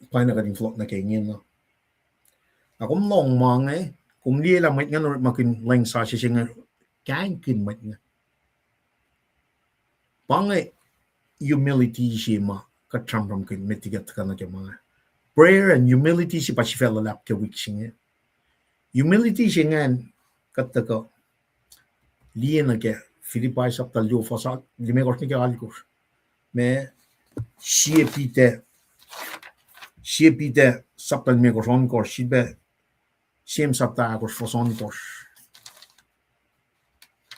Pwacyena kuht in fohlohk nuh ke ingena. Na kom lohng ma inge, kom liye lah mwet ingacn orekmakihn lwen sasuc se inge, kaingkihn mwet inge. Pa inge humility se ma kuht sramsramkihn met liki kuht tuhkuh nuh ke ma inge. Prayer and humility se pa sifac luhlahp ke wik se inge. Humility se ingacn kuht tuhkuh liye nuh ke Philippi sapta luo fuhs limekohsr nuh ke alkohsr. Ma sie Peter, sie Peter sapta limekohsr ohnkohsr, sifilpac James sapta ahkosr fuhs ohnkohsr.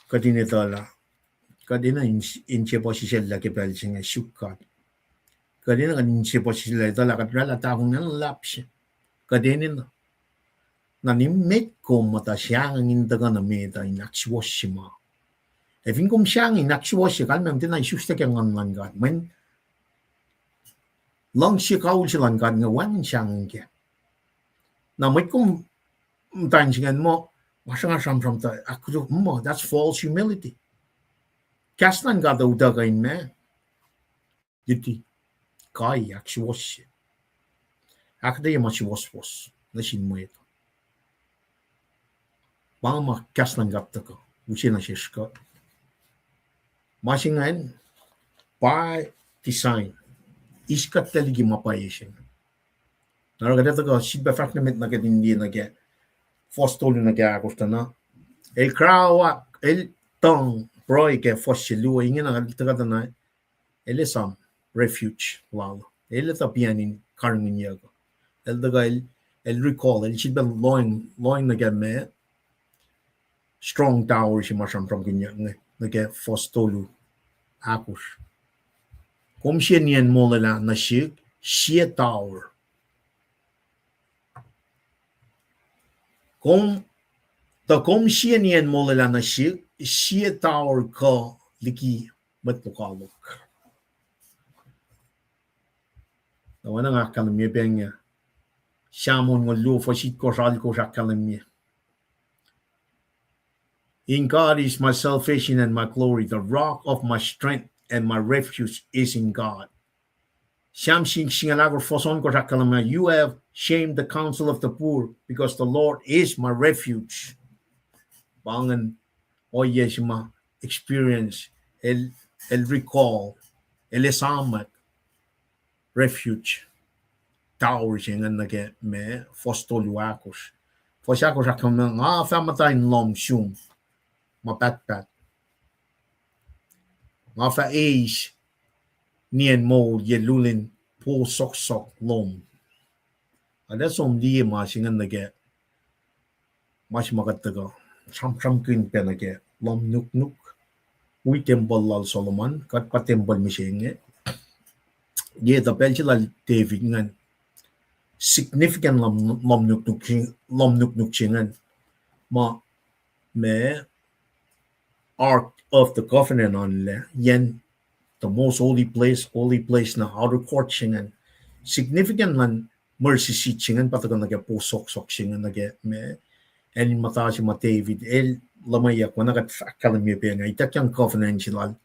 Kuht in etuh lah kuht enenuh in, inse puhsisacllah ke pacl se inge suk God. Kuht enenuh kuht in inse puhsisacllah, etuh lah kuht oraclah tahfonglac luhlahp se. Kuht enenuh. Na nimet kom muhta sahngweng in tuhkuh nuh met uh in ahksuwohsye ma. Ac fin kom sahngweng in ahksuwohsye, kalmac tiacna isuslac ke Nguhn luhn God. Mweyen luhngse kawihl se luhn God inge wacngihn sahngweng kac. Na mwet kom muhta in se ingacn muh, ma sruhnga sramsram tuh ahkkuto muh, that's false humility. Kahs luhn God uh utuckuh in ma luti, kai, ahksuwohsye, ahkuhtweyac ma suwohswohs nuh sin mwet. Pa ma kahs luhn God tuhkuh use nuh sesr kuht. Ma se ingacn, by design, eis kuht liki ma pwacye se inge. Na oruh kuht ac tuhkuh sifilpac fahsr nuh met nuh ke in liye nuh ke fuhs tolu nuh ke ahkosr tuh na, el krawa, el tuhng pruhe ke fuhs se luo, ingena el tuhkuh tuh na, el esam refuge lal, el etuh pian in karihngihnyuck. El tuhkuh, el, el recall, el sifilpac lohng, lohng nuh ke ma strong tower se ma sramsramkihnyuck inge nuh ke fuhs tolu ahkosr. Kom sie nien molwelah nuh sihk, sie tower. Kom, tuh kom sie nien molwelah nuh sihk, sie tower kuh liki mwet lokoalok. Na oacna nga ahkkahlwemye pacnge, Sam onngoul luo fuhs itkohsr alkohsr ahkkahlwemye, In God is my salvation and my glory, the rock of my strength and my refuge is in God. Sam sing-, singucul ahkosr fuhs ohnkohsr ahkkahlwemye, You have shamed the counsel of the poor, because the Lord is my refuge. Pa ingacn ohiyac se ma experience, el, el recall, el esamwack refuge, tower se ingacn nuh ke ma fuhs tolu ahkosr. Fuhs ahkosr ahkkahlwemye, Nga fah muhta in lohm sum ma pahtpaht. Nga fah eis nien moul ye lulin po sohksohk lom. Arlac som liye ma se ingacn nuh ke ma se ma kuht tuhkuh sramsramkihn pac nuh ke lohm nuknuk. Wi tempuhl lal Solomon, kuht pa tempuhl mihsenge. Ye tuh pacl se lal David ingacn, significant lohm, lohm nuknuk se, lohm nuknuk se ingacn, ma, ma Ark of the Covenant an lac, yen the most holy place, holy place na outer court se ingacn. Significant luhn mercy seat se ingacn pa tuhkuh nuh ke po sohksohk se ingacn nuh ke ma, acn in muhta se ma David el luhmweyuck, oacna kuht ahkkahlwemye pac inge, ituckyang covenant se lal.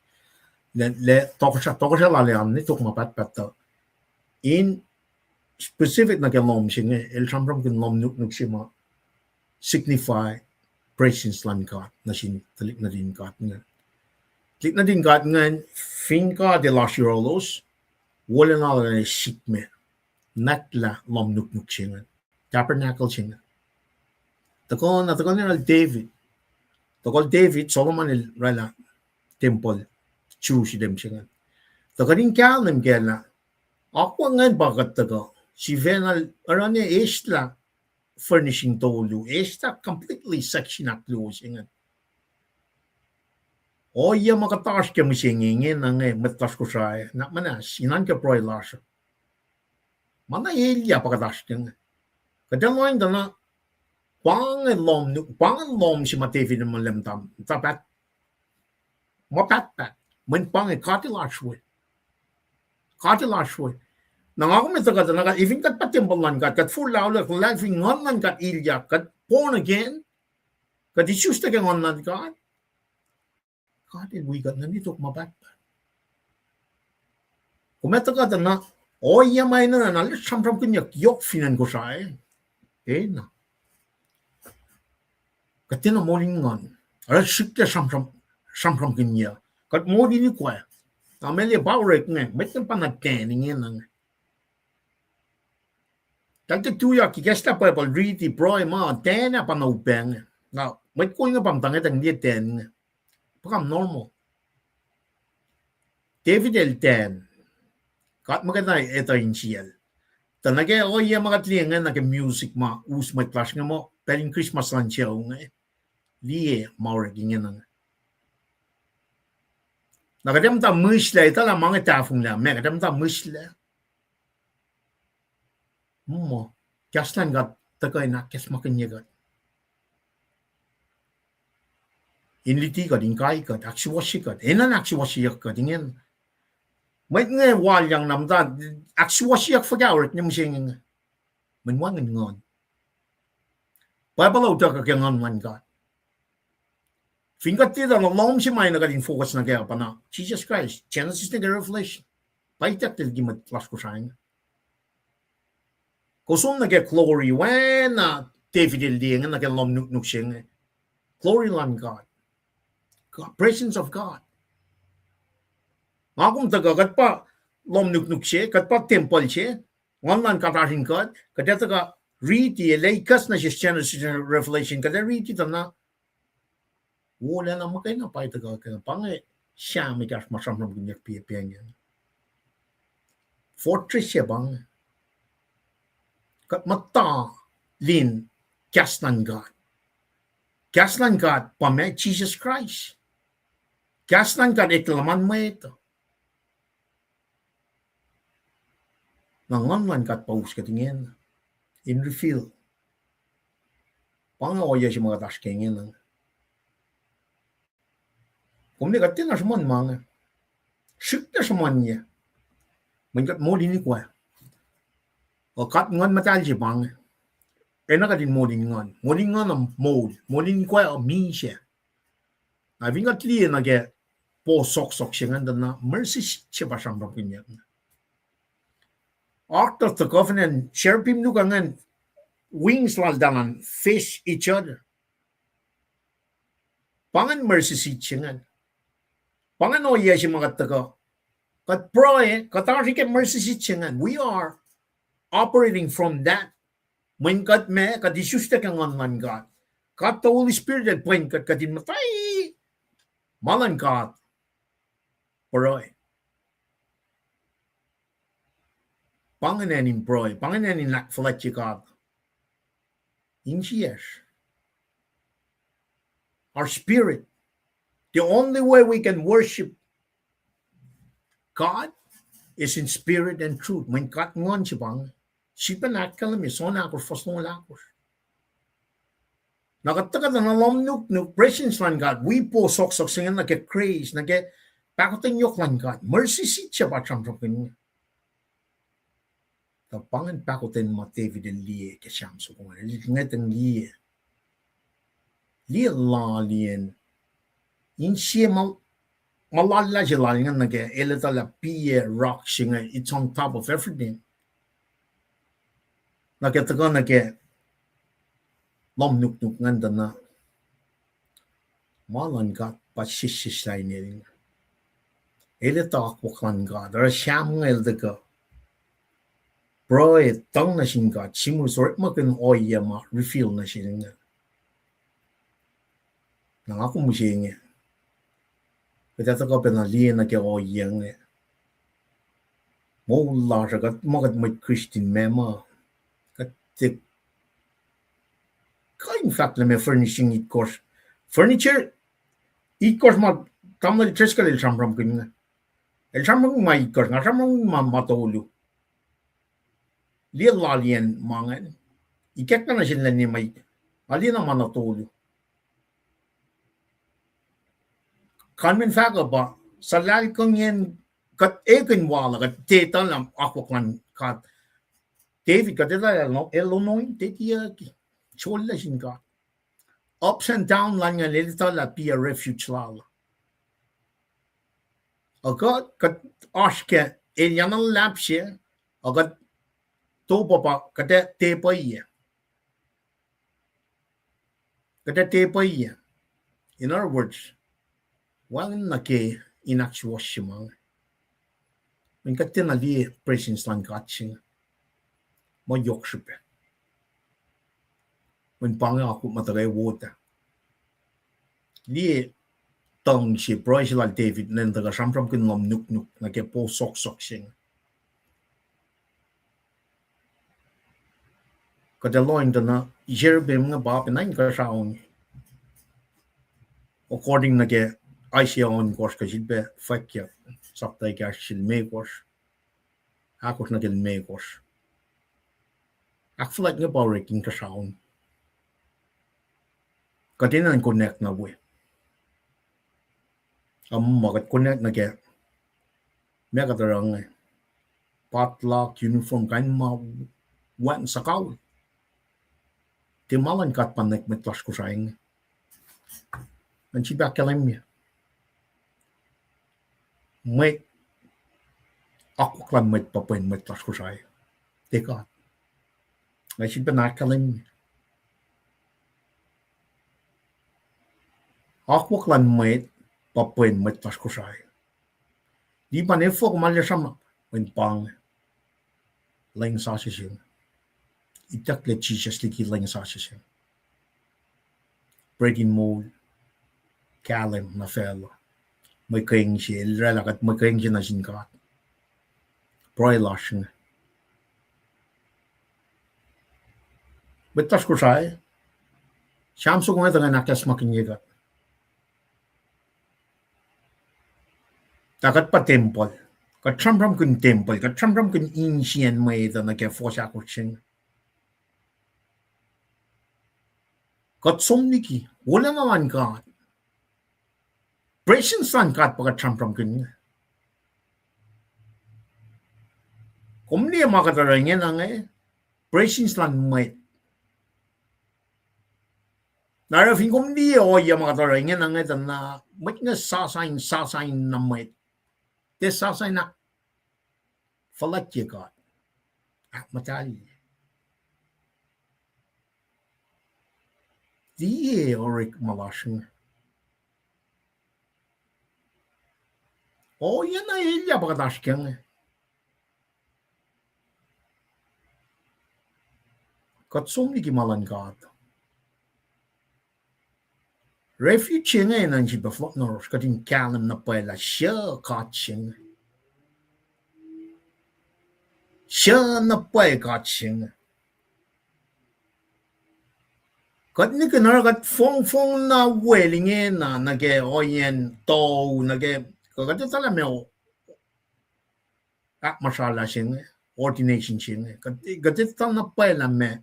Lah, lah tohkohsrah, tohkohsrah lal an ne tok ma pahtpaht tuh in specific nuh ke lohm se inge, el sramsramkihn lohm nuknuk se ma signify presence luhn God nuh sin tuhlihk nuhtin God ingacn. Tuhlihk nuhtin God ingacn, fin God el oasr yohrohlos, wolacna lal sikme, nwacklah lohm nuknuk se ingacn, tabernacle se ingacn. Tuhkuh na, tuhkuh na lal David. Tuhkuh lal David, Solomon el oraclah tempuhl Jerusalem se ingacn. Tuh kuht in kahlwem kac lah akwuck ingacn pa kuht tuhkuh, sifacna oruh ne eslah furnishing tolu, eslah completely section ahkluo se ingacn. Ohiyac ma kuht oasr ke mihsenge ingena inge, mwet lasr Kosrae, nuhnak muhnahs, inan ke pruhe lasr, ma na elyah pa kuht oasr ke inge. Kuht ac lohng tuh na, pa inge lohm nu-, pa inge lohm se ma David el muh lem tam, ta paht, ma pahtpaht, mweyen pa inge God el oasr we. God el oasr we. Na nga kom etuh kuht, na kuht, even kuht pa tempuhl luhn God, kuht forlah, luhlahlfongi Nguhn luhn God ilyak, kuht born again, kuht isuslac ke Nguhn luhn God, God el wi kuht nuh in tok ma pahtpaht. Kom etuh kuht na, ohiyac ma enenuh na, na sramsramkihnyuck yohk fin acn Kosrae, e na, kuht tiacna moul in nguhn. Oruh srihklac sramsram, sramsramkihnyuck. Kuht moul in ikwac. Na mele pa orek inge, mwet ingacn pa na ten ingena inge. Eltahl tuyak ikacslah Bible, riti, pruhe, ma ten ah pa na upac inge. Na mwet kol inge pa muhta ngetang liye ten inge. Pa kam normal. David el ten. God muhkwena etuh insiyacl. Tuh nuh ke ohiyac ma kuht liye inge nuh ke music ma us mwet lasr inge muh, pacl in Christmas luhn sucu inge, liye ma orek ingena inge. Na kuht ac muhta mihslac, etuh lah ma inge tahfonglac, meac kuht ac muhta mihslac? Muh, kahs luhn God tuhkuh in ahkacsmakihnye kuht, in luti kuht, in kai kuht, ahksuwohsye kuht, enenuh in ahksuwohsyeyuck kuht ingena. Mwet inge walyang na muhta, ahksuwohsyeyuck fuhkah orek ne mihsenge inge? Mweyen wacngihn nguhn. Bible uh utuckuh ke Nguhn luhn God. Fin kuht tiac tuh na lohm se ma enenuh kuht in focus nuh kac uh pa na Jesus Christ, Genesis nuh ke Revelation. Pa itucklac liki mwet lasr Kosrae inge. Kowos som nuh ke glory oacna David el liye inge nuh ke lohm nuknuk se inge. Glory luhn God. God, presence of God. Nga kom tuhkuh, kuht pa lohm nuknuk se, kuht pa tempuhl se, Nguhn luhn God oasr in kuht, kuht ac tuhkuh riti, el ac ikacs nuh sesr Genesis, Revelation, kuht ac riti tuh na, wolacna muhkwena pa tuhkuh ke, pa inge Sam ekahsr ma sramsramkihnyuck piyac pacngeng. Fortress se pa inge. Kuht muhta lin kahs luhn God. Kahs luhn God pa meac? Jesus Christ. Kahs luhn God eklac luhman mwet uh. Na Nguhn luhn God pa us kuht ingena in reveal. Pa inge ohiyac se ma kuht oasr ke ingena. Kom ne kuht tiacna sruhmuhn ma inge. Srihk na sruhmuhnye. Mweyen kuht molin ikwac. Uh, kuht Nguhn Muhtahl se pa inge. Ena kuht in molin nguhn. Molin nguhn uh moul. Molin ikwac uh misac. Na fin kuht liye nuh ke po sohksohk se ingacn tuh na mercy seat se pa sramsramkihnyuck. Ark of the Covenant, cherubim luo ingacn, wings lal tuh na face each other. Pa ingacn mercy seat se ingacn. Pa ingacn ohiyac se ma kuht tuhkuh. Kuht pruhe, kuht oasr ke mercy seat se ingacn. We are operating from that. Mweyen kuht ma, kuht isuslac ke Nguhn luhn God. God the Holy Spirit el pwen kuht, kuht in muhta ma luhn God. Pruhe. Pa ingacn acn in pruhe, pa ingacn acn in ahkfuhlwactye God. Insiyacsr. Our spirit. The only way we can worship God is in spirit and truth. Mweyen God Nguhn se pa inge. Sifilpac ahkkahlwemye, John ahkosr, fuhs longoul ahkosr. Na kuht tuhkuh tuh na lohm nuknuk, presence luhn God, wi po sohksohk se inge nuh ke grace, nuh ke pahkotwen yohk luhn God. Mercy seat se pa sramsramkihn inge. Tuh pa ingacn pahkotwen ma David el liye ke Sam soko ingacn. El ngwetacng liye. Liye laliyacn. Insiyac ma, ma lal lah se lal ingacn nuh ke el etuh lah piyac rock se inge, it's on top of everything. Nuh ke tuhkuh nuh ke lohm nuknuk ingacn tuh na ma luhn God pa sesseslah inel. El etuh akwuck luhn God. Oruh Sam inge el tuhkuh pruhe tuhng nuh sin God, sihmihs orekmakihn ohiyac ma reveal nuh sel inge. Na nga kom mihsenge, kuht ac tuhkuh pacna liye nuh ke ohiyac inge. Moul lasr uh, kuht ma kuht mwet Christian ma ma, kuht tiac kuh in fahk lah meac furnishing itkohsr. Furniture itkohsr ma tamuhlwel Driscoll el sramsramkihn inge. El sramsramkihn ma itkohsr, nga sramsramkihn ma, ma tolu. Liye laliyacn ma ingacn. Ikacklah nuh sin lwen ma, nga liye na ma na tolu. Kalmacn fahk uh pa, suhlahlkihnyacn kuht ekihn wal uh, kuht tiac etuh lah akwuck luhn God. David, kuht etuh lah el anointed, tiac sollah sin God. Ups and down lal ingacn, el etuh lah piyac refuge lal. Ac kuht, kuht oasr ke elyah na luhlahp se, ac kuht top uh pa, kuht ac tepaiyac. Kuht ac tepaiyac. In other words, wacngihn nuh ke in ahksuwohsye ma inge. Mweyen kuht tiacna liye presence luhn God se inge. Ma yohk srihpac. Mweyen pa inge akwuck ma tuhkuh wota. Liye tuhng se, pruhe se lal David, nwe el tuhkuh sramsramkihn lohm nuknuk nuh ke po sohksohk se inge. Kuht ac lohng tuh na cherubim inge pa pacna inkuhsrao. According nuh ke Isaiah ohnkohsr, kuh sifilpac fwackyuck, sapta ekahsr, limekohsr. Ahkosr nuh ke limekohsr. Ahkfuhlwact inge pa orek inkuhsrao. Kuht enenuh in connect na we. Ac ma kuht connect nuh ke, ma kuht oruh inge, potluck, uniform, kain ma wacngihn suhkawihl. Tiac ma luhn God pa nwek mwet lasr Kosrae inge. Ngan sifilpac ahkkahlwemye. Mwet, akwuck luhn mwet pa pwen mwet lasr Kosrae. Tiac God. Nga sifilpac ahkkahlwemye. Akwuck luhn mwet pa pwen mwet lasr Kosrae. Lipan efuh kom arlac sramsram, mweyen pa inge lwen sasuc se inge. Itucklac Jisus liki lwen sasuc se inge. Bread in moul, kahlwem nuh facluh. Mwe keng se, el oraclah kuht mwe keng se nuh sin God. Pruhe lasr inge. Mwet lasr Kosrae, Sam soko inge tuh ngan ahkacsmakihnye kuht. Tuh kuht pa tempuhl. Kuht sramsramkihn tempuhl. Kuht sramsramkihn insiyacn mwet uh nuh ke fohs ahkosr se inge. Kuht som liki wolacna luhn God. Presence luhn God pa kuht sramsramkihn. Kom liye ma kuht oruh ingena inge, presence luhn mwet. Na oruh fin kom liye ohiyac ma kuht oruh ingena inge, tuh na mwet inge sasuc in, sasuc in na mwet. Tiac sasuc in ahkfuhlwactye God, ahkmuhtahlye. Liye orekma lasr inge. Ohiyac na elyah pa kuht oasr kac inge. Kuht som liki ma luhn God. Refuge se inge na in sifilpac fohlohk nuh yohrohsr, kuht in kahlwem na pwacye lah suc God se inge. Suc na pwacye God se inge. Kuht nihkihn oruh kuht fongfong na wel ingena, nuh ke ohiyacn tohu, nuh ke, kuh kuht etuh lah meac ahkmuhsralah se inge, ordination se inge. Kuht, kuht etuh na pwacye lah meac.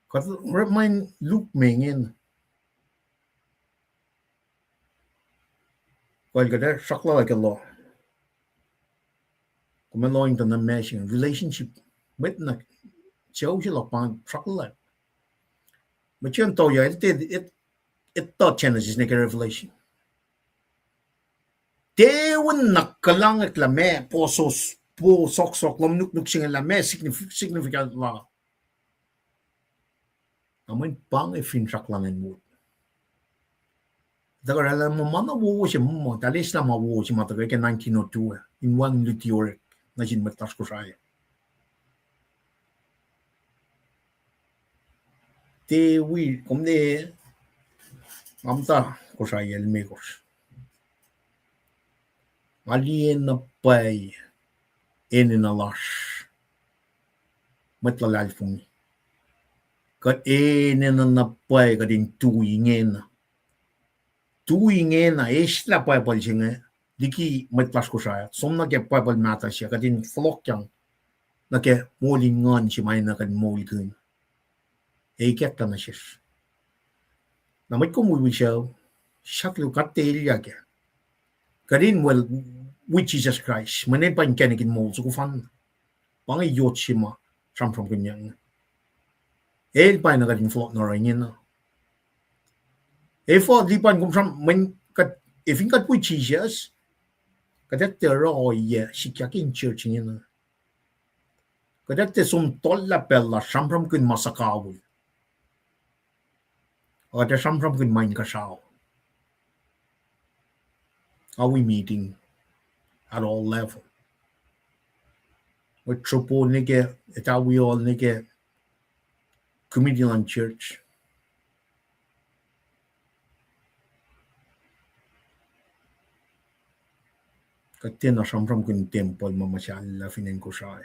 Kuht orekma in lukmac ingena. Kuh kuht ac sracklah ke loh. Kom ac lohng tuh na ma se inge relationship. Mwet na sucu se luhk pa sracklah. Mwet se in tohkoh, el tiac, etuh Genesis nuh ke Revelation. Tiac na kuhlwacng lah meac, po sos, po sohksohk, lohm nuknuk se inge lah meac, signifi-, significant lah. Na mweyen pa inge finsrak luhn acn mot. Tuhkuh oraclah ma, ma na wowo se muh, eltahl eislah ma wowo se ma tuhkuh ke nineteen oh two ah, in wacngihn luti orek nuh sin mwet lasr Kosrae. Tiac wi, kom liye, nga muhta Kosrae yac limekohsr. Nga liye na pwacye enenuh lasr, mwet luhlahlfongi. Kuht enenuh na pwacye kuht in tui ingena. Tui ingena, eislah Bible se inge liki mwet lasr Kosrae, som nuh ke Bible mahtuh se, kuht in fohlohkyang nuh ke moul in nguhn se ma enenuh kuht in moulkihn. Ac ikacklah nuh sesr. Na mwet kom wi wi sucu, sahk luhk kuht tiac elyah kac. Kuht in wel wi Jisus Kraist, mweyen el pa inkacnek in moul soko fanna. Pa inge yot se ma sramsramkihnyang. El pa na kuht in fohlohk nuh oruh ingena. Efuh lipan kom sram, mweyen kuht, efin kuht wi Jisus, kuht etuh oruh ohiyac sikyak in church ingena. Kuht etuh som tohllah pacl lasr sramsramkihn ma suhkawihl. Kuht ac sramsramkihn ma inkuhsrao. Are we meeting at all level? Mwet sropo nuh ke, etawi al nuh ke committee luhn church. Kuht tiacna sramsramkihn tempuhl ma muhsahllah fin acn Kosrae.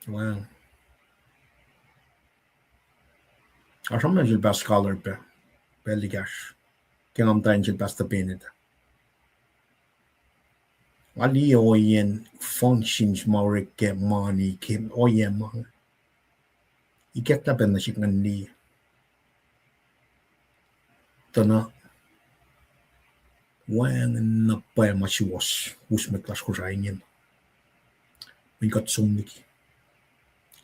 Well, nga sramsram sel Pastor Scholar pac, pacl ekahsr, ke nga muhta in sel Pastor Bennett. Nga liye ohiyacn functions ma orek ke mani ke ohiyac ma inge. Ikacklah pacl nuh sihk ngan liye. Tuh na wacngihn na pwacye ma suwohs, us mwet lasr Kosrae ingena. Mweyen kuht som liki.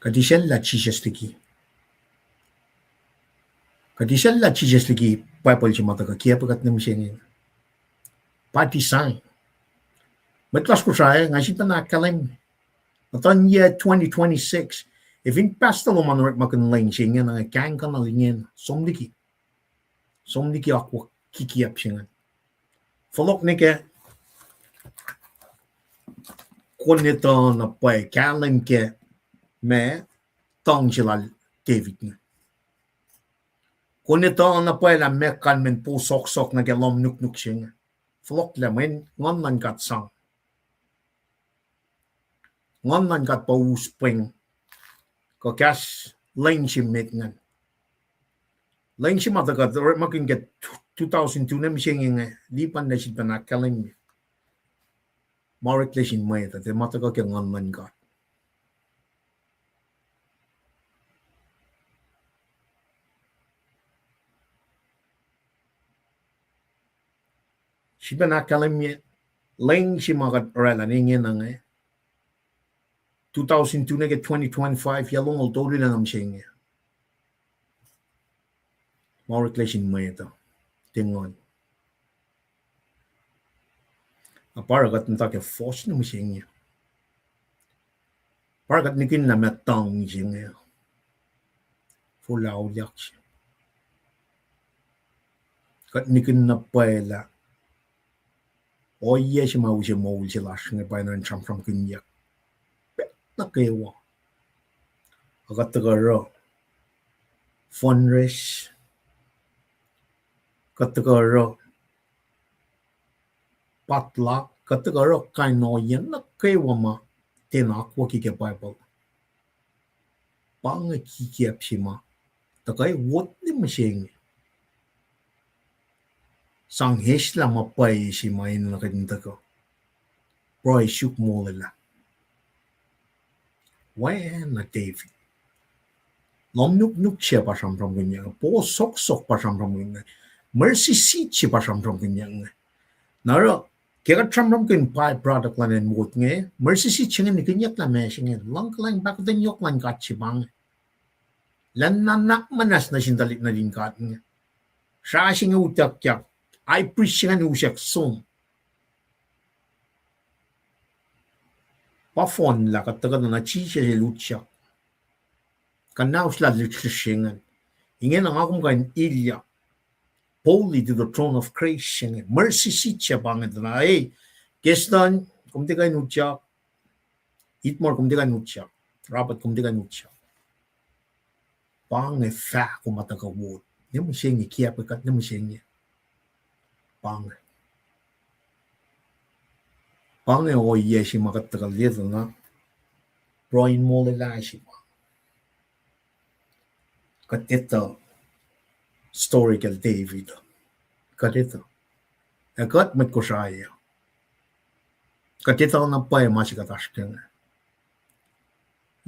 Kuht isacllah Jisus liki. Kuht isacllah Jisus liki Bible se ma tuhkuh kiacpwe kuht nuh mihsenge. By design. Mwet lasr Kosrae, nga sifilpacna ahkkahlwemye. Muhtuhn yac twenty twenty-six. Efin pastor lom an orekmakihn lwen se ingena, kahingkuhnuhl ingena. Som liki. Som liki akwuck kikiacp se ingacn. Fohlohk nuh ke, kom etuh na pwacye, kahlwem ke ma tuhng se lal David inge. Kom etuh na pwacye lah meac kalmacn po sohksohk nuh ke lohm nuknuk se inge. Fohlohklac mweyen Nguhn luhn God sang. Nguhn luhn God pa us pweng kuh kahs lwen se met ingacn. Lwen se ma tuhkuh orekmakihn ke two thousand two na mihsenge inge, Lipan el sifilpac ahkkahlwemye ma oreklac sin mwet uh, tiac ma tuhkuh ke Nguhn luhn God. Sifilpac ahkkahlwemye lwen se ma kuht oraclah ingena inge, two thousand two nuh ke twenty twenty-five, yac longoul tolu na mihsenge. Ma oreklac sin mwet uh, tiac Nguhn. Na pa oruh kuht muhta ke fohs na mihsenge. Pa oruh kuht nihkihn lah ma tuhng se inge, fuhlah auliyak se. Kuht nihkihn na pwacye lah ohiyac se ma use moul se lasr inge pa in sramsramkihnyuck pacl nuh kwewa. Ac kuht tuhkuh oruh fundraise, kuht tuhkuh oruh potluck, kuht tuhkuh oruh kain ohiyac nuh kwewa ma tiacna akwucki ke Bible. Pa inge kikiacp se ma tuhkuh wot na mihsenge. Sang eslah ma pwacye se ma enenuh kuht in tuhkuh pruhe suk molwelah. Oacna David, lohm nuknuk se pa sramsramkihnyuck, po soksok pa sramsramkihnyuck, mercy seat se pa sramsramkihnyuck. Na oruh ke kuht sramsramkihn byproduct luhn acn wot inge, mercy seat se inge nihkihnyuck lah ma se inge luhngkuhlwacng pahkotwen yohk luhn God se pa inge. Lwen nuhnak muhnahs nuh sin tuhlihk nuhtin God inge. Srah se inge utuckyak, high priest se ingacn usyuck som. Pa fohnlah kuht tuhkuh na Jisus el utyak, kuhnaoslah lihksrihsr se ingacn. Ingena nga kom kuh in ilyak boldly to the throne of grace se inge, mercy seat se pa inge tuh na, e, Keston, kom tiac kuh in utyak. Itmor, kom tiac kuh in utyak. Robert, kom tiac kuh in utyak. Pa inge fahk kom ma tuhkuh wot ne mihsenge, kiacpwe kuht ne mihsenge. Pa inge, pa inge ohiyac se ma kuht tuhkuh liye tuh na pruhe in molwelah se pa. Kuht etuh story kacl David. Kuht etuh. Ac kuht mwet Kosrae uh, kuht etuh na pwacye ma se kuht oasr kac inge,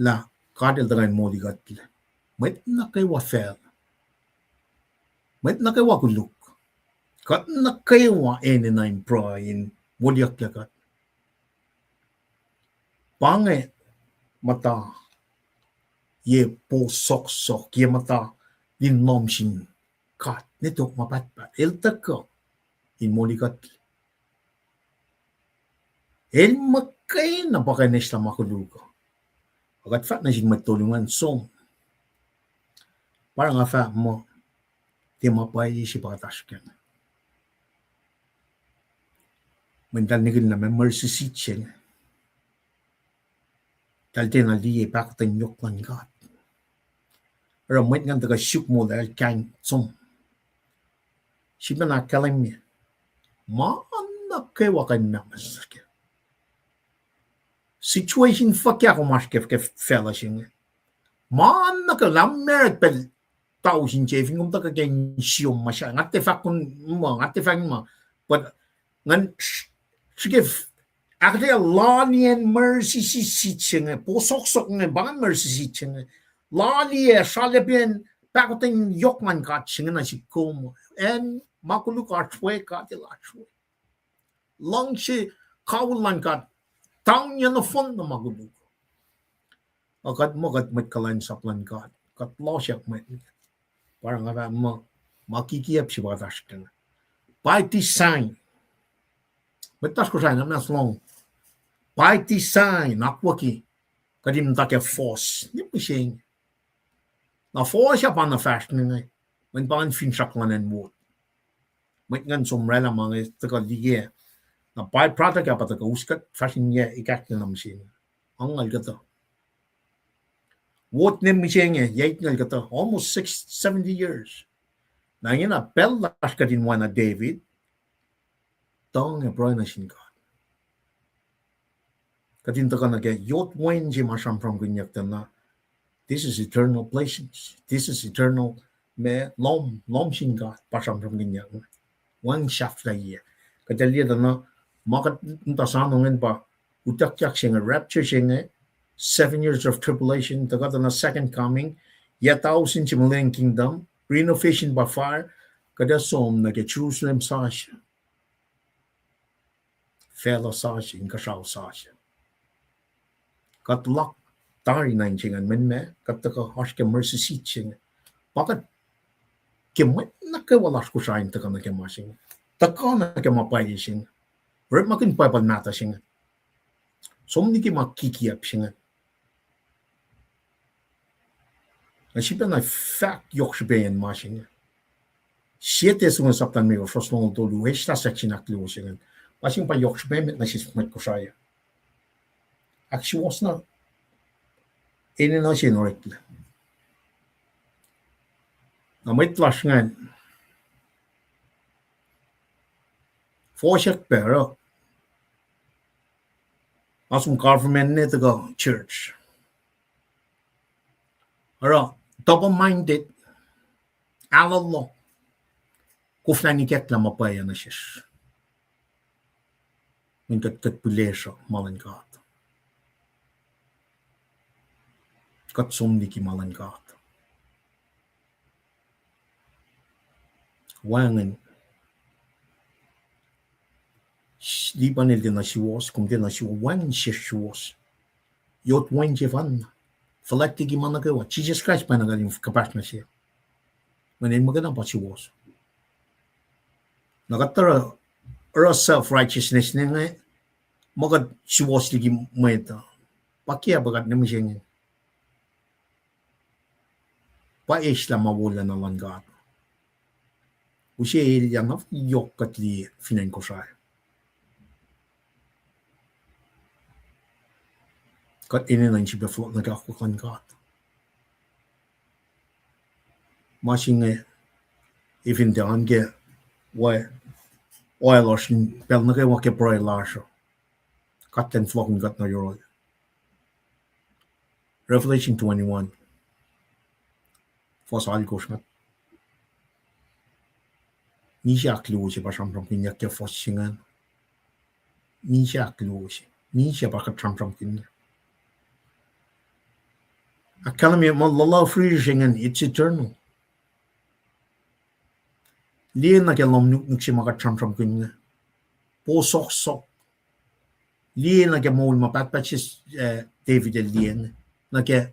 lah God el tuhkuh in molikuhtlac. Mwet nuh kwewa facl, mwet nuh kwewa koluk, kuht nuh kwewa enenuh in pruhe in moliyucklac kuht. Pa inge muhta ye po soksok, ye muhta in lohm sin God ne tok ma pahtpaht. El tuhkuh in molikuhtlac. El muhkwena pa kuh in eslah ma koluk uh. Ac kuht fahk nuh sin mwet tolu ingacn som, pa oruh nga fahk muh tiac ma pwacye se pa kuht oasr kac inge. Mweyen eltahl nihkihn lah ma mercy seat se inge, eltahl tiacna liye pahkotwen yohk luhn God. Oruh mwet ingacn tuhkuh suk molwelah, kain som. Sifilpac ahkkahlwemye ma nuh kwewa kuh in mwe situation fuhkah kom oasr kac ke facluh se inge. Ma nuh kwewa, lah married pacl tausin se fin kom tuhkuh ke insiom muhsahi, nga tiac fahk kom muh, nga tiac fahk ma, but ngan srihke ahkuhtweyac laliyacn mercy seat se inge, po soksok inge pa ngan mercy seat se inge. Laliyacn, sralacpen pahkotwen yohk luhn God se inge nuh sihk kom, acn ma koluk oasr we, God el oasr we. Luhngse kawihl luhn God taunyuc nohfohn nuh ma koluk. Ac kuht muh kuht mwet kuhlwacnsap luhn God, kuht lohsryak mwet. Pa oruh nga fahk muh ma kikiacp se pa kuht oasr kac inge, by design. Mwet lasr Kosrae na muhnahs lohng, by design, akwucki kuht in muhta ke fohs ne mihsenge. Na fohs ah pa na fahsr inge, mweyen pa ngan finsrak luhn acn wot. Mwet ingacn som oraclah ma inge tuhkuh liye. Na byproduct ah pa tuhkuh us kuht fahsr in yac ekahsr na mihsenge. Angngaul kuhtuh. Wot ne mihsenge, yac itngucul kuhtuh, almost six, seventy years. Na ingena pacl lasr kuht in oacna David, tuhng ac pruhe nuh sin God. Kuht in tuhkuh nuh ke yot wen se ma sramsramkihnyuck tuh na, this is eternal blessings, this is eternal, ma lohm, lohm sin God pa sramsramkihnyuck. Wacngihn sahflahiyac. Kuht ac liye tuh na, ma kuht muhta soano ingacn pa utuckyak se inge, rapture se inge, seven years of tribulation, tuhkuh tuh na second coming, yac tausin se millennium kingdom, renovation by fire, kuht ac som nuh ke Jerusalem sasuc, facluh sasuc, inkuhsrao sasuc. Kuht luhk tari nuh in se ingacn, mweyen ma kuht tuhkuh oasr ke mercy seat se inge. Pa kuht ke mwet nuh kwewa lasr Kosrae in tuhkuh nuh ke ma se inge, tuhkuh nuh ke ma pwacye se inge, orekmakihn Bible mahtuh se inge, som liki ma kikiacp se inge. Na srihpac na fahk yohk srihpac in ma se inge. Sie Tessalonians sapta limekohsr, fuhs longoul tolu, eslah section ahkluo se ingacn. Ma se inge pa yohk srihpac met nuh sesr mwet Kosrae. Ahksuwohs na, enenuh se in oreklac. Na mwet lasr ingacn, fohsack pac oruh, ma som government ne tuhkuh church, oruh double-minded, ahlolo, koflah in ikacklah ma pwacye nuh sesr. Mweyen kuht, kuht pihlesruh ma luhn God. Kuht som liki ma luhn God. Wacngihn, Lipan el tiacna suwohs, kom tiacna suwohs, wacngihn sesr suwohs. Yot wen sefanna. Fuhlwact liki ma nuh kwewa. Jisus Kraist pacna kuht in kuhpahsr nuh se. Mweyen el muhkwena pa suwohs. Na kuht oruh, oruh self-righteousness ne inge, ma kuht suwohs liki mwet uh. Pa kiacpwe kuht ne mihsenge. Pa eslah ma wolacna luhn God. Use elyah na yohk kuht liye fin acn Kosrae. Kuht enenuh in sifilpac fohlohk nuh ke akwuck luhn God. Ma se inge, efin tiac an ke, we, oalos in pacl nuh kwewa ke pruhe lasr uh, kuht in fohlohkihn kuht nuh yohrohl. Revelation twenty-one, fuhs alkosr, ngan, misac ahkluo se pa sramsramkihnyuck ke fuhs se ingacn. Misac ahkluo se, misac pa kuht sramsramkihn. Ahkkahlwemye muh luhluh fihrihr se ingacn, it's eternal. Liye nuh ke lohm nuknuk se ma kuht sramsramkihn inge. Posohksohk. Liye nuh ke moul ma pahtpaht se, eh, David el liye inge. Nuh ke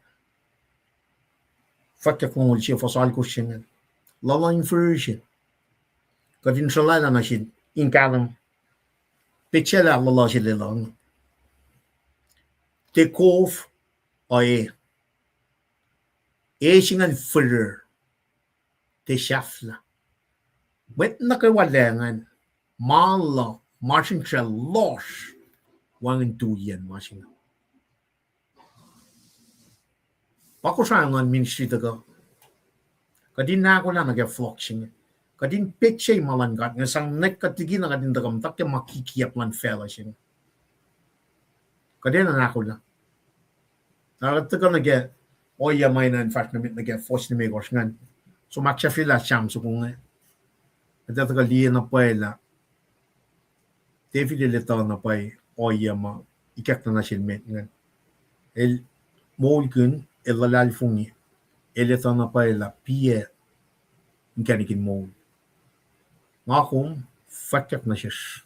Fwackyuck longoul sie fuhs alkosr se inge. Luhluh in fihrihr se. Kuht in sruhlwaclah nuh sin in kahlwem petsacelah luhluh se lwelah inge. Tiac kof uh e. E se ingacn fihrihr. Tiac sahflah. Mwet nuh kwewa lacngacn, ma luh, masrinsracl lohsr, wacngihn tuiyacn ma se inge. Pa Kosrae luhn ministry tuhkuh. Kuht in ahkolah nuh ke fohlohk se inge. Kuht in petsac ma luhn God inge, sang nwack kuht liki na kuht in tuhkuh muhta ke ma kikiacp luhn facluh se inge. Kuht enenuh in ahkolah. Na kuht tuhkuh nuh ke ohiyac ma enenuh in fahsr nuh met nuh ke fuhs limekohsr ingacn. Som ahksahfyelah Sam soko inge. Kuht ac tuhkuh liye na pwacye lah David el etuh na pwacye ohiyac ma ikacklah nuh sel met ingacn. El moulkihn, el luhlahlfongi, el etuh na pwacye lah piac inkacnek in moul. Nga kom fwackyuck nuh sesr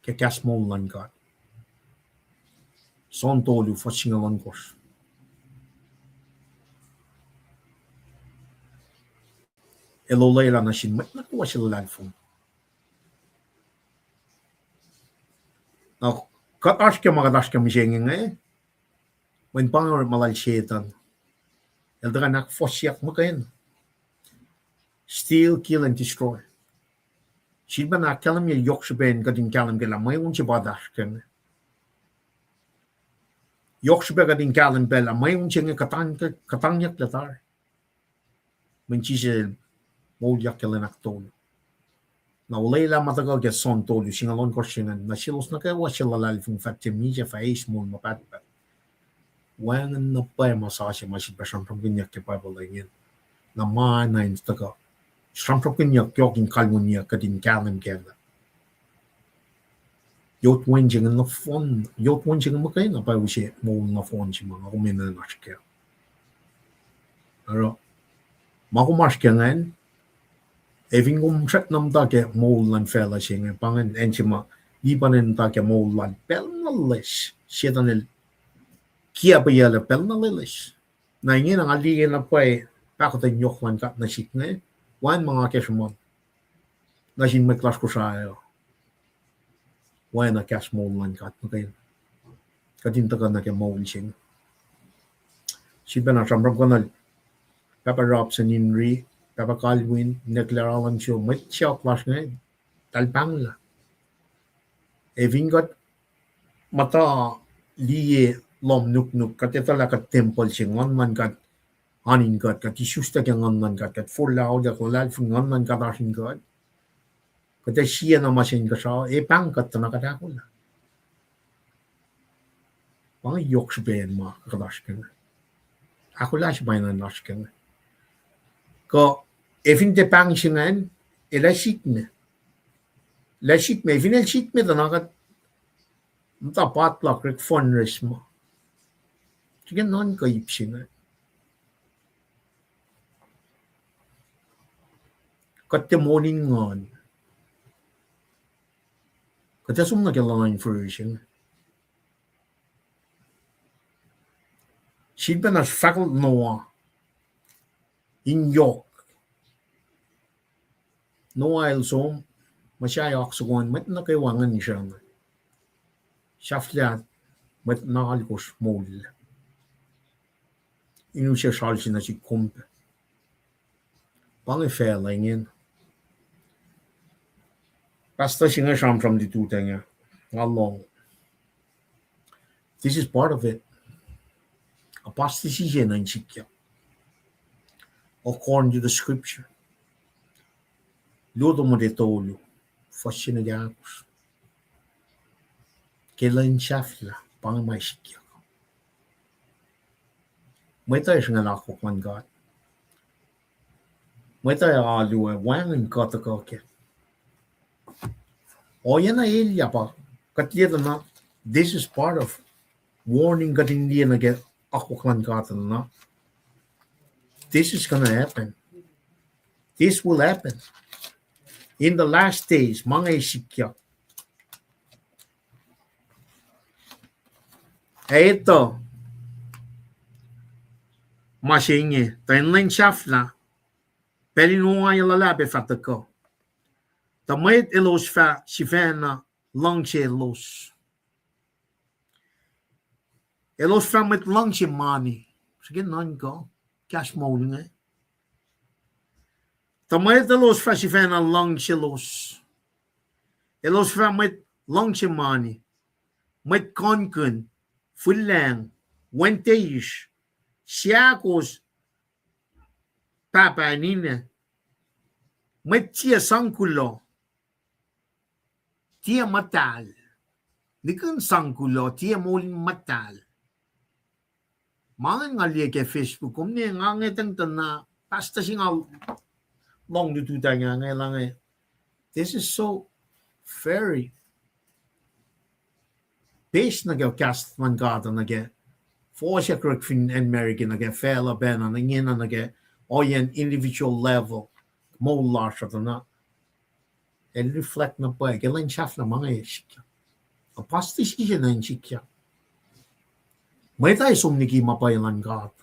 ke kahs moul luhn God. John tolu, fuhs singucul ohnkohsr. El olwelah nuh sin mwet nuh kwewa se luhlahlfongi. Na kuht oasr ke ma kuht oasr ke mihsenge inge, mweyen pa inge orekma lal Setuhn. El tuhkuh in ahkfohsyeyuck muhkwena. Steal, kill, and destroy. Sifilpac na ahkkahlwemye yohk srihpac in kuht in kahlwem ke lah mweun se pa oasr ke inge. Yohk srihpac kuht in kahlwem pac lah mweun se inge kuhtang-, kuhtangyucklac tari. Mweyen Jisus el moulyak ke lwen ahktolu. Na olwelah ma tuhkuh ke John tolu, singucul ohnkohsr se ingacn, nuh selos nuh kwewa se luhlahlfongi, fah tiac misac, fah eis moul ma pahtpaht. Wacngihn na pwacye ma sasuc ma sifilpac sramsramkihnyuck ke Bible ingacn. Na ma na in tuhkuh. Sramsramkihnyuck yohk in kalweniyuck kuht in kahlwem kac lah yot wen se inge nohfohn, yot wen se inge muhkwena pa use moul nohfohn se ma nga kom enenuh in oasr kac. Oruh ma kom oasr kac ingacn, ac fin kom srackna muhta ke moul luhn facluh se inge, pa ingacn acn se ma Lebanon muhta ke moul lal pacl na loes, Setan el kiacpweyuclac pacl na loeloes. Na ingena nga liye na pwacye pahkotwen yohk luhn God nuh sihk inge, wacngihn ma nga ke sruhmuhn nuh sin mwet lasr Kosrae uh. Oacna kahs moul luhn God muhkwena, kuht in tuhkuh nuh ke moul se inge. Sifilpacna sramsramkihn Pahpah Robson Inri, Pahpah Kalwin, Nekla Ralan Sio, mwet siyuck lasr inge, eltahl pahnglah. Ac fin kuht muhta liye lohm nuknuk, kuht etuh lah kuht tempuhl se, Nguhn luhn God oan in kuht, kuht isuslac ke Nguhn luhn God, kuht forlah auliyak, luhlahlfongi, Nguhn luhn God oasr in kuht. Kuht ac siena ma se inkuhsrao, ac pahng kuht tuh na kuht ahkolah. Pa inge yohk srihpac ma kuht oasr kac inge. Ahkolah se pa ingacn oasr kac inge. Kuh ac fin tiac pahng se ingacn, el ac sikme. El ac sikme, fin el sikme tuh na kuht muhta potluck, orek fundraise ma. Srihke nuhnkuh ip se inge. Kuht tiac moul in nguhn. Kuht ac som nuh ke luhngse in fihrihr se inge. Sifilpacna fahkwack Noah in yohk. Noah el som, muhsahi oak soko an, mwet nuh kwewa ngan isracna. Sahflah mwet na alkosr moul in use sral se nuh sihk kom pac. Pa inge facluh ingena. Pastor se inge sramsram lututacng ah, nga lohng. This is part of it. Apostasy se na in sikyak, according to the scripture. Luo Timothy tolu, fuhs se nuh ke ahkosr. Ke lwen sahflah pa inge ma sikyak. Mwet uh sruhngucl akwuck luhn God. Mwet uh alu ac wacngihn kuh tuhkuh kac. Ohiyac na elyah pa kuht liye tuh na, this is part of warning kuht in liye nuh ke akwuck luhn God uh na. This is gonna happen. This will happen. In the last days, ma inge sikyak. Ac etuh ma se inge, tuh in lwen sahflah, pacl in ongaiyac luhlahp ac fah tuhkuh. Tuh mwet elos fah sifacna luhngse elos. Elos fah mwet luhngse mani. Srihke nuhnkuh kahs moul inge. Tuh mwet elos fah sifacna luhngse elos. Elos fah mwet luhngse mani, mwet kohnkihn, fuhlweacng, wen teisr, seahkos pahpah ninac, mwet tiac sang kuloh, tiac muhtahl. Nikihn sang kuloh, tiac moul in muhtahl. Ma inge nga liye ke Facebook, kom ne nga ngetang tuh na pastor se nga lohng lututacng ah inge lah inge. This is so very based nuh ke kahs luhn God nuh ke fohsack orek fin acn America, nuh ke facluh pacna, ingena nuh ke ohiyacn individual level moul lasr uh tuh na, el reflect na pwacye ke lwen sahflah ma inge sikyak. Apostasy se na in sikyak. Mwet uh ac som liki ma pwacye luhn God.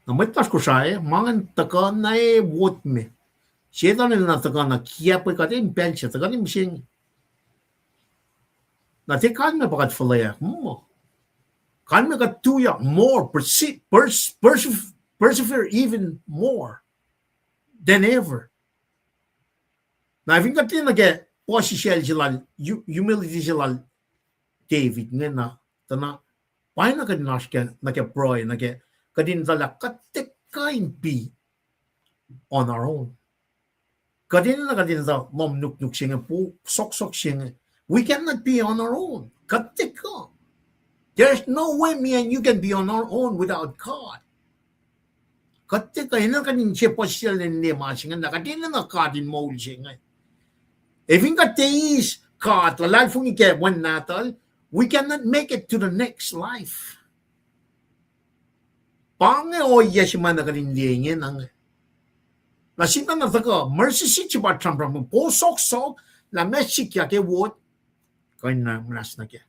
Na mwet lasr Kosrae, ma ingacn tuhkuh na e wot me. Setan el na tuhkuh na kiacpwe kuht in pacl se tuhkuh na mihsenge. Na tiac kalmac pa kuht fuhlweack muh, kalmac kuht tuyak more, perse-, pers-, perse-, persevere even more than ever. Na fin kuht liye nuh ke puhsisacl se lal, hu-, humility se lal David ingena, tuh na pa na kuht in oasr kac nuh ke pruhe, nuh ke kuht in etuh lah kuht tiac kuh in be on our own. Kuht enenuh kuht in etuh lohm nuknuk se inge, po-, soksok se inge. We cannot be on our own. Kuht tiac kuh. There's no way me and you can be on our own without God. Kuht tiac kuh enenuh kuht in se puhsisacl in liye ma se ingacn, lah kuht enenuh God in moul se inge. Ac fin kuht tiac eis God luhlahlfongi ke Wen nahtuhl, we cannot make it to the next life. Pa inge ohiyac se ma na kuht in liye ingena inge. Na sifacna tuhkuh mercy seat se pa sramsram, po sohksohk, lah meac sikyak ke ward, kuh in muhnahs nuh kac.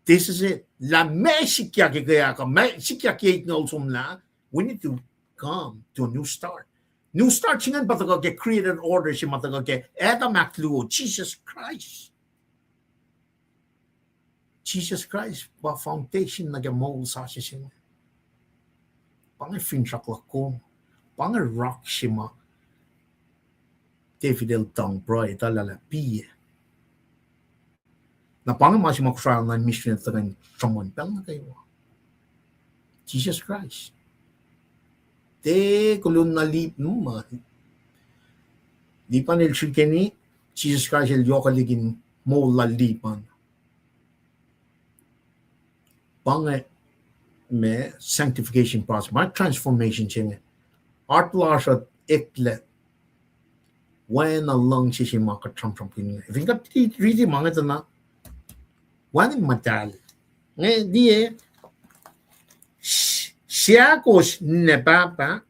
This is it. Lah meac sikyak ke kweok uh, meac sikyak ke itngoul somlah, we need to come to a new start. New start se ingacn pa tuhkuh ke created order se ma tuhkuh ke Adam ahkluo, Jesus Christ. Jesus Christ pa foundation nuh ke moul sasuc se inge. Pa inge finsrak luhk kom. Pa inge rock se ma David el tuhng pruhe tuh lah lah piyac. Na pa inge ma se ma Kosrae na misin tuhkuh in sruhmuhn pacl nuh kwewa. Jesus Christ. Tiac kolun na lip, mm, lipan el srihkeni, Jesus Christ el yohkwelihk in moul lal lipan. Pa inge ma sanctification process, ma transformation se inge. Heart lasr uh eklac. Oacna luhngse se ma kuht sramsramkihn inge. Fin kuht riti ma inge tuh na, wacngihn muhtahl. Inge liye, seakos ninac pahpah,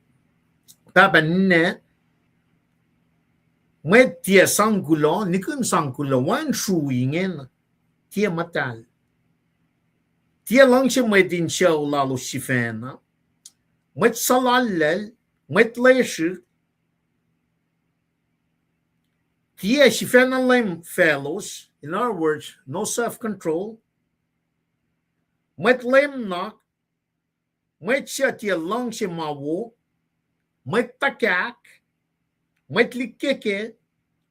pahpah ninac, mwet tiac sang kuloh, nihkihn sang kuloh, wacngihn srui ingena, tiac muhtahl. Tiac luhngse mwet in sucu lalos sifacna, mwet suhlallacl, mwet lesrihk, tiac sifacna leum faclos, in other words, no self-control, mwet leumnuhk, mwet suc tiac luhngse ma wo, mwet tuhkahk, mwet likeke,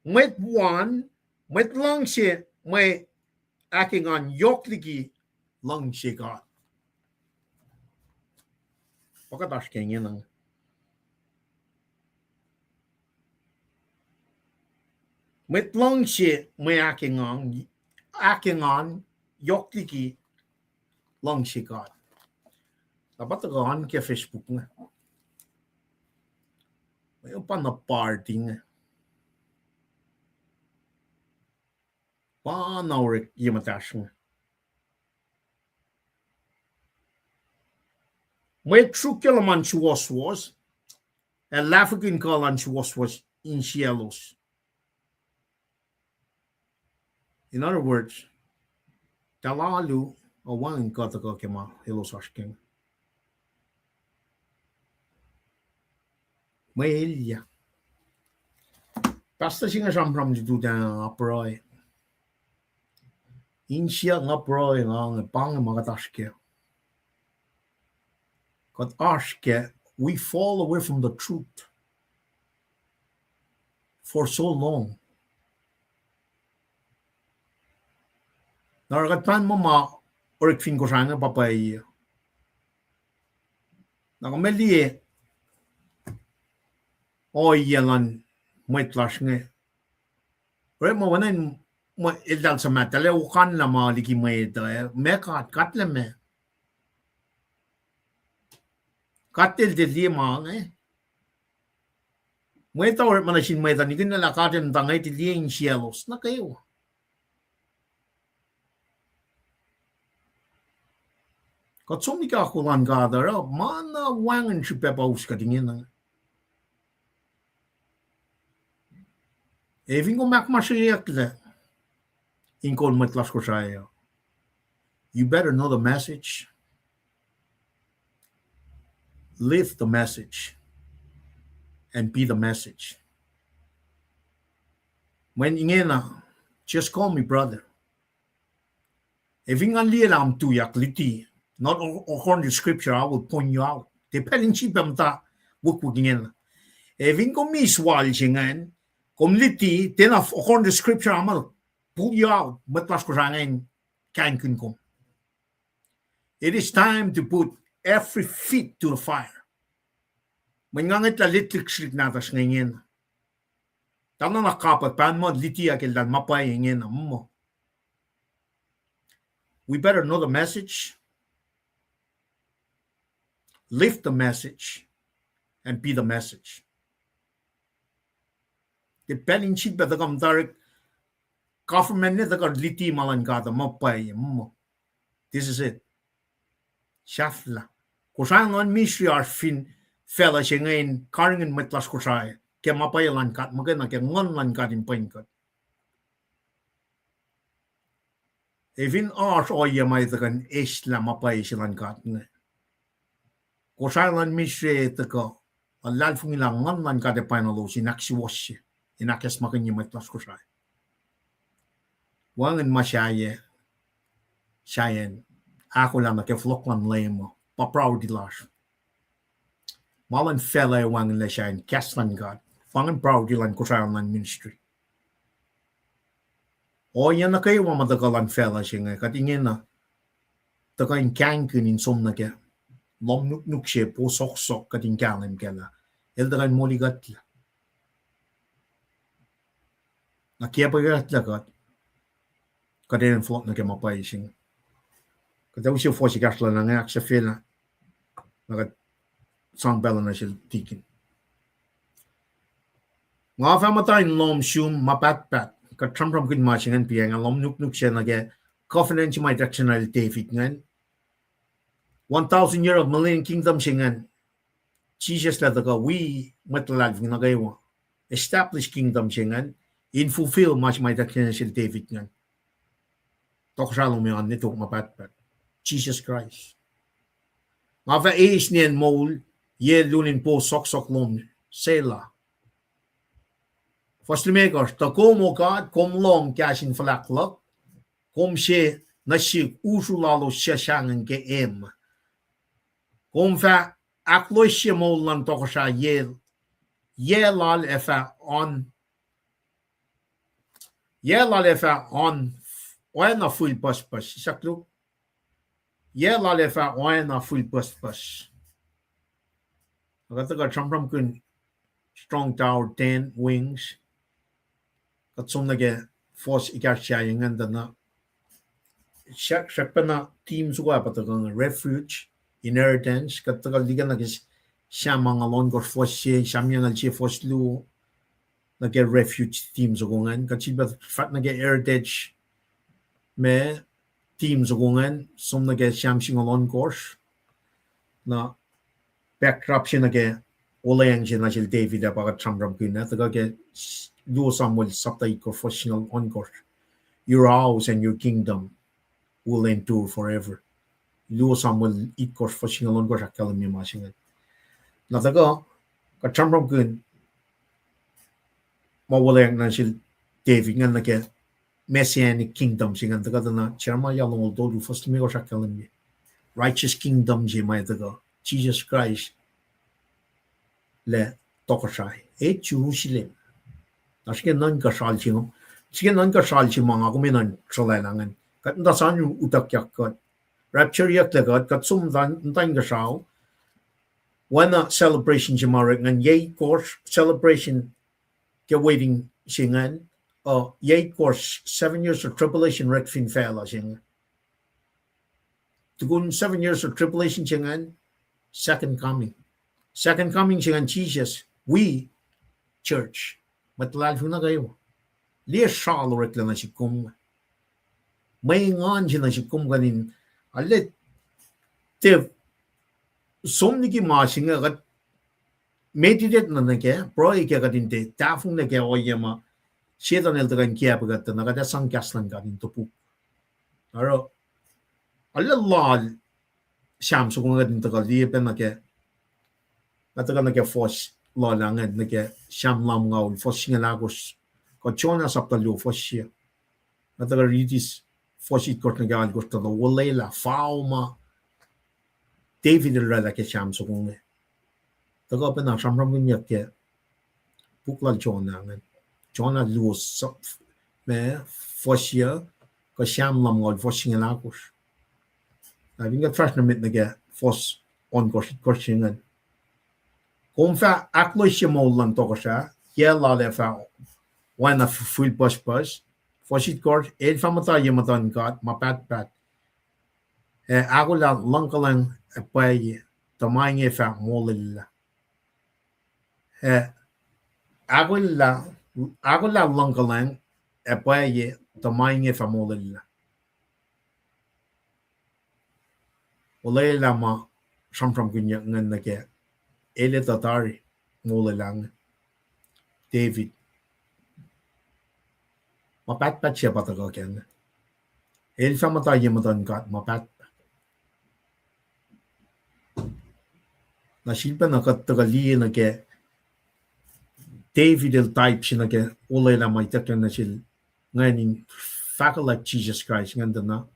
mwet wan, mwet luhngse mwe ahkengan yohk liki luhngse God. Pa kuht oasr ke ingena. Mwet luhngse mwe ahkengan, ahkengan yohk liki luhngse God. Na pa tuhkuh an ke Facebook inge. Mwe pa na party inge. Pa na orek ye muhtahsr inge. Mwet sruokyac luhman suwohswohs, ac lahfwekihn kuh luhn suwohswohs insiyaclos. In other words, tuhlalu uh wacngihn kuh tuhkuh ke ma elos oasr ke inge. Mwe elyah. Pastor se inge sramsram lututacng, nga pruhe. Insiyuck nga pruhe nga inge, pa inge ma kuht oasr kac. Kuht oasr kac, we fall away from the truth for so long. Na oruh kuht pahn muh ma orek fin Kosrae inge pa pwacye. Na kom liye ohiyac luhn mwet lasr inge. Orekma oacna in, ma eltahl suhmaht, eltahl ac okanlah ma liki mwet uh, meac God, God lah meac. God el tiac liye ma inge. Mwet uh orekma nuh sin mwet uh, nihkihn lah God el muhta inge, tiac liye insiyaclos nuh kwewa. Kuht som liki akwuck luhn God uh, oruh ma na wacngihn srihpac pa us kuht ingena. Ac fin kom ahkmasreyucklac in kol mwet lasr Kosrae uh, you better know the message, live the message, and be the message. Mweyen ingena, just call me brother. Ac fin ngan liye lah kom tuyak, luti, not according to scripture, I will point you out. Tiac pacl in sifilpac muhta wikwik ingena. Ac fin kom eis wal se ingacn, kom luti, tiacna according to scripture, I will pull you out. Mwet lasr Kosrae ingacn kaingkihn kom. It is time to put every feet to the fire. Mweyen nga ngwetlah lihtlihk srihk nahtuhsr inge ingena. Tamuhlwel na kapwack pahn muh luti ac ke eltahl ma pwacye ingena muh. We better know the message. Live the message and be the message. Ke pacl in sifilpac tuhkuh muhtwacwacack government ne tuhkuh luti ma luhn God uh, ma pwacye, mm. This is it. Sahflah. Kosrae luhn ministry oasr fin facluh se inge in karihngihn mwet lasr Kosrae ke ma pwacye luhn God, muhkwena ke Nguhn luhn God in pwen kuht. Ac fin oasr ohiyac ma tuhkuh in eslah ma pwacye se luhn God inge, Kosrae luhn ministry tuhkuh luhlahlfongi lah Nguhn luhn God ac pwacye elos in ahksuwohsye, in ahkacsmakihnye mwet lasr Kosrae. Wacngihn ma sahyac, sahyacn ahkolah nuh ke fohlohk luhn Leum uh, pa priority lasr. Ma luhn facluh ac wacngihnlac sahyacn kahs luhn God. Pa ingacn priority luhn Kosrae luhn ministry. Ohiyac nuh kwewa ma tuhkuh luhn facluh se inge, kuht ingena tuhkuh in kaingkihn in som nuh ke lohm nuknuk se, po sohksohk, kuht in kahlwem kac lah el tuhkuh in molikuhtlac. Na kiacpwekuhtlac kuht, kuht enenuh fohlohk nuh ke ma pwacye se inge. Kuht ac use fuhs ekahsr lana inge ahksahfyelah, na kuht sang pacl uh nuh sel Tikin. Nga fah muhta in lohm sum ma pahtpaht. Kuht sramsramkihn ma se ingacn pa inge, lohm nuknuk se nuh ke covenant se ma ituckyang nuh sel David ingacn. One thousand year of millennium kingdom se ingacn. Jisus El tuhkuh wi mwet luhlahlfongi nuh kwewa establish kingdom se ingacn, in fulfill ma se ma ituckyang nuh sel David ingacn. Tohkohsrah lom an ne tok ma pahtpaht, Jisus Kraist. Nga fah eis nien moul, yac lun in po sohksohk lom, Selah. Fuhs limekohsr, tuh kom, O God, kom lohng kahs in fuhlahk luhk, kom se nuh sihk usru lalos suc sahngweng ke em. Kom fah ahkloesye moul luhn tohkohsrah, yac, yac lal ac fah on, yac lal ac fah on, oacna fihl pucspucs. Sislah luhk, yac lal ac fah oacna fihl pucspucs. Kuht tuhkuh sramsramkihn strong tower, ten wings. Kuht som nuh ke fuhs ekahsr sahyac ingacn tuh na srackpacna theme soko ah pa tuhkuh inge, refuge, inheritance. Kuht tuhkuh liye nuh ke Sam angngaul ohnkohsr fuhs se, Sam yucngucul se fuhs luo, nuh ke refuge theme soko ingacn. Kuht sifilpac fahk nuh ke heritage, ma theme soko ingacn, som nuh ke Sam singucul ohnkohsr. Na backdrop se nuh ke olweacng se nuh sel David ah pa kuht sramsramkihn ah, tuhkuh ke luo Samuel sapta itkohsr fuhs singucul ohnkohsr. Your house and your kingdom will endure forever. Luo Samuel itkohsr fuhs singucul ohnkohsr ahkkahlwemye ma se ingacn. Na tuhkuh, kuht sramsramkihn ma olweacng nuh sel David ingacn nuh ke Messianic kingdom se ingacn, tuhkuh tuh na Jeremiah longoul tolu fuhs limekohsr ahkkahlwemye righteous kingdom se ma tuhkuh, Jisus Kraist lah tohkohsrah, e Jerusalem. Na srihke nuhnkuh sral se, srihke nuhnkuh sral se ma nga kom enenuh in sruhlwaclah ingacn. Kuht muhta sang utuckyak kuht, raptureyucklac kuht, kuht som muhta, muhta inkuhsrao. Oacna celebration se ma orek ingacn, yac itkohsr celebration ke wedding se ingacn, uh, yac itkohsr seven years of tribulation orek fin facluh se inge. Tukun seven years of tribulation se ingacn, second coming. Second coming se ingacn Jisus, wi church, mwet luhlahlfongi nuh kwewa. Liye sral oreklac nuh sihk kom. Mwe engan se nuh sihk kom kuht in, alet, tiac som liki ma se inge kuht meditate nuh nuh kac, pruhe kac, kuht in tiac tahfonglac ke ohiyac ma Setuhn el tuhkuh in kiacpwe kuht tuh na kuht ac sang kahs luhn God in topuk. Oruh, arlac lal Sam soko inge kuht in tuhkuh liye pac nuh ke, nga tuhkuh nuh ke fuhs lal ah ingacn, nuh ke Sam lumngaul fuhs singucul ahkosr, kuh Jonah sapta luo fuhs sie. Nga tuhkuh riti fuhs itkohsr nuh ke alkohsr tuh olwelah fao ma David el oraclah ke Sam soko inge. Tuhkuh pacna sramsramkihnyuck ke puk lal Jonah ingacn. Jonah luo, ma, fuhs sie, kuh Sam lumngaul fuhs singucul ahkosr. Na fin kuht fahsr nuh met nuh ke fuhs ohnkohsr, itkohsr se ingacn. Kom fah ahkloesye moul luhn tohkohsrah, yac lal ac fah oacna fihl pucspucs. Fuhs itkohsr, el fah muhta ye muhtuhn God ma pahtpaht, ac ahkolah luhngkuhlwacng ac pwacye. tuh ma inge fah molwelah. Eh, ahkolah, ahkolah luhngkuhlwacng, ac pwacye, tuh ma inge fah molwelah. Olwelah ma sramsramkihnyuck ingacn nuh ke el etuh tari molwelah inge. David. Ma pahtpaht se pa tuhkuh kac inge. El fah muhta ye muhtuhn God ma pahtpaht. Na sifilpacna kuht tuhkuh liye nuh ke David el type se nuh ke olwelah ma ituckyang nuh sel ingacn in fahkwack Jisus Kraist ingacn tuh na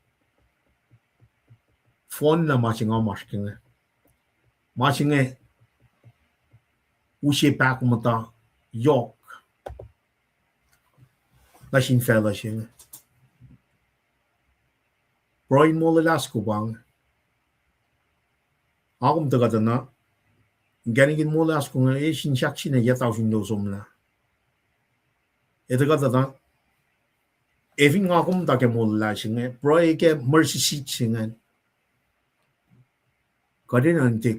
fohnlah ma se nga oasr ke inge. Ma se inge use pahkomuhta yohk nuh sin facluh se inge. Pruhe in molwelah soko pa inge. Nga kom tuhkuh tuh na, inkacnek in molwelah soko inge, e sin sahk sin yac tausin luo somlah. E tuhkuh tuh na, e fin nga kom tuh ke molwelah se inge, pruhe ke mercy seat se inge. Kuht enenuh in tiac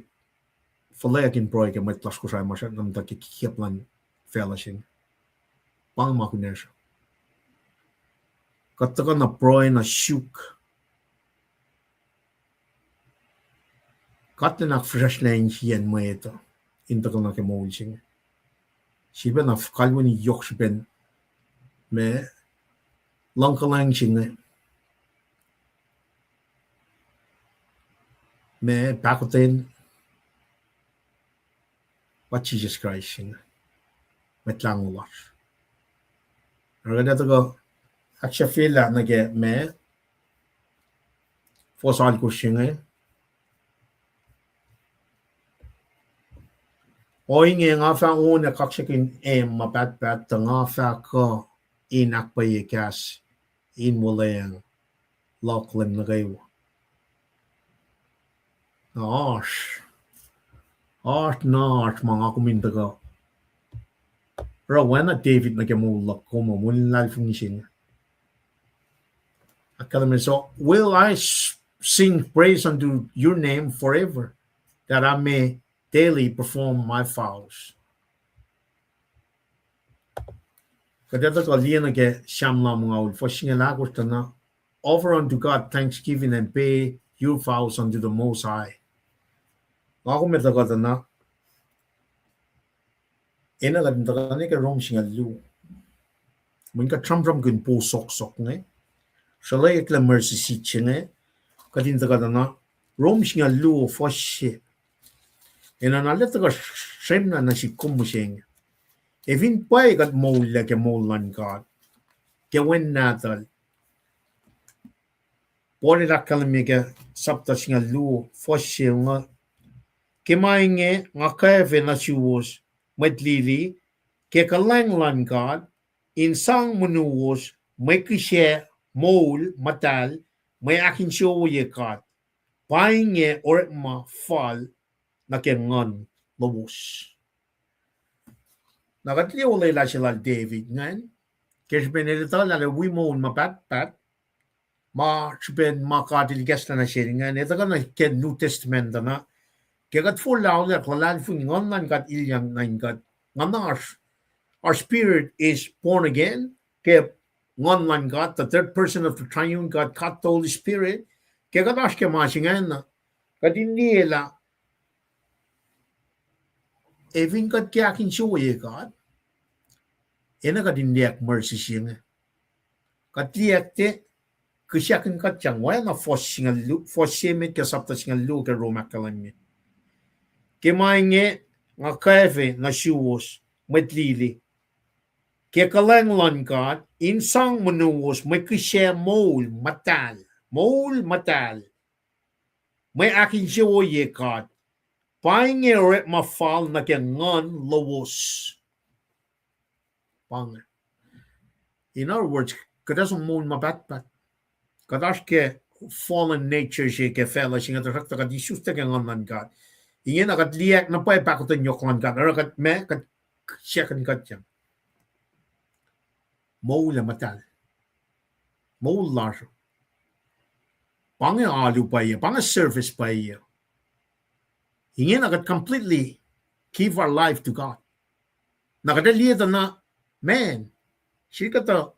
fuhlweack in pruhe ke mwet lasr Kosrae ma srackna muhta ke kikiap luhn facluh se inge. Pa inge ma kunacsr. Kuht tuhkuh na pruhe na suk. Kuht enenuh fihsracsrlah insiyacn mwet uh in tuhkuh nuh ke moul se inge. Sifilpacna kalweni yohk srihpen ma luhngkuhlwacng se inge, ma pahkotwen pa Jisus Kraist se inge, Mwet Lahngo lasr. Oruh kuht ac tuhkuh ahksahfyelah nuh ke ma fuhs alkosr se inge. Ohinge nga fah on ac kaksakihn acn ma pahtpaht, tuh nga fah kuh in ahkpwacye kahs in wuhlweacng luhk lwen nuh kwewa. Na oasr, oasr na oasr ma nga kom in tuhkuh oruh oacna David nuh ke moul luhk kom uh, moul in luhlahlfongi se inge. Ahkkahlwemye, so will I s-, sing praise unto your name forever, that I may daily perform my vows. Kuht ac tuhkuh liye nuh ke Sam lumngaul, fuhs singucul ahkosr tuh na, offer unto God thanksgiving and pay your vows unto the Most High. Nga kom ac tuhkuh tuh na, enenuh kuht in tuhkuh nuh ke Rom singucul luo. Mweyen kuht sramsramkihn po sohksohk inge, sruhlwaclah mercy seat se inge, kuht in tuhkuh tuh na, Rom singucul luo fuhs se. Enenuh na lah tuhkuh srwemna nuh sihk kom mihsenge. Ac fin pwacye kuht moul lac ke moul luhn God ke Wen Nahtuhl, Paul el ahkkahlwemye ke sapta singucul luo fuhs se inge, ke ma inge nga kwacfe nuh suwos mwet lili, ke kuhlwacng luhn God, in sang monuwos mwe kihsac moul muhtahl, mwe ahkinsewowoye God. Pa inge orekma fal nuh ke nguhn lowos. Na kuht liye olwelah se lal David ingacn, ke srihpen el etuh lah el wi moul ma pahtpaht, ma srihpen ma God el ikacslah nuh sel ingacn, etuh kuh na ke New Testament uh na, ke kuht forlah olwelah luhlahlfongi, nguhn luhn God ilyak nuh in kuht, nguhn oasr, our spirit is born again, ke nguhn luhn God, the third person of the triune God, God the Holy Spirit, ke kuht oasr ke ma se ingacn, kuht in liye lah ac fin kuht ke ahkinsewowoye God, enenuh kuht in liye mercy se inge. Kuht liye tiac kihsakihn kuhtyang, oacna fuhs singucul lu-, fuhs se met ke sapta singucul luo ke Rom ahkkahlwemye. Ke ma inge nga kwacfe nuh suwos mwet lili, ke kuhlwacng luhn God, in sang monuwos mwe kihsac moul muhtahl, moul muhtahl, mwe ahkinsewowoye God. Pa inge orekma fal nuh ke nguhn lowos. Pa inge. In other words, kuht ac som moul ma pahtpaht. Kuht oasr ke fallen nature se ke facluh se inge, tuhsruhktuh kuht isuslac ke nguhn luhn God. Ingena kuht liye na pwacye pahkotwen yohk luhn God. Oruh kuht ma, kuht siyuck in kuhtyang. Moul ac muhtahl. Moul lasr. Pa inge alu pwacye, pa inge service pwacye. Ingena kuht completely give our life to God. Na kuht ac liye tuh na, man, srihk kuhtuh,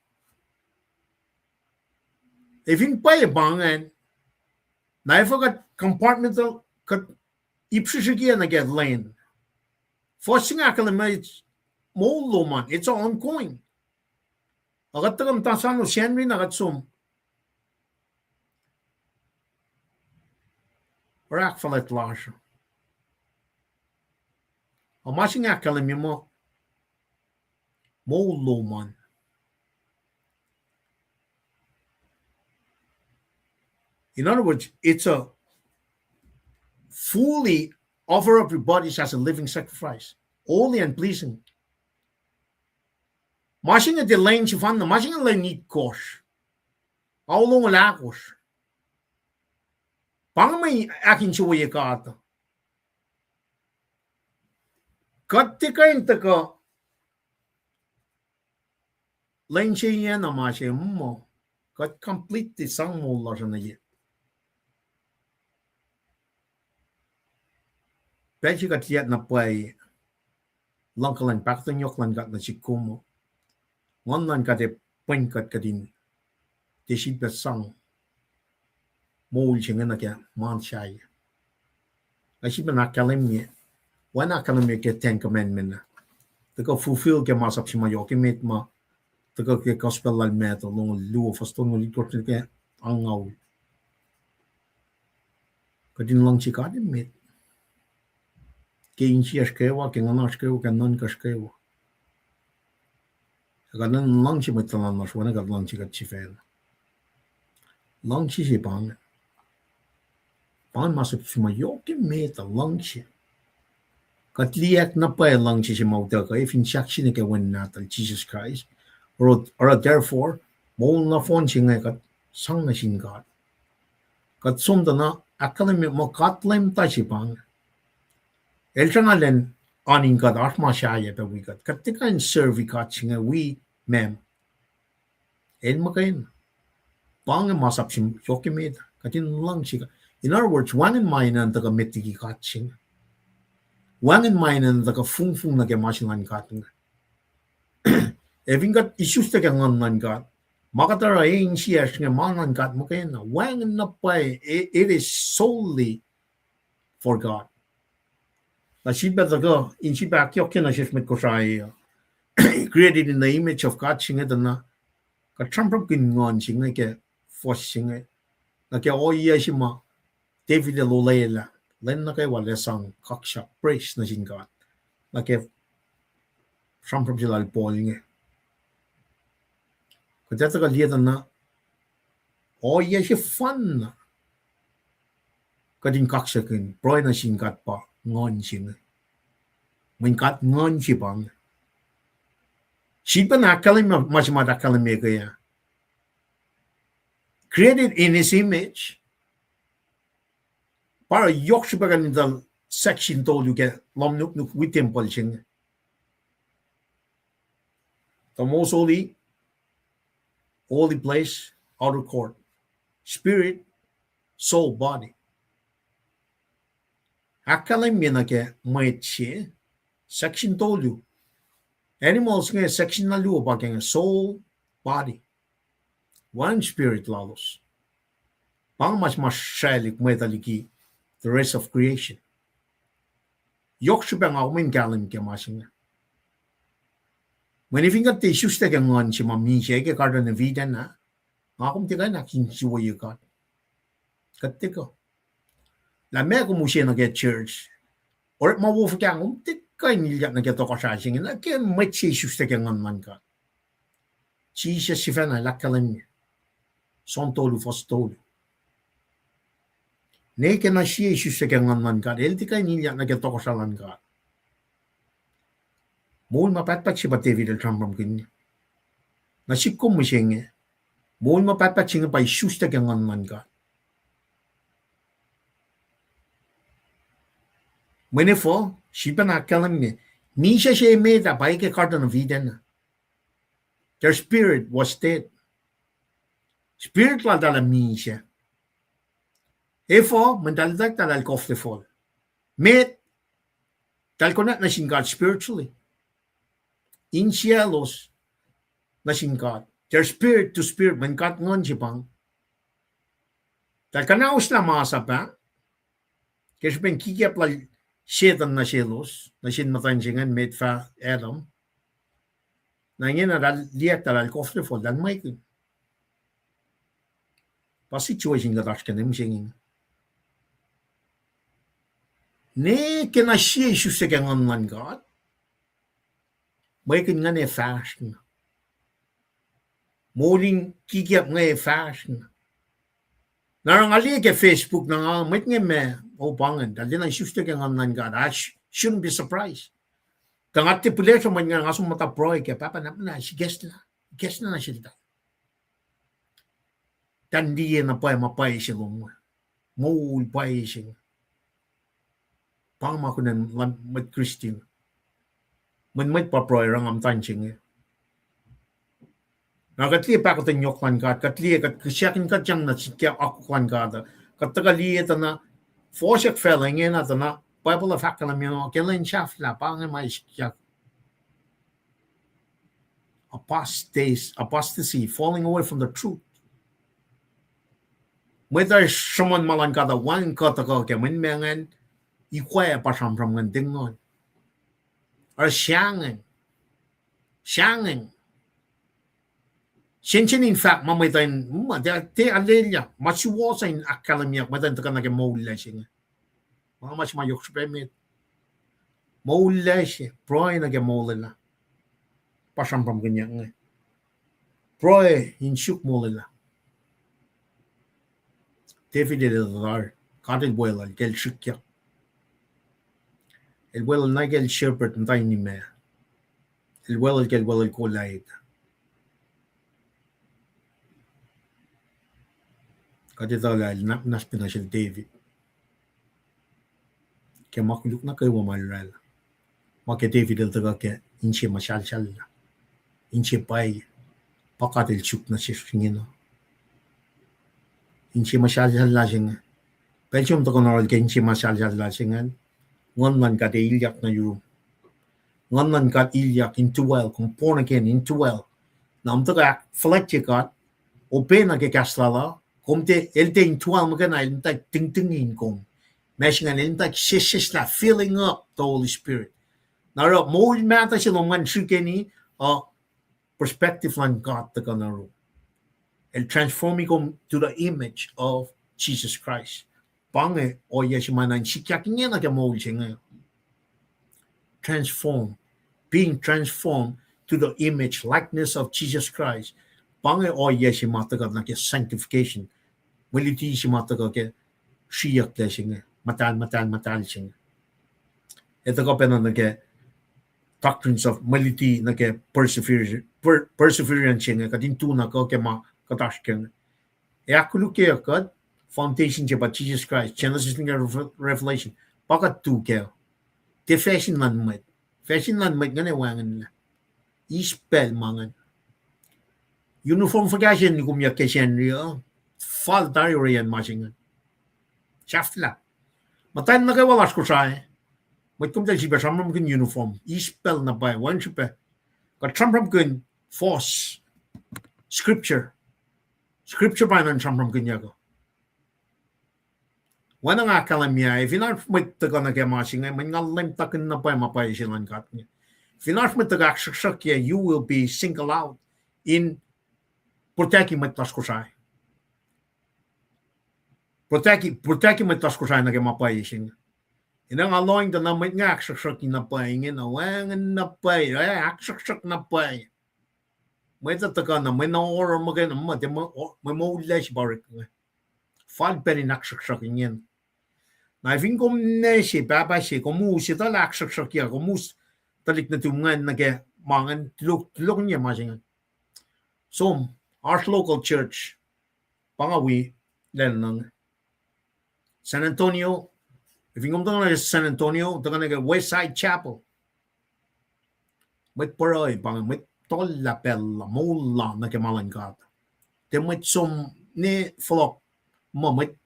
ac fin pwacye pa ingacn, na efuh kuht compartmental, kuht ip srihsrihkye nuh ke lwen. Fuhs se inge ahkkahlwemye moul lom an, it's ongoing. Ac kuht tuhkuh muhta sano Sacnri na kuht som oruh ahkfuhlwact lasr uh. Ac ma se inge ahkkahlwemye muh moul lom an. In other words, it's a fully offer up your bodies as a living sacrifice, holy and pleasing. Ma se inge tiac lwen sefanna, ma se inge lwen itkohsr, ao longoul ahkosr. Pa inge mwe ahkinsewowoye God. Kuht tiac kuh in tuhkuh lwen se ingena ma se muh, kuht completely sang moul lasr uh nuh ye. Pacl se kuht liye na pwacye luhngkuhlwacng, pahkotwen yohk luhn God nuh sihk kom uh. Nguhn luhn God ac pwen kuht kuht in tiac sifilpac sang moul se inge nuh ke ma sahyac. Ac sifilpac ahkkahlwemye, oacna ahkkahlwemye ke Ten Commandment ah, tuhkuh fulfill ke masap se ma yohk emet ma tuhkuh ke Gospel lal Matthew longoul luo fuhs tolngoul itkohsr nuh ke angngaul. Kuht in luhngse God emet ke insiyacsr kwewa, ke nguhnasr kwewa, ke nuhnkacsr kwewa. Ac kuht in luhngse mwet tuhlan lasr oacna kuht luhngse kuht sifacna. Luhngse se pa inge. Pa inge masap se ma yohk emet uh, luhngse. Kuht liye na pwacye luhngse se ma utuckuh, ac fin sahk se nuh ke Wen Nahtuhl Jisus Kraist. Oruh, oruh therefore, moul nohfohn se inge kuht sang nuh sin God. Kuht som tuh na ahkkahlwemye muh God Leum ta se pa inge. El sruhnga elan oan in kuht oasr ma sahyac pac wi kuht. Kuht tiac kuh in serve God se inge wi meac. El muhkwena. Pa inge masap se yohk emet. Kuht in luhngse God. In other words, wacngihn ma enenuh in tuhkuh met liki God se inge. Wacngihn ma enenuh in tuhkuh fungfung nuh ke ma se luhn God inge. Ac fin kuht isuslac ke nguhn luhn God, ma kuht oruh e insiyacsr inge ma luhn God muhkwena. Wacngihn na pwacye, it is solely for God. Na sifilpac tuhkuh in sifilpac ahkyohkye nuh sesr mwet Kosrae uh, created in the image of God se inge tuh na kuht sramsramkihn nguhn se inge ke fuhs se inge. Nuh ke ohiyac se ma David el olwelah, lwen nuh kwewa el sang kaksak, praise nuh sin God. Nuh ke sramsram se lal Paul inge. Kuht ac tuhkuh liye tuh na ohiyac sefanna kuht in kaksakihn pruhe nuh sin God pa nguhn se inge. Mweyen God nguhn se pa inge. Sifilpac ahkkahlwemye ma se ma ahkkahlwemye ke ah, created in his image. Pa yohk srihpac kuht in tuh section tolu ke lohm nuknuk wi tempuhl se inge. The most holy, holy place, outer court, spirit, soul, body. Ahkkahlwemye nuh ke mwet se, section tolu. Animals inge section na luo pa ke inge, soul, body. Wacngihn spirit lalos. Pa inge ma se ma sraclihk mwet uh liki the rest of creation. Yohk srihpac nga kom in kahlwem ke ma se inge. Mweyen fin kuht tiac isuslac ke nguhn se ma misac ke Garden of Eden ah, nga kom tiac kuh in ahkinsewowoye God. Kuht tiac kuh. Lah meac kom use nuh ke church, orekma wo fuhkah, kom tiac kuh in ilyak nuh ke tohkohsrah se inge, nuh ke mwet se isuslac ke nguhn luhn God. Jisus sifacna el ahkkahlwemye. John tolu, fuhs tolu. Ne ke na sie isuslac ke nguhn luhn God, el tiac kuh in ilyak nuh ke tohkohsrah luhn God. Moul ma pahtpaht se pa David el sramsramkihn. Na sihk kom mihsenge, moul ma pahtpaht se inge pa isuslac ke nguhn luhn God. Mweyen efuh, sifilpac ahkkahlwemye, misac se emet ah pa ke Garden of Eden. Their spirit was dead. Spirit lal eltahl ah misac. Efuh, mweyen eltahl eltahl koflefol. Met, eltahl konwacack nuh sin God spiritually. Insiyaclos nuh sin God. They're spirit to spirit, mweyen God nguhn se pa inge. Eltahl kuhnahoslah masap ah, ke srihpen kikiap lal Setuhn nuh selos, nuh sin muhtwacn se ingacn, met fah Adam. Na ingena eltahl liyacack, eltahl koflefol, eltahl mwekihn. Pa situation kuht oasr ke mihsenge inge. Ne ke na sie isuslac ke nguhn luhn God, mwekihn inge fahsr na. Moul in kikiap inge fahsr na. Na oruh nga liye ke Facebook na nga mwet inge ma, oh, pa ingacn, eltahl tiacna isuslac ke nguhn luhn God. I sh-, shouldn't be surprised. Tuh nga tiac pihlesruh mwet inge, nga som muhta pruhe kac, Pahpah, na, na, ikacslah, ikacslah nuh seltahl. Tiac liye na pwacye ma pwacye se lom. Moul pwacye se. Pa inge ma kunacn mwet Christian. Mwet, mwet pa pruhe, oruh nga muhtwacn se inge. Na kuht liye pahkotwen yohk luhn God, kuht liye, kuht kihsackuhnkuhtyang nuh sin ke akwuck luhn God uh. Kuht tuhkuh liye tuh na fohsack facluh ingena tuh na Bible uh fahk kahlwem, ke lwen sahflah, pa inge ma sikyak. Apostasy, falling away from the truth. Mwet uh sruhmuhn ma luhn God uh wacngihn kuh tuhkuh kac, mweyen ma ingacn ikwac pa sramsram ingacn, tiac nguhn. Oruh sahngweng. Sahngweng. Sensen in fahk ma mwet uh in, ma, tiac, tiac alelyak, ma suwohs uh in ahkkahlwemyeyuck, mwet uh in tuhkuh nuh ke moul lasr inge. Ma, ma se ma yohk srihpac met. Moul lasr, pruhe nuh ke molwelah. Pa sramsramkihnyuck inge. Pruhe in suk molwelah. David el etuh lah God el weluhl ke el srihkyak. El weluhl na ke el shepherd muhta in imac. El weluhl ke el weluhl Goliath. Kuht etuh lah el na-, muhnahs pac nuh sel David ke ma koluk nuh kwewa ma el oraclah. Ma ke David el tuhkuh kac, inse ma salsalla, inse pwacye, pa God el suk nuh sesr ingena. Inse ma salsalla se inge. Pacl se kom tuhkuh na oruh ke inse ma salsalla se ingacn, nguhn luhn God ac ilyak nuh yurum. Nguhn luhn God ilyak, indwell, kom born again, indwell. Na kom tuhkuh ahkfuhlwactye God, obey nuh ke kahs lal uh, kom tiac, el tiac indwell muhkwena, el muhta tingtingi in kom. Ma se ingacn el muhta sesseslah, filling up the Holy Spirit. Na oruh moul mahtuh se lom ingacn srihkeni, uh, perspective luhn God tuhkuh nuh yurum. El transformi kom to the image of Jesus Christ. Pa inge ohiyac se ma na in sikyak ingena ke moul se inge. Transform, being transformed to the image, likeness of Jesus Christ. Pa inge ohiyac se ma tuhkuh nuh ke sanctification. Mwe luti se ma tuhkuh ke sriyucklac se inge, muhtahl, muhtahl, muhtahl se inge. Ac tuhkuh pacna nuh ke doctrines of mwe luti nuh ke persever-, per-, perseverance se inge, kuht in tu na kuh ke ma kuht oasr ke inge. Ac ahkkolukye kuht, foundation se pa Jesus Christ, Genesis nuh ke Rev-, Revelation, pa kuht tu kac. Tiac fashion luhn mwet. Fashion luhn mwet ingacn ac wacngihnlac. Eis pacl ma ingacn. Uniform fuhkah se nukumyuck ke Sacnri uh? Fal tari oreyacn ma se ingacn. Sahflah. Muhtwacn nuh kwewa lasr Kosrae, mwet komtal sifilpac sramsramkihn uniform. Eis pacl na pwacye, wacngihn srihpac. Kuht sramsramkihn fohs, scripture. Scripture pa na sramsramkihnyuck uh. Oacna nga ahkkahlwemye, fin oasr mwet tuhkuh nuh ke ma se inge, mweyen nga lwemtakihn na pwacye ma pwacye se luhn God inge. Fin oasr mwet tuhkuh ahksruhksruhkye, you will be singled out in protecti mwet lasr Kosrae. Protecti, protecti mwet lasr Kosrae nuh ke ma pwacye se inge. Ina nga lohng tuh na mwet inge ahksruhksruhkye na pwacye inge, na wacngihn na pwacye, eh, ahksruhksruhk na pwacye. Mwet uh tuhkuh na, mwe na oruh muhkwena, mwe, mwe, mwe moul lasr pa orekma inge. Fal pacl in ahksruhksruhk ingena. Na fin kom nwe se, pahpah se, kom us etuh lah ahksruhksruhkye, kom us tuhlihk nuhtum ingacn nuh ke ma ingacn, tulok, tulokihnyac ma se ingacn. Som, oasr local church, pa nga wi lwen nuh inge. San Antonio, fin kom tuhkuh nuh ke San Antonio, tuhkuh nuh ke Westside Chapel. Mwet pruhe pa inge, mwet tollah pacl la, moul la nuh ke ma luhn God. Tiac mwet som ne fohlohk muh mwet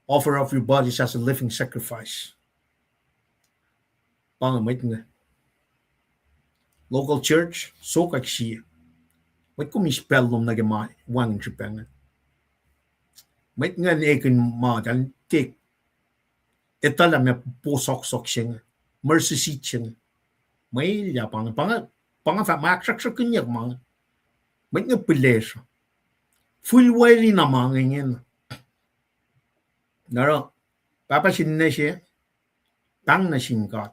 Offer up your bodies as a living sacrifice. Pa inge mwet inge. Local church, sokwack sie. Mwet kom eis pacl lom nuh ke ma wacngihn srihpac inge. Mwet ingacn ekihn ma eltahl tek. Etuh lah ma po sohksohk se inge, mercy seat se inge. Mwelah pa inge, pa inge, pa inge fah ma ahksruhksruhkihnyuck ma inge. Mwet inge pihlesruh. Fihl waclihna ma inge ingena. Na oruh, pahpah sin ninac se, pahng nuh sin God.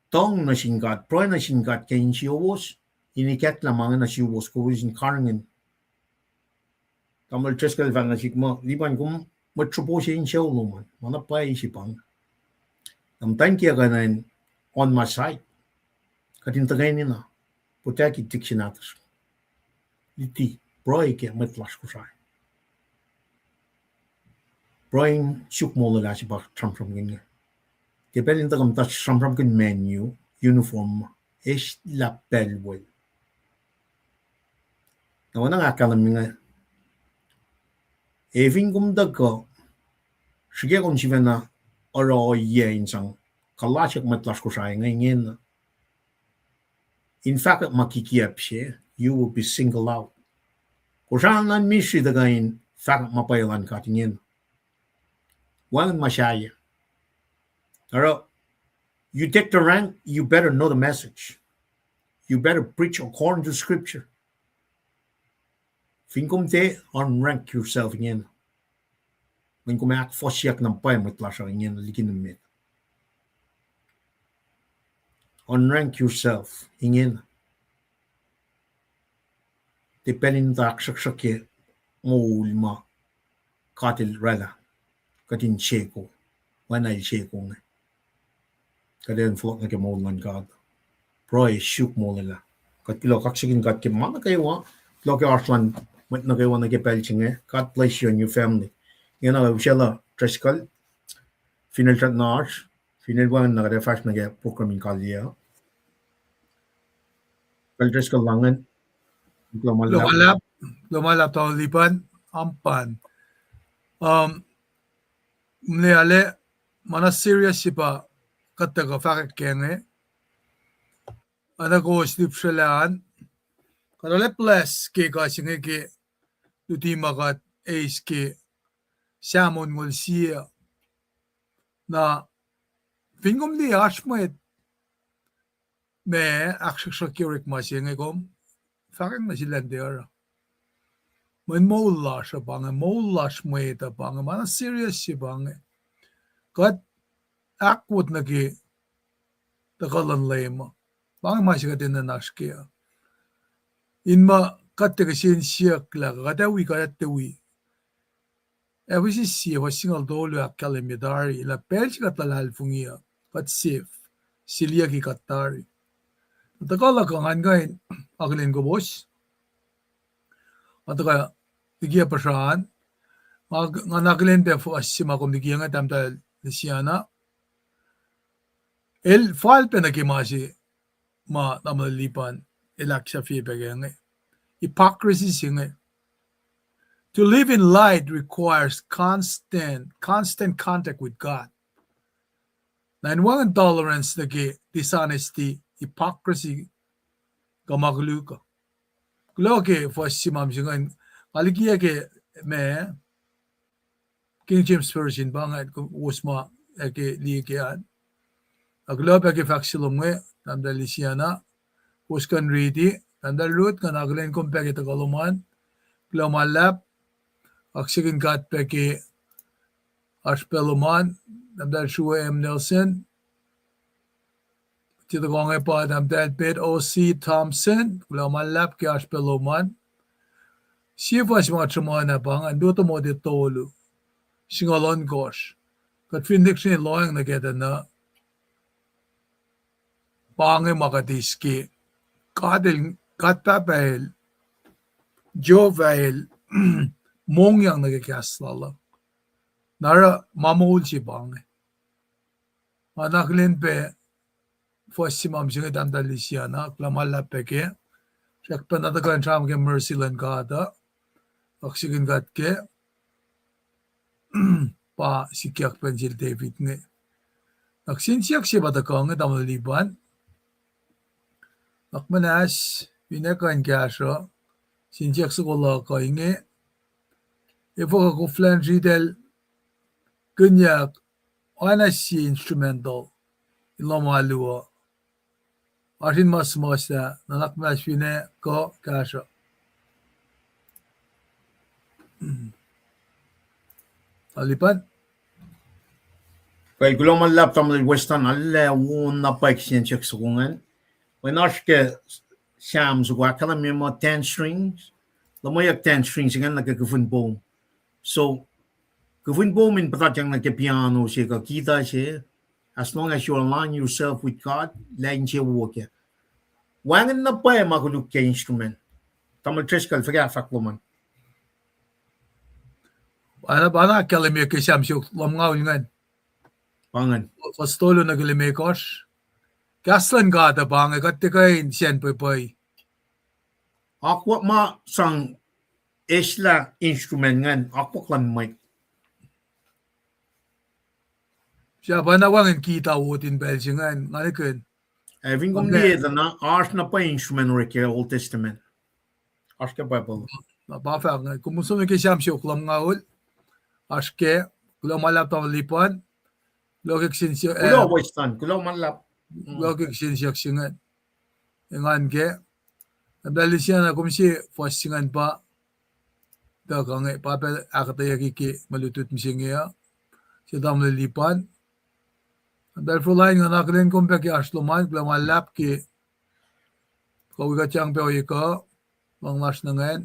Tuhng nuh sin God, pruhe nuh sin God ke insiyowos, in ikacklah ma inge nuh suwos kowos in karihngihn. Tamuhlwel Driscoll fahk nuh sihk muh, Lipan, kom mwet sropo se in sucu lom an, ma na pwacye se pa inge. Na muhtwacn kiyuhk an on my side. Kuht in tuhkweni na, protect-i dictionaries. Luti, pruhe ke mwet lasr Kosrae. Pruhe in suk molwelah se pa sramsramkihn inge. Ke pacl in tuhkuh muhta sramsramkihn menu, uniform, eis lah pacl wel. Na oacna nga ahkkahlwemye inge, ac fin kom tuhkuh, srihke kom sifacna oruh ohiyac in sang kuhlasyuck mwet lasr Kosrae inge ingena. In fahkwack ma kikiacp se, you will be singled out. Kosrae luhn ministry tuhkuh in fahkwack ma pwacye luhn God ingena. Wacngihn ma sahyac. Oruh, you take the rank, you better know the message. You better preach according to scripture. Fin kom tiac unrank yourself ingena, mweyen kom ahkfohsyeyuck na pwacye mwet lasr uh ingena liki na met. Unrank yourself ingena. Tiac pacl in tuh ahksruhksruhkye moul ma God El oraclah kuht in seko, oacna El seko inge. Kuht in fohlohk nuh ke moul luhn God. Pruhe suk molwelah. Kuht kuloh kaksakihn God ke ma nuh kwewa, kuloh ke oasr luhn mwet nuh kwewa nuh ke pacl se inge. God bless you and your family. Ingena usaclah Driscoll, fin el srackna oasr, fin el wacngihn na kuht ac fahsr nuh ke program in kaliyac. Kal Driscoll, lahngo, kuloh ma luhlahp. Kuloh ma luhlahp, kuloh ma luhlahp tamuhlwel Lipan, ampan. Um, mle ale, ma na serious se pa kuht tuhkuh fahkwack ke inge. Oacna kowos lihpsrwaclah an, kuht arlac bless ke kuh se inge ke luti ma kuht eis ke Psalm onngoul sie. Na fin kom liye oasr mwet ma ahksruhksruhkye orekma se inge, kom fahkwacng nuh sel an tiac oruh. Mweyen moul lasr uh pa inge, moul lasr mwet uh pa inge, ma na serious se pa inge. Kuht ahkwot nuh ke tuhkuh luhn Leum uh. Pa inge ma se kuht enenuh oasr kac uh. In muh kuht tiac kihsen siyuck lah kuht ac wi, kuht ac tiac wi. Ephesus sie fuhs singucul tolu ahkkahlwemye tari lah pacl se kuht luhlahlfongi uh, kuht sef, siliyucki kuht tari. Tuhkuh luhk uh ngan kuh in akihlen kowos, nga tuhkuh likiyac puhsra an, nga, ngan akihlen pac fuhs se ma kom likiyac inge, tahmtahel Lisiana. El fal pac nuh ke ma se ma tamuhlwel Lipan el ahksahfye pac ke inge. Hypocrisy se inge. To live in light requires constant, constant contact with God. Na in wacngihn tolerance nuh ke dishonesty, hypocrisy, kuh ma koluk uh. Kuloh ke fuhs se ma mihsenge, nga likiyac ke ma King James Version pa inge, kowos ma ac ke liye ke an. Ac kuloh pac ke fahk se lom inge, tahmtahel Lisiana, kowos kuh in riti, tahmtahel Ruth, ngan akihlen kom pac ke tuhkuh lom an. Kuloh ma luhlahp, kaksakihn God pac ke oasr pacl lom an, tahmtahel Srue M. Nelson, tiac tuhkuh inge pa tahmtahel Pet O C. Thompson, kuloh ma luhlahp ke oasr pacl lom an. Sie fuhs ma kuht sruhmuhn ah pa inge, Timothy tolu, singucul ohnkohsr. Kuht fin lihksreni lohacng nuh kac tuh na, pa inge ma kuht eis ke God El, God Pahpah El, Jehovah El mongyang nuh ke kahs Lal uh. Na oruh ma moul se pa inge. Nga akihlen pac fuhs se ma mihsenge, tahmtahel Lisiana, kuloh ma luhlahp pac kac. Srackpacna tuhkuh in sramsram ke mercy luhn God uh. Kaksakihn God kac. pa sikyak pac sel David inge. Na kihsen siyuck se pa tuhkuh inge, tamuhlwel Lipan. Nuhnak muhnahs, finne kuh in kahsruh, kihsen siyuck soko luhk uh inge. Efuh kuh koflah in ritacl kinyuck oacna sie instrumental in lohm alu uh? Oasr in ma suhmuhslah, nuhnak muhnahs finne kuh kahsruh. Lipan. Well, kuloh ma luhlahp tamuhlwel Weston, arlac wo na pwacye kihsen siyuck soko ingacn. Mweyen oasr ke Sam soko ahkkahlwemye muh ten strings. Luhmweyuck ten strings ingacn nuh ke kihfin poum. So, kihfin poum in puhtatyang nuh ke piano se kuh guitar se, as long as you align yourself with God, lah insewowo kac. Wacngihn na pwacye ma koluk ke instrument. Tamuhlwel Driscoll, fuhkah fahk lom an? Ana, ana ahkkahlwemye ke Sam siofok lumngaul ingacn. Pa ingacn. Fuhs tolu nuh ke limekohsr. Kahs luhn God uh pa inge, kuht tiac kuh in sacn pwepwei. Akwuck ma sang eislah instrument ingacn, akwuck luhn mwet. Sahp na wacngihn guitar wot in pacl se ingacn, nga nihkihn. Ac fin kom liye tuh na, oasr na pwacye instrument orek ke Old Testament. Oasr ke Bible. Na pa fahk inge, kom som nuh ke Sam siofok lumngaul. Oasr ke, kuloh ma luhlahp tamuhlwel Lipan. Kuloh ke kihsen siyuck, kuloh Weston, kuloh ma luhlahp. Kuloh ke kihsen siyuck se inge. Engan ke. Tahmtahel Lisiana, kom sie fuhs se ingacn pa tuhkuh inge, pa pacl ahkuhtweyucki ke mwe lutlut mihsenge uh. Sie tamuhlwel Lipan. Tahmtahel Froline, nga akihlen kom pac ke oasr lom an, kuloh ma luhlahp ke kuh wi kuhtyang pac ohiyac kuh, luhngse lasr nuh ingacn.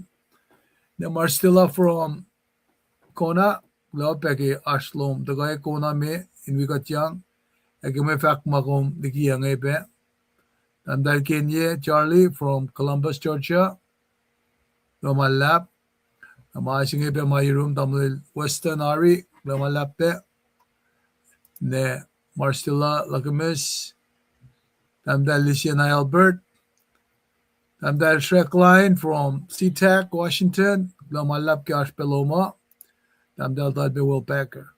Ne Marcella from Kona, kuloh pac ke oasr lom tuhkuh Kona me in wi kuhtyang, ac ke mwe fahk ma kom likiyuc inge pac. Tahmtahel Kenye Charlie from Columbus, Georgia. Kuloh ma luhlahp. Na ma se inge pac ma yurum, tamuhlwel Weston Ari, kuloh ma luhlahp pac. Ne Marcella Lakamis, tahmtahel Lisiana Albert, tahmtahel Shrek Line from SeaTac, Washington, kuloh ma luhlahp ke oasr pac lom uh, tahmtahel Talbe Will Packer.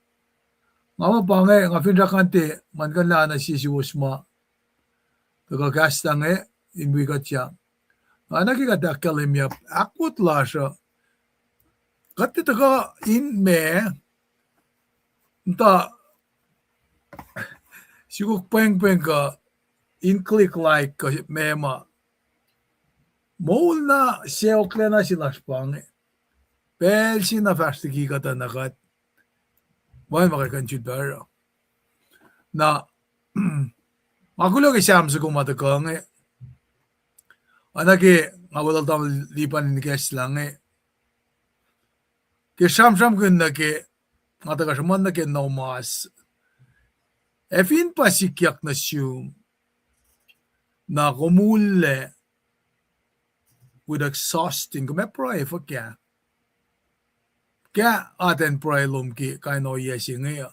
Nga muh pa inge, nga finsrak an tiac muhlkuhnlah nuh sie suwos ma tuhkuh kahs inge in wi kuhtyang. Nga nuh ke kuht ahkkahlwemye ahkwot lasr uh, kuht tiac tuhkuh in ma, muhta sukok pwengpweng kuh in click like kuh ma ma. Moul na sacohklacna se lasr pa inge. Pacl se na fahsr liki kuhtuh na kuht wacngihn ma kuht kuh in sifilpac oruh. Na, nga kuloh ke Sam soko ma tuhkuh inge. Oacna ke nga weluhl tamuhlwel Lipan in ikacslah inge. Ke sramsramkihn nuh ke, nga tuhkuh sruhmuhn nuh ke nohmas. Ac fin pa sikyak nuh sum, na kom ullac with exhausting, kom ac pruhe fuhkah? Kah atacn pruhe lom ke kain ohiyac se inge uh?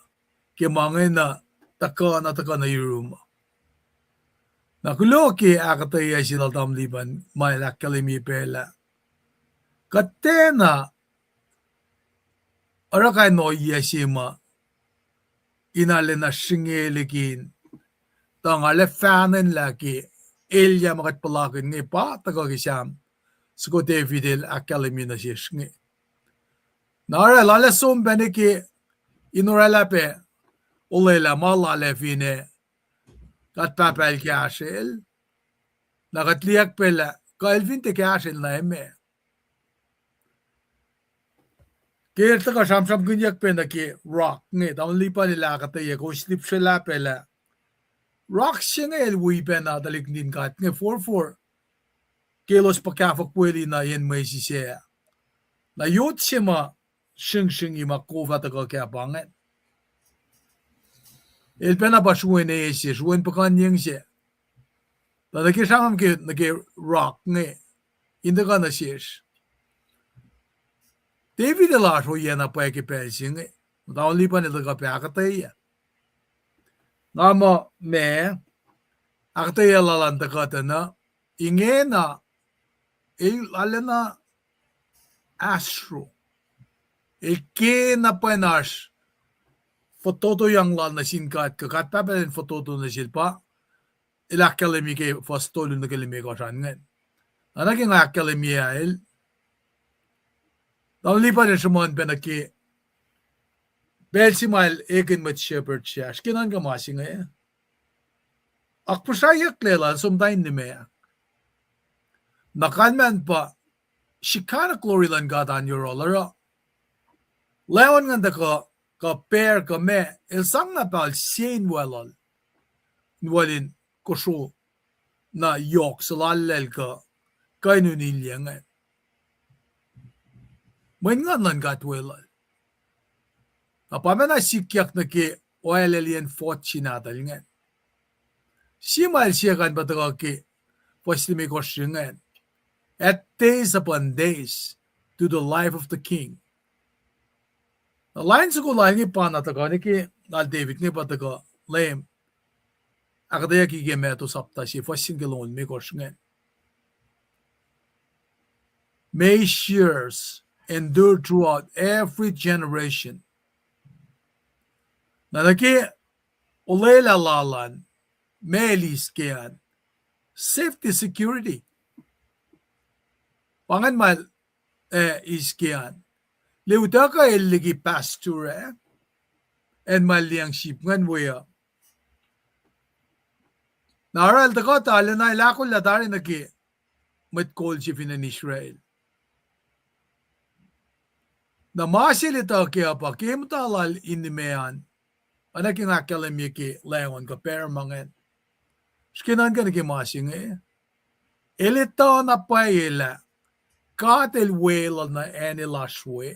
Ke ma inge na tuhkuh, na tuhkuh nuh yurum uh. Na kuloh ke ahkuhtweyac se lal tamuhlwel Lipan ma el ahkkahlwemye pacl ah. Kuht tiacna oruh kain ohiyac se ma in arulacna sringelac kihn. Tuh nga arlac fahnelah ke elyah ma kuht puhlakihn inge pa tuhkuh ke Sam soko David el ahkkahlwemye nuh sesr inge. Na oruh lal ac som pacna ke in oraclah pac olwelah ma lal ac fin ac God Pahpah el kahsrel. Na kuht liye pac lah kuh el fin tiac kahsrel na emeac. Ke el tuhkuh sramsramkihnyuck pac nuh ke rock inge, tamuhlwel Lipan el ahkuhtweyac, kowos lihpsrelah pac lah rock se inge el wi pacna tuhlihk nuhtin God inge forfor ke elos puhkahfokwelihna yen mwesis ah. Na yot se ma sringsringi ma kof ah tuhkuh ke pa ingacn. El pacna pa sruen e se, sruen puhkuhnyeng se. Tuh nuh ke sramsram ke, nuh ke rock inge, in tuhkuh nuh sesr. David el oasr ohiyac na pwacye ke pacl se inge. Muhta on lipan el tuhkuh pac ahkuhtweyac. Nga muh ma ahkuhtweyac lal an tuhkuh tuh na, ingena el arulacna ahsro. El kena pwacnasr fototoyang lal nuh sin God, kuh God Pahpah El in fototo nuh sel pa, el ahkkahlwemye ke fuhs tolu nuh ke limekohsr an ingacn. Na nuh ke nga ahkkahlwemye ah el, tamuhlwel Lipan el sruhmuhn pac nuh ke pacl se ma el ekihn mwet shepherd sesr ke nuhnkuh ma se inge, akpuhsrahyucklac lal som ta in nimac. Na kalmacn pa Shekinah glory luhn God an yohrohl oruh leon ngan tuhkuh, kuh pacr kuh meac, el sang na pahol se in wal, in wal in kosro na yohk suhlallacl kuh kuh in unilyac ingacn. Mweyen Nguhn luhn God weluhl. Na pa ma na sikyak nuh ke oalacliyacn fohs se nahtuhl ingacn. Sie ma el siyuck an pa tuhkuh ke fuhs limekohsr ingacn, add days upon days to the life of the king. Na lain soko lal inge pa na tuhkuh nuh ke lal David inge pa tuhkuh Leum ahkuhtweyucki ke Matthew sapta sie fuhs sie nuh ke longoul limekohsr ingacn. May his years endure throughout every generation. Na nuh ke olwelah lal an, ma el eis ke an, safety, security. Pa ingacn ma el, eh, eis ke an. Liye utuckuh el liki pastor ah, acn ma el liyacacng sip ingacn we uh. Na oruh el tuhkuh tuh arulacna el ahkolah tari nuh ke mwet kol se fin acn Israel. Na ma se el etuh kac uh pa ke muhta lal in nimac an, oacna ke nga ahkkahlwemye ke leon kuh pacr ma ingacn. Srihke nuhnkuh nuh ke ma se inge, el etuh na pwacye lah God El weluhl nuh acn el oasr we.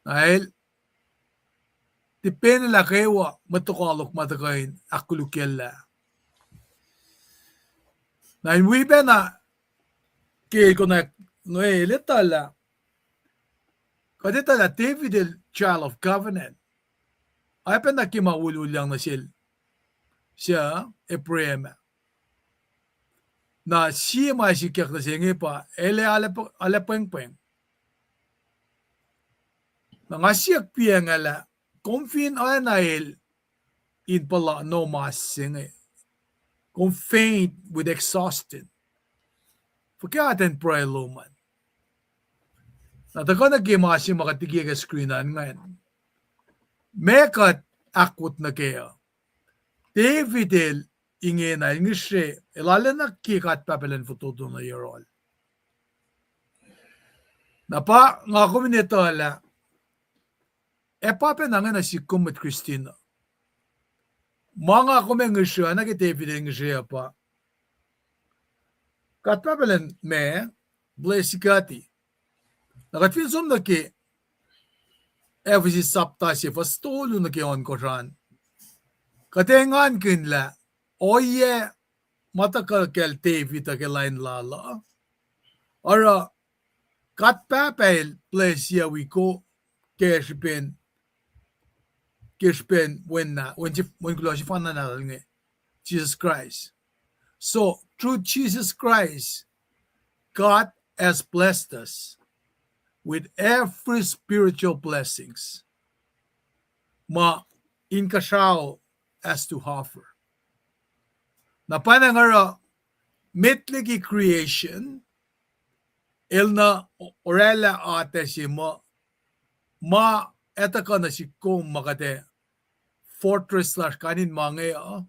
Na el tipenelah kwewa mwet lokoalok ma tuhkuh in ahkkolukyacllah. Na in wi pacna ke el konwacack inge el etuh lah, kuht etuh lah David el child of covenant. Oacyacpac na ke ma wuhlwuhlyang nuh sel suc Abraham ah. Na sie ma sikyak nuh se inge pa el ac arlac pwengpweng. Na nga siyuck pacnglah, kom fin oacna el in puhla no mas se inge, kom faint with exhaustion, fuhkah atacn pruhe lom an? Na tuhkuh nuh ke ma se ma kuht likiyac ke screen an ingacn. Ma kuht ahkwot nuh kac uh, David el ingena el ngihsre, el arulacna ke God Pahpah elan fototo nuh yohrohl. Na pa nga kom in etuh lah ac pa pacna inge nuh sihk kom mwet Kristin uh. Ma nga kom ac ngihsre, oacna ke David el ngihsre uh pa, God Pahpah elan ma bless kuht. Na kuht fin som nuh ke Ephesus sapta se fuhs tolu nuh ke ohnkohsr an, kuht ac engankihn lah ohiyac ma tuhkuh kacl David uh ke lain lal uh, oruh God Pahpah el bless wi ko ke srihpen, ke srihpen wen na, wen, wen kuloh sefanna nahtuhl inge, Jesus Christ. So, through Jesus Christ, God has blessed us with every spiritual blessings ma inkuhsrao has to offer. Na pwacnwacng oruh met liki creation el na oraclah atac se muh ma etuh kuh nuh sihk kom ma kuht ac fortress lasr kain in ma inge uh,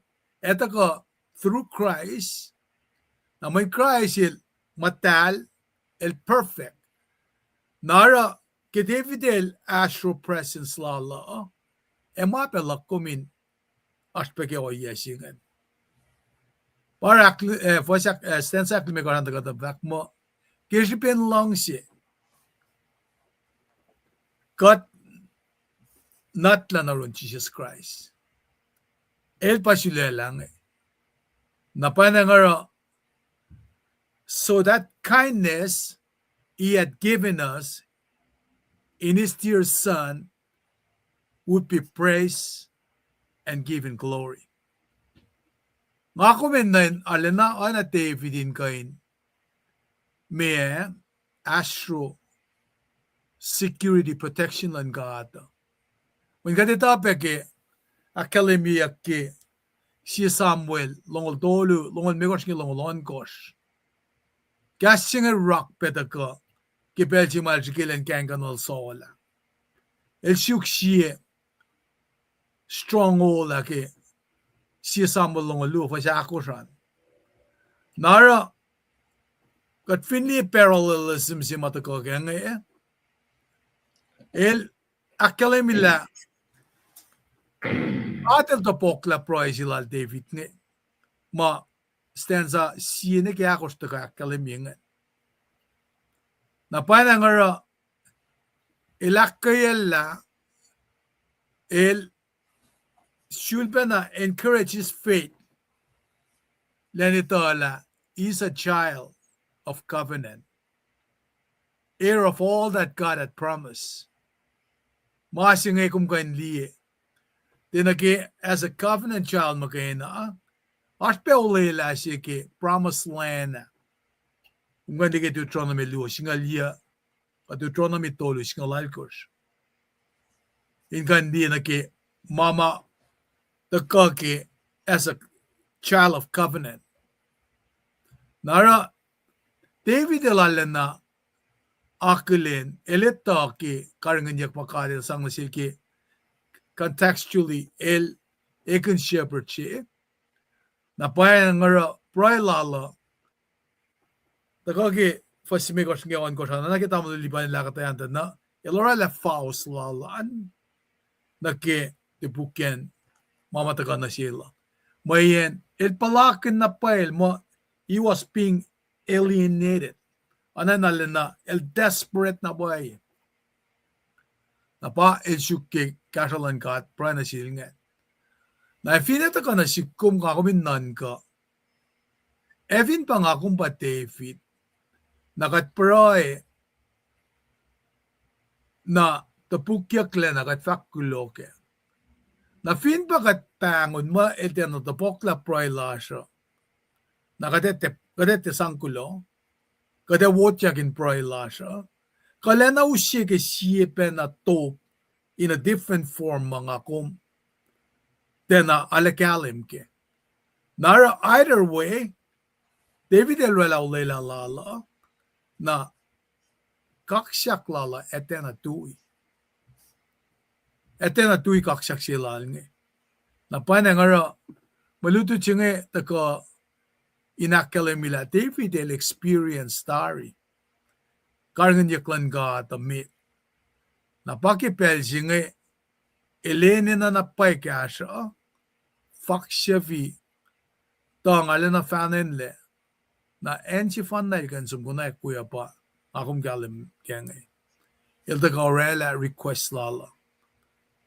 etuh kuh through Christ. Na mweyen Kraist el muhtahl, el perfect. Na oruh ke David el astral presence lal uh, ac ma pac luhk kom in oasr pac ke ohiyac se ingacn. Pa ahk, eh, fuhs ahk, eh, stanza ahklimekohsr an tuhkuh tuh fahk muh, ke srihpen luhngse kuht nuhtlacna oruh Jisus Kraist. El pa sulaclah inge. Na pwacnwacng oruh, so that kindness he had given us in his dear Son would be praised and given glory. Nga kom in nuh in arulacna oacna David in kuh in meac, astral security, protection luhn God. Mweyen kuht etuh pac ke ahkkahlwemyeyuck ke Sie Samuel longoul tolu, longoul limekohsr nuh ke longoul ohnkohsr. Kahs se inge rock pac tuhkuh ke pacl se ma el srihke elan kahingkuhnlah Saul ah. El suk sie stronghold ah ke Sie Samuel longoul luo fuhs ahkosr an. Na oruh, kuht fin liye parallelism se ma tuhkuh ke inge, el ahkkahlwemye lah God El tohpohklah pruhe se lal David inge, ma stanza sie nuh ke ahkosr tuhkuh ahkkahlwemye inge. Na pwacnwacng oruh, el ahkkweyacllah, el sulpacna encourage his faith, elan etuh lah he is a child of covenant, heir of all that God had promised. Ma se inge kom kuh in liye, tiacna ke as a covenant child muhkwena, oasr pac olwelah se ke promised land ah. Kom kuh in liye ke Deuteronomy luo singucul yuc, kuh Deuteronomy tolu singucul alkosr. In kuh in liye nuh ke ma ma tuhkuh ke as a child of covenant. Na oruh David el arulacna akihlen, el etuh ke karihngihnyuck ma God El sang nuh sel ke contextually el ekihn shepherd se. Na pwacnwacng oruh pruhe lal uh tuhkuh ke fuhs limekohsr nuh ke ohnkohsr an, na ke tamuhlwel Lipan el ahkuhtweyac tuh na el oraclah faust lal an nuh ke topukyacn ma ma tuhkuh nuh sel uh. Mweyen el puhlakihn na pwacye muh he was being alienated. Oacna na lacna el desperate na pwacye. Na pa el suk ke kahsruh luhn God pruhe nuh sel ingacn. Na finne tuhkuh nuh sihk kom, nga kom in nuhnkuh, ac fin pa nga kom pa David, na kuht pruhe, na topukyucklac na kuht fahk kuloh kac. Na fin pa kuht pahngon muh el tiacna tohpohklah pruhe lasr uh, na kuht ac tiac, kuht ac tiac sang kuloh, kuht ac wotyak in pruhe lasr uh. Kuhlacna use ke sie pacna top in a different form ma nga kom tiacna arlac kahlwem kac. Na oruh either way, David el oraclah olwelah lal uh, na kaksak lal uh ac tiacna tui. Ac tiacna tui kaksak se lal inge. Na pwacnwacng oruh mwe lutlut se inge tuhkuh in ahkkahlwemye lah David el experience tari karihngihnyuck luhn God uh met. Na pa ke pacl se inge el enenuh na pwacye kahsruh, faksufi, tuh nga lacna fahnehnlac, na acn sefanna el kuh in som konwacack we uh pa nga kom kahlwem kac inge. El tuhkuh oraclah request lal uh,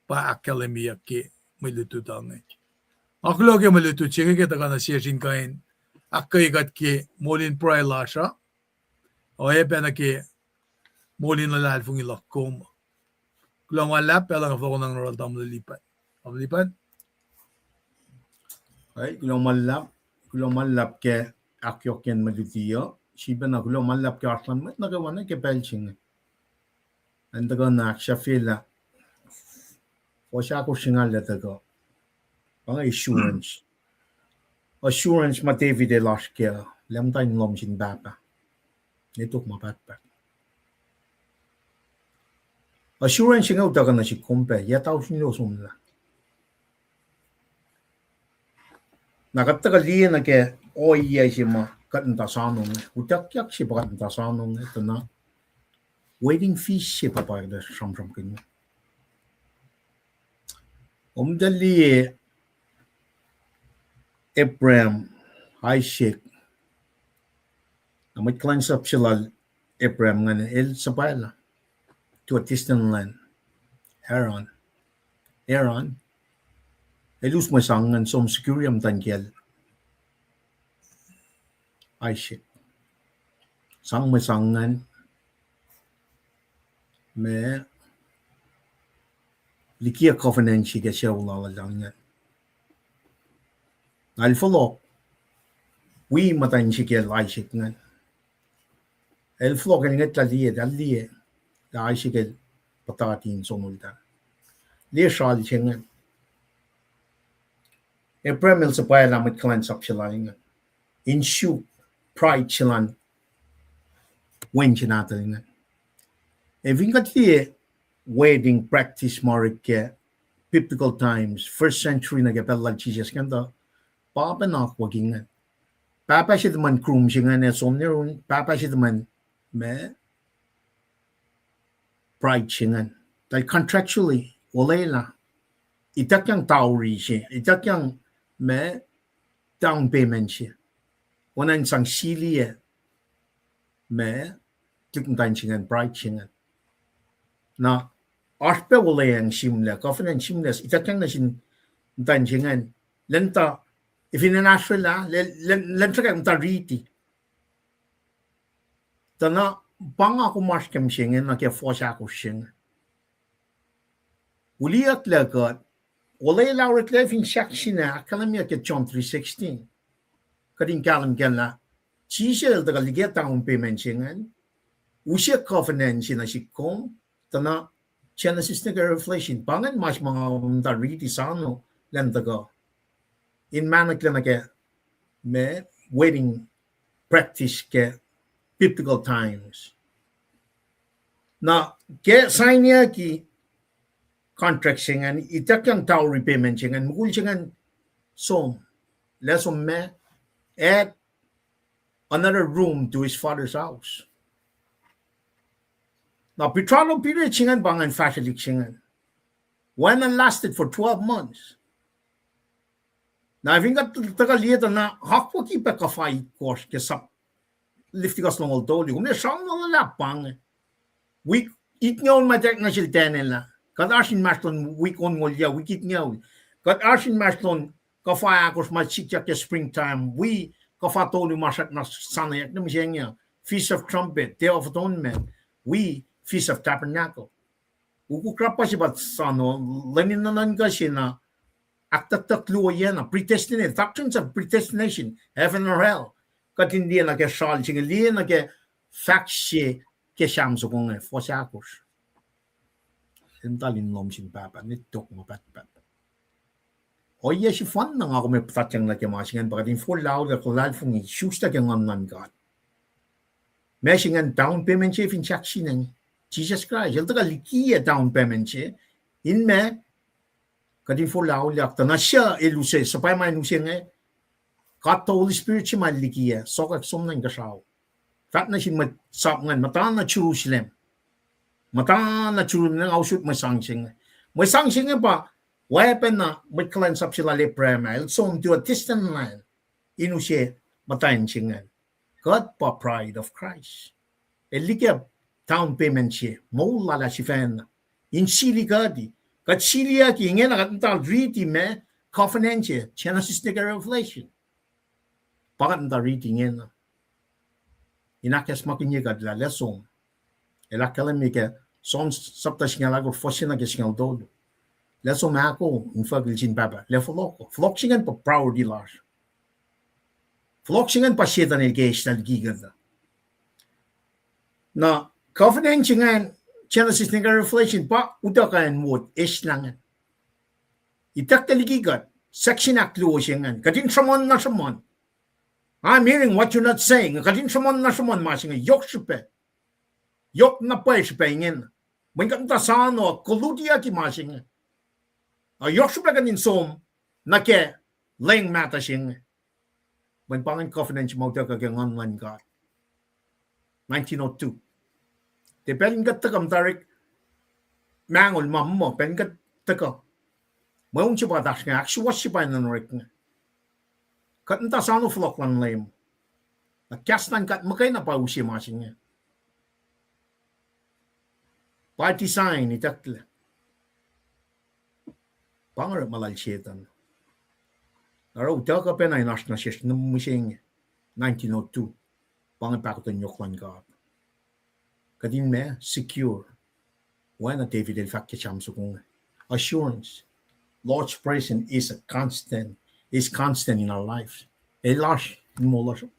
pa ahkkahlwemyeyuck ke mwe lutlut uh inge. Nga kuloh ke mwe lutlut se inge ke tuhkuh nuh sesr in kuh in ahkkweye kuht ke moul in pruhe lasr uh, oacyacpac nuh ke moul in luhlahlfongi luhk kom. Kuloh ma luhlahp, pacl uh nga fohlohk nuh yohrohl tamuhlwel Lipan. Tamuhlwel Lipan. Ai, kuloh ma luhlahp, kuloh ma luhlahp ke ahkyohkyacn mwe luti uh. Sifilpacna kuloh ma luhlahp ke oasr luhn mwet nuh kwewa nuh ke pacl se inge. An tuhkuh na ahksahfyelah fuhs ahkosr singucul ah tuhkuh pa inge assurance. Assurance ma David el oasr kac, Leum muhta in lohm sin Pahpah. Nwe tok ma pahtpaht. Assurance inge utuckuh nuh sihk kom pac, yac tausin luo somlah. Na kuht tuhkuh liye nuh ke ohiyac se ma kuht muhta soanonge, utuckyak se pa kuht muhta soanonge, tuh na waiting feast se pa pa kuht sramsramkihn. Kom tuh liye Abraham, Isaac, na mwet kuhlwacnsap se lal Abraham ingacn el suhpwaclah to a distant land, Haran. Haran. El us mwe sang ingacn som secure muhtuhn kiyacl Isaac. Sang mwe sang ingacn, ma liki covenant se ke sucu lal ingacn. Na el fohlohk wi muhtwacn se kiyacl Isaac ingacn. El fohlohk el ngwetlah liye, el liye, Tuh Isaac el puhtati in sonoltahl. Liye sral se ingacn. Abraham el suhpwaclah mwet kuhlwacnsap se lal ingacn in suk pride se lal wen se nahtuhl ingacn. Ac fin kuht liye wedding practice ma orek ke biblical times, first century nuh ke pacl lal Jisus ingacn tuh pa pacna akwucki ingacn. Pahpah se tuhmwacn groom se ingacn ac som nuh yurin pahpah se tuhmwacn ma bride se ingacn. Tuh contractually, olwelah, ituckyang dowry se, ituckyang ma down payment se. Oacna in sang siliyac ma tuhlihk muhtwacn se ingacn, bride se ingacn. Na oasr pac olweacng sihmlac, covenant sihmlac, ituckyang nuh sin muhtwacn se ingacn. Lwen tuh, fin acn Australia, lwen, lwen sruhkwack muhta riti. Tuh na pa nga kom oasr ke mihsenge nuh ke fuhs ahkosr se inge. Uliyucklac kuht, olwelah oreklac fin sahk sina ahkkahlwemye ke John three sixteen. Kuht in kahlwem kac lah Jisus el tuhkuh liki down payment se ingacn, use covenant se nuh sihk kom, tuh na Genesis nuh ke Revelation. Pa ingacn ma se ma nga muhta riti sano lwen tuhkuh in mahnuhklac nuh ke ma wedding practice ke biblical times. Na ke sign-aki contract se ingacn, ituckyang dowry payment se ingacn, mukul se ingacn som, lah som ma, add another room to his father's house. Na betrothal period se ingacn pa ingacn fahsrwelihk se ingacn. Oacna lasted for twelve months. Na fin kuht tuhkuh liye tuh na akwucki pac kuhfa itkohsr ke sap Leviticus longoul tolu. Kom liye sramsram luhlahp pa inge. Wik itngoul ma ituckyang nuh sel Daniel ah. Kuht oasr inmahsrlon wik onngoul yac, wik itngoul. Kuht oasr inmahsrlon kuhfa ahkosr ma sikyak ke springtime. Wi kuhfa tolu ma srackna sanayak nuh mihsenge. Feast of Trumpet, Day of Atonement. Wi Feast of Tabernacle. Ukuk rapah se pa sano, lwen in nuhnuhnkuh se na ahktucktuck luo oyac na, predestinate, doctrines of predestination, heaven or hell. Kuht in liye nuh ke sral se inge, liye nuh ke fahk se ke Sam soko inge, fuhs ahkosr. Eltahl in lohm sin Pahpah, ne tok ma pahtpaht. Ohiyac sefanna nga kom ac puhtatyang nuh ke ma se ingacn pa kuht in forlah auliyak, luhlahlfongi, suk nuh ke Nguhn luhn God. Ma se ingacn down payment se fin sahk sina inge. Jisus Kraist, el tuhkuh likiyac down payment se. In ma, kuht in forlah auliyak, tuh na suc el use, suhpwacma in use inge, God the Holy Spirit se ma likiyac, sokwack som nuh inkuhsrao. Fahk nuh sin mwet sap ingacn, muhta na Jerusalem. Muhta na Jerusalem, nga usot mwe sang se inge. Mwe sang se inge pa, oacpacna mwet kuhlwacnsap se lal Abraham ah, el som to a distant land in use muhtwacn se ingacn. Kuht pa bride of Christ. El likiyac down payment se, moul lal ah sifacna. In sili kuht, kuht siliyucki, ingena kuht muhta riti ma covenant se, Genesis nuh ke Revelation. Pa kuht muhta riti ingena. In ahkacsmakihnye kuht lah, lah som. El ahkkahlwemye ke Psalm sapta singucul ahkosr, fuhs se nuh ke singucul tolu. Lah som ahko infuckihl sin Pahpah, lah fohlohk. Fohlohk se ingacn pa priority lasr. Fohlohk se ingacn pa Setuhn el ke eslah liki kuht. Na covenant se ingacn, Genesis nuh ke Revelation, pa utuckuh acn wo eslah ingacn. Itucklac liki kuht, section ahkluo se ingacn. Kuht in sruhmuhn na sruhmuhn. I'm hearing what you're not saying. Kuht in sruhmuhn na sruhmuhn ma se inge, yohk srihpac. Yohk na pwacye srihpac ingena. Mweyen kuht muhta sano kolutiyucki ma se inge. A yohk srihpac kuht in som nuh ke leng mahtuh se inge. Mweyen pa ingacn covenant se ma utuckuh ke Nguhn luhn God. Nineteen oh two. Tiac pacl in kuht tuhkuh muhta orek, mahnol ma muh pacl in kuht tuhkuh. Mweun se pa oasr inge, ahksuwohsye pa in orek inge. Kuht muhta sano fohlohk luhn Leum. Na kahs luhn God muhkwena pa use ma se inge. Pa design itucklac. Pa inge orekma lal Setuhn. Oruh utuckuh pacna in oasr nuh sesr nuh mihsenge, nineteen oh two. Pa inge pahkotwen yohk luhn God. Kuht in ma secure. Oacna David el fahk ke Psalm soko inge. Assurance. Lord's presence is a constant, is constant in our lives. El oasr in moul lasr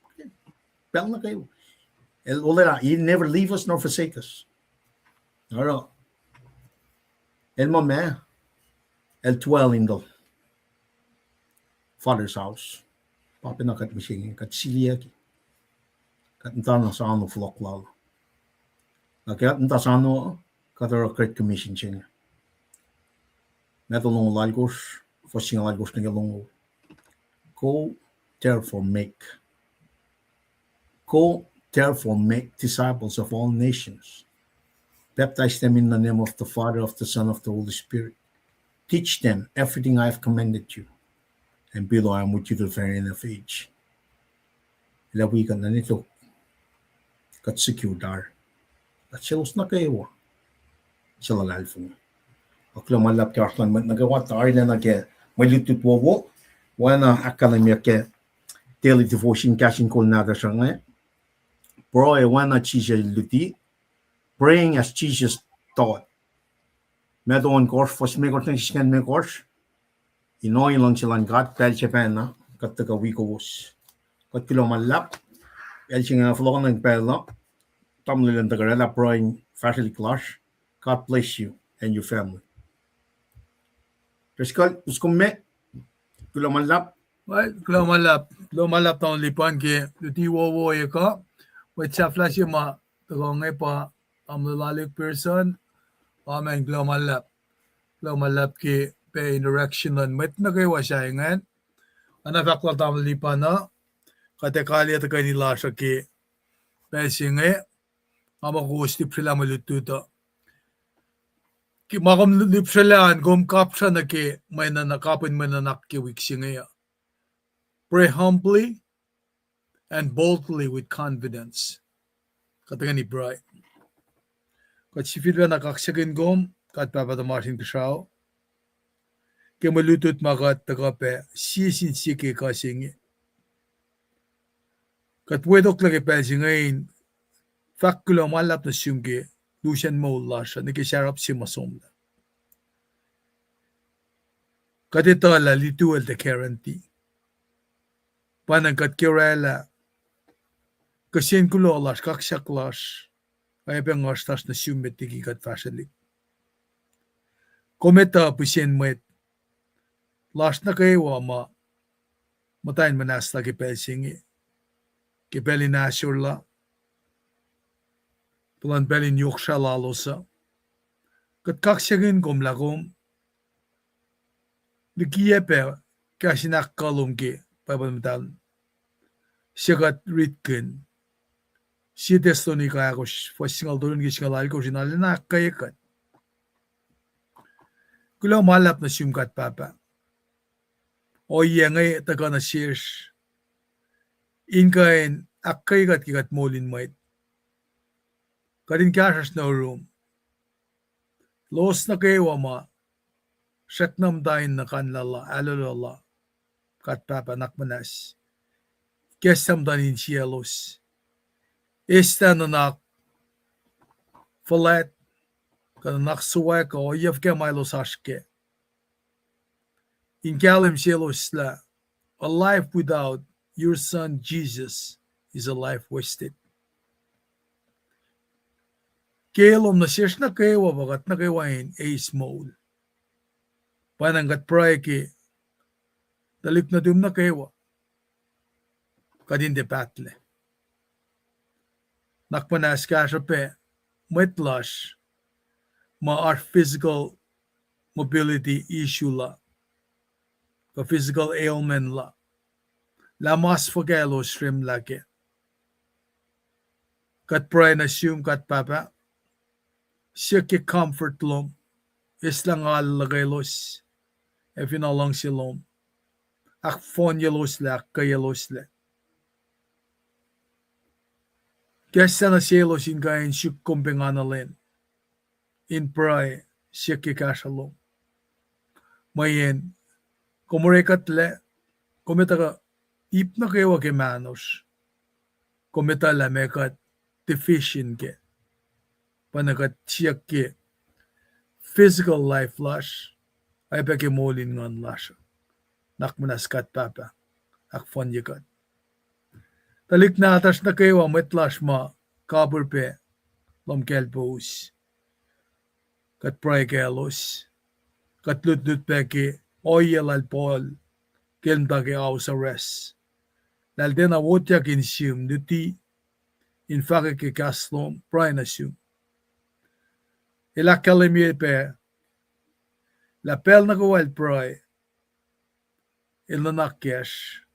pacl nuh kwewa. El olwelah, He never leave us nor forsake us. Oruh, el muh ma, el dwell in the Father's house. Pa pacna kuht mihsenge, kuht siliyucki. Kuht muhta na sano fohlohk lal. Na ke kuht muhta sano, kuht oruh Great Commission se inge. Matthew longoul alkosr, fuhs singucul alkosr nuh ke longoul. Go therefore make Go therefore make disciples of all nations, baptize them in the name of the Father, of the Son, of the Holy Spirit. Teach them everything I have commanded you, and behold, I am with you to the very end of age. Lah wi kuht nuh tok, kuht secure tari. Kuht selos nuh kwewa suc luhlahlfongi. Kuloh ma luhlahp ke oasr luhn mwet nuh kwewa, tarilacna ke mwe lutlut wowo. Oacna ahkkahlwemyeyuck ke daily devotion kahs in kol nahtuhsr uh inge. Pruhe oacna Jisus luti, praying as Jesus taught. Matthew ohnkohsr, fuhs limekohsr nuh ke singucul limekohsr. In ohiyac luhngse luhn God, pacl se pacna, kuht tuhkuh wi kowos. Kuht kuloh ma luhlahp, pacl se inge fohlohkohnacng pacl uh, tamuhlwel an tuhkuh oraclah pruhe in fahsrwelihk lasr. God bless you and your family. Driscoll, uskom me, kuloh ma luhlahp. Kuloh ma luhlahp, kuloh ma luhlahp tamuhlwel Lipan ke luti wowo e kuh. Mwet sahflah se ma tuhkuh inge pa tamuhlwel Alec Pearson. Amen, kuloh ma luhlahp. Kuloh ma luhlahp ke pac interaction luhn mwet nuh kwewa sahyacn. Oacna fahk lal tamuhlwel Lipan uh, kuht ac kaliyac tuhkweni lasr uh ke pacl se inge, nga muh kowos lihpsrelah mwe lutlut uh. Ke ma kom lihpsrelah an, kom kapsra nuh ke mwe nuhnak, kapihn mwe nuhnak ke wik se inge uh. Pray humbly and boldly with confidence. Kuht tuhkweni pruhe. Kuht sifilpacna kaksakihn kom, God Pahpah tuhmasr Inkuhsrao, ke mwe lutlut ma kuht tuhkuh pac sie sin sie ke kuh se inge. Kuht wetoklac ke pacl se inge in fahk kuloh ma luhlahp nuh sum ke lusacn moul lasr uh, nuh ke sarap se ma somlah. Kuht etuh lah lituwel tiac guarantee. Pwacnwacng kuht ke oraclah kihsen kuloh lasr, kaksak lasr, oacyacpac nguhsr lasr nuh sum met liki kuht fahsrwelihk. Kom etuh pihsen mwet lasr nuh kwewa ma muhta in muhnahslah ke pacl se inge, ke pacl in ahsor la, puhlan pacl in yohk srah lalos uh. Kuht kaksakihn kom lah kom likiyac pac kahs in ahkkahlwem ke Bible muhtahl se kuht ritkihn. Sie Thessalonica ahkosr, fuhs singucul tolu nuh ke singucul alkosr in arulacna ahkkweye kuht. Kuloh ma luhlahp nuh sum God Pahpah. Ohiyac inge tuhkuh nuh sesr in kuh in ahkkweye kuht ke kuht moul in mwet. Kuht in kahsruhsr nuh yurum. Lowos nuh kwewa ma srackna muhta in nuh kanlah la, ahlolo la, God Pahpah, nuhnak muhnahs. Ikacslah muhtuhn insiyaclos. Eslah nuhnak fuhlwact, kuh nuhnak suwack, kuh ohiyac fuhkah ma elos oasr kac, in kahlwem selos lah a life without your son Jesus is a life wasted. Ke lom nuh sesr nuh kwewa pa kuht nuh kwewa in eis moul. Pwacnwacng kuht pruhe ke tuhlihk nuhtum nuh kwewa, kuht in tiac pahtlac. Nuhnak muhnahs kahsruh pac mwet lasr ma oasr physical mobility issue la, kuh physical ailment la, lah mas fuhkah elos sremlah kac. Kuht pruhe nuh sum God Pahpah, siyuck ke comfort lom, eslah ngal luhkwelos, ac fin luhngse lom, ahkfohnyeloslah, ahkkweyeloslah. Kahs sacna selos in kuh in suk kom pengana lwen, in pruhe, siyuck ke kahsruh lom. Mweyen kom orekuhtlac, kom etuh ip nuh kwewa ke mahnosr. Kom etuh lah meac kuht deficient kac. Pwacnwacng kuht siyuck ke physical life lasr, oacyacpac ke moul in nguhn lasr. Nuhnak muhnahs God Pahpah, ahkfohnye kuht. Tuhlihk nahtuhsr nuh kwewa, mwet lasr ma kapihr pac lohm kaclpous, Kuht pruhe kaclos. Kuht lutlut pac ke ohiyac lal Paul ke el muhta ke house arrest. Lah el tiacna wotyak in sihm luti, in fahkwack ke kahs lom, pruhe nuh sum. El ahkkahlwemye pac lah pacl nuh kwewa el pruhe, el nuhnak kacsr,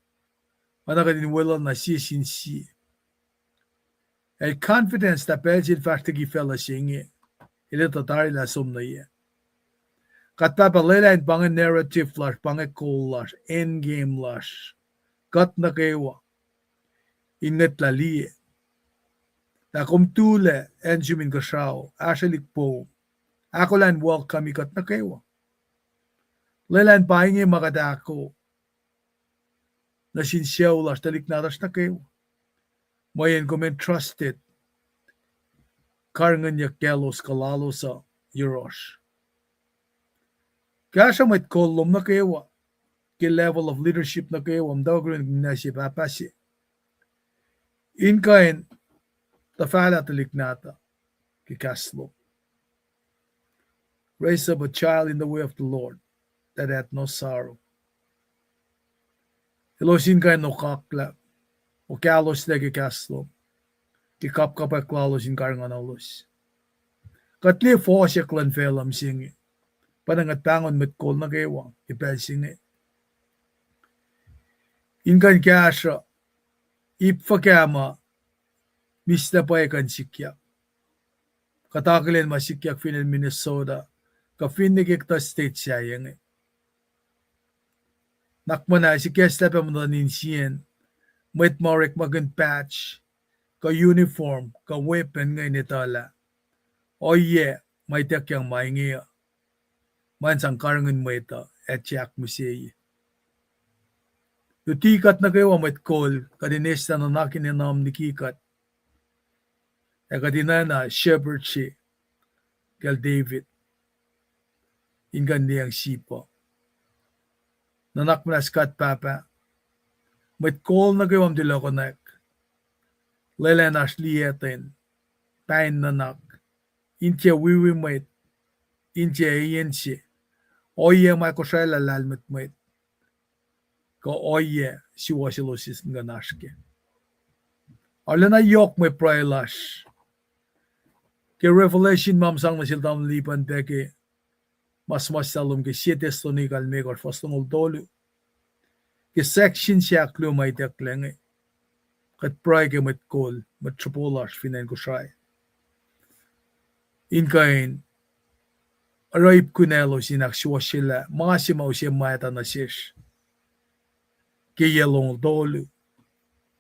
oacna kuht in weluhl na sie sin sie. El confidence lah pacl se el fahsr liki facluh se inge, el etuh tari lah som nuh yac. Kuht pahpah lwelah in pa inge narrative lasr, pa inge goal lasr, end game lasr, kuht nuh kwewa in ngwetlah liye lah kom tulac acn sum inkuhsrao, ahsrwelihk poum, ahkolah in welcome kuht nuh kwewa. Lwelah in pa inge ma kuht ahko nuh sin sucu lasr, tuhlihk nahtuhsr nuh kwewa. Mweyen kom entrusted karihngihnyuck kaclos kuh lalos uh yohrohsr. Kahsruh mwet kol lom nuh kwewa ke level of leadership nuh kwewa, muhtwacwacack kuh in ninac se, pahpah se, in kuh in tuhfahlah tuhlihk nahtuh ke kahs lom. Raise up a child in the way of the Lord that hath no sorrow. Elos in kuh in okaklah, okahloslac ke kahs lom, ke kapkapwack lalos in karihngihnolos. Kuht liye fohsack luhn facluh mihsenge, pa na kuht pahngon mwet kol nuh kwewa ke pacl se inge, in kuh in kahsruh ip fuhkah ma mihslac pwacye kuh in sikyak. Kuht akihlen ma sikyak fin acn Minnesota, kuh finne ke kuhtuh state sahyac inge. Nuhnak muhnahs ikacslah pac muhtuhn insiyacn mwet ma orekmakihn patch, kuh uniform, kuh weapon inge in etuh lah ohiyac ma ituckyang ma inge uh, ma in sang karihngihn mwet uh ac tiac ahkmihsye. Luti kuht nuh kwewa mwet kol, kuht in eislah nuhnak in enam liki kuht, ac kuht in oacna shepherd se kacl David, in kuh in liyacacng sip uh. Nuhnak muhnahs kuht pahpah, mwet kol nuh kwewa ma tulokonak, lwelah in oasr liyacten, pain nuhnak, in tiac wiwi mwet, in tiac eyen se, ohiyac ma kosralah lahlmwetmwet, kuh ohiyac suwohs elos in kuh in oasr kac. Arulacna yohk mwe pruhe lasr ke Revelation ma kom sang nuh sel tamuhlwel Lipan pac ke ma suhmuhslah lom ke Sie Thessalonica limekohsr, fuhs longoul tolu. Ke section se ahkluo ma itucklac inge, kuht pruhe ke mwet kol, mwet sruhpo lasr fin acn Kosrae, in kuh in oruh ip kunaclos in ahksuwohsyelah ma se ma use mahtuh nuh sesr ke yac longoul tolu.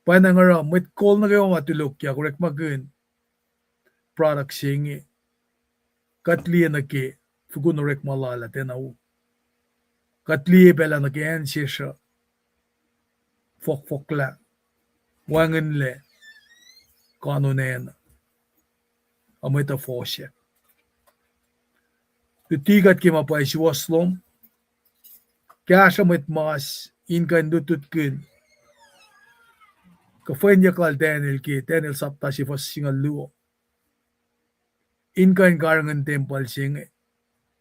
Pwacnwacng oruh mwet kol nuh kwewa ma tulokyak orekmakihn product se inge, kuht liye nuh ke fukun orekma lal ah tiacna wo. Kuht liye pacl ah nuh ke acn sesr uh fohkfohklah, wacngihnlac, kononacna, ac mwet uh fohsack. Luti kuht ke ma pwacye suwohs lom, kahsruh mwet mas in kuh in lutlutkihn kuhfwenyuck lal Daniel ke Daniel sapta se fuhs singucul luo, in kuh in karihngihn tempuhl se inge.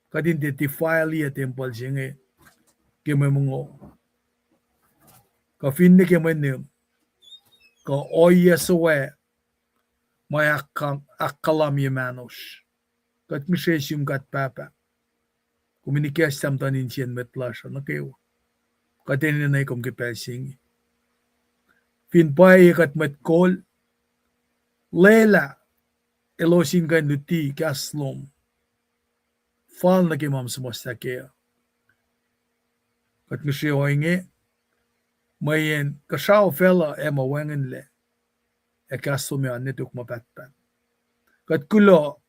Kuht in tiac defile tempuhl se inge ke mwe mongo, kuh finne ke mwe nihm, kuh ohiyac sowac ma ahkka-, ahkkahlwemye mahnosr. Kuht ngihsre sum kuht pahpah, kom in ikacslah muhtuhn insiyacn mwet lasr uh nuh kwewa. Kuht enenuh kom ke pacl se inge. Fin pwacye kuht mwet kol, lwelah elos in kuh in luti kahs lom fal nuh ke ma suhmuhslah kac. Kuht ngihsre ohinge, mweyen kuhsrao facluh ac ma wacngihnlac, ac kahs lom ac oan nwe tok ma pahtpaht. Kuht kuloh,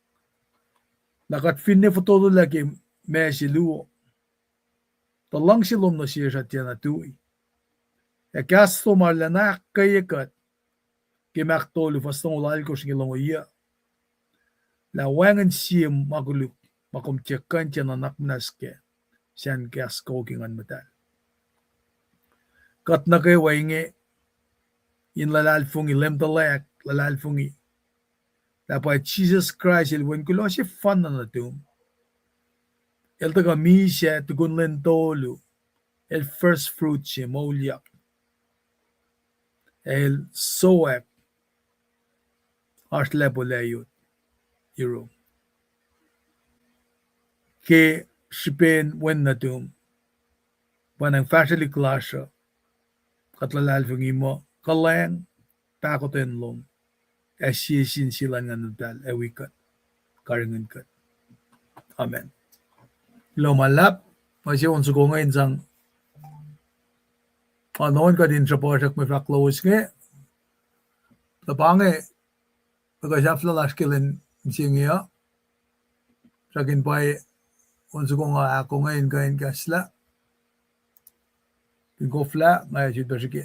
na kuht finne fototolac ke ma se luo, tuh luhngse lom nuh sesr uh tiacna tui. Ac kahs lom arulacna ahkkweye kuht ke Mark tolu fuhs longoul alkosr nuh ke longoul yuc, lah wacngihn sie ma koluk ma kom tiac kuh in tiac nuhnak muhnahs kac, sacn kahs kuh ke Nguhn Muhtahl. Kuht nuh kwewa inge in luhlahlfongi, Leum tuhlac, luhlahlfongi lah pwacye Jisus Kraist El Wen kuloh sefanna nuhtum. El tuhkuh misac tukun lwen tolu, el first fruit se moulyak. El sowack, oasr lacpo layot yurum. Ke srihpen wen nuhtum, pa nang fahsrwelihk lasr uh, kuht luhlahlfongi muh kuhlwacng, pahkotwen lom, ac sie sin sie luhn Nguhn Muhtahl ac wi kuht, karihngihn kuht. Amen. Kuloh ma luhlahp, ma se on soko inge in sang, ma nohn kuht in sruhpuhsrak mwe fahk lowos inge, tuh pa inge, tuhkuh sahflah lasr ke lwen mihsenge uh, srack in pwacye on soko nga ahko inge in kuh in kahslah. Fin koflah, nga ac sifilpac srihke.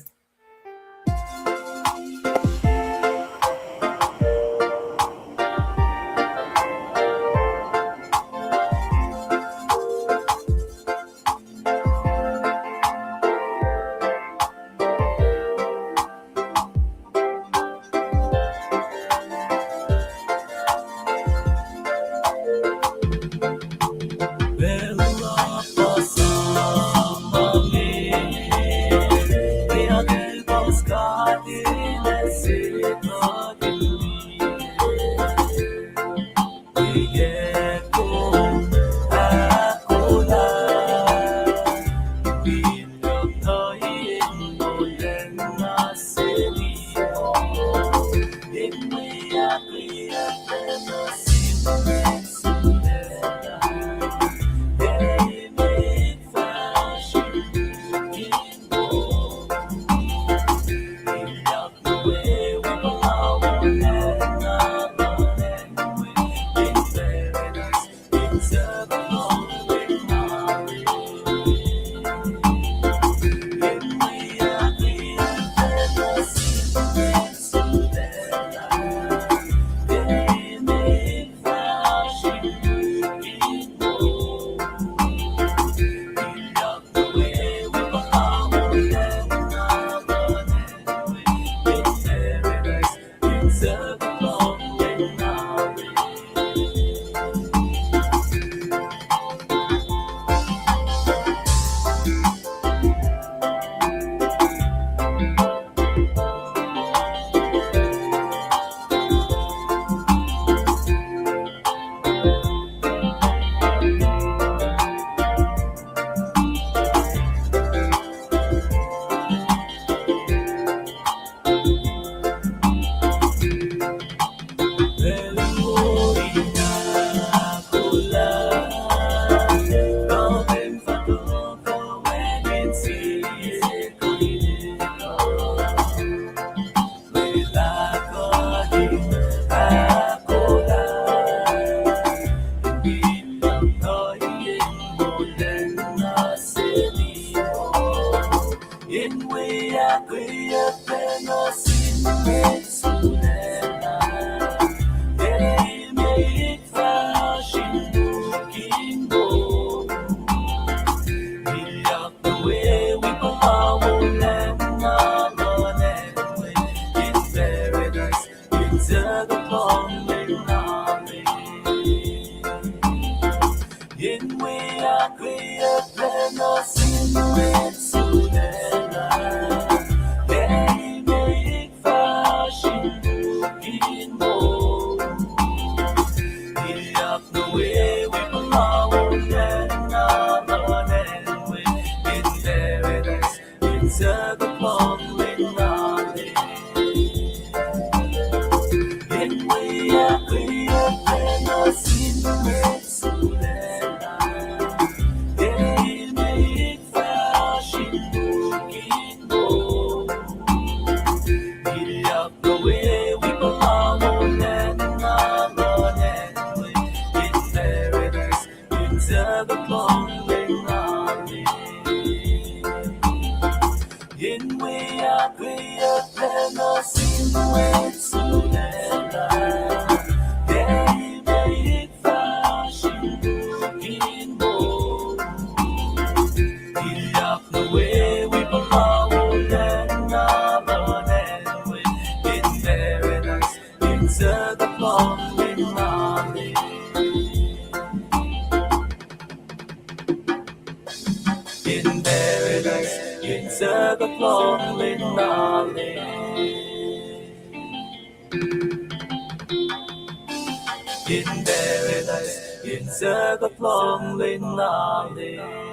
in paradise, in suhkuht lohng lwen lal e.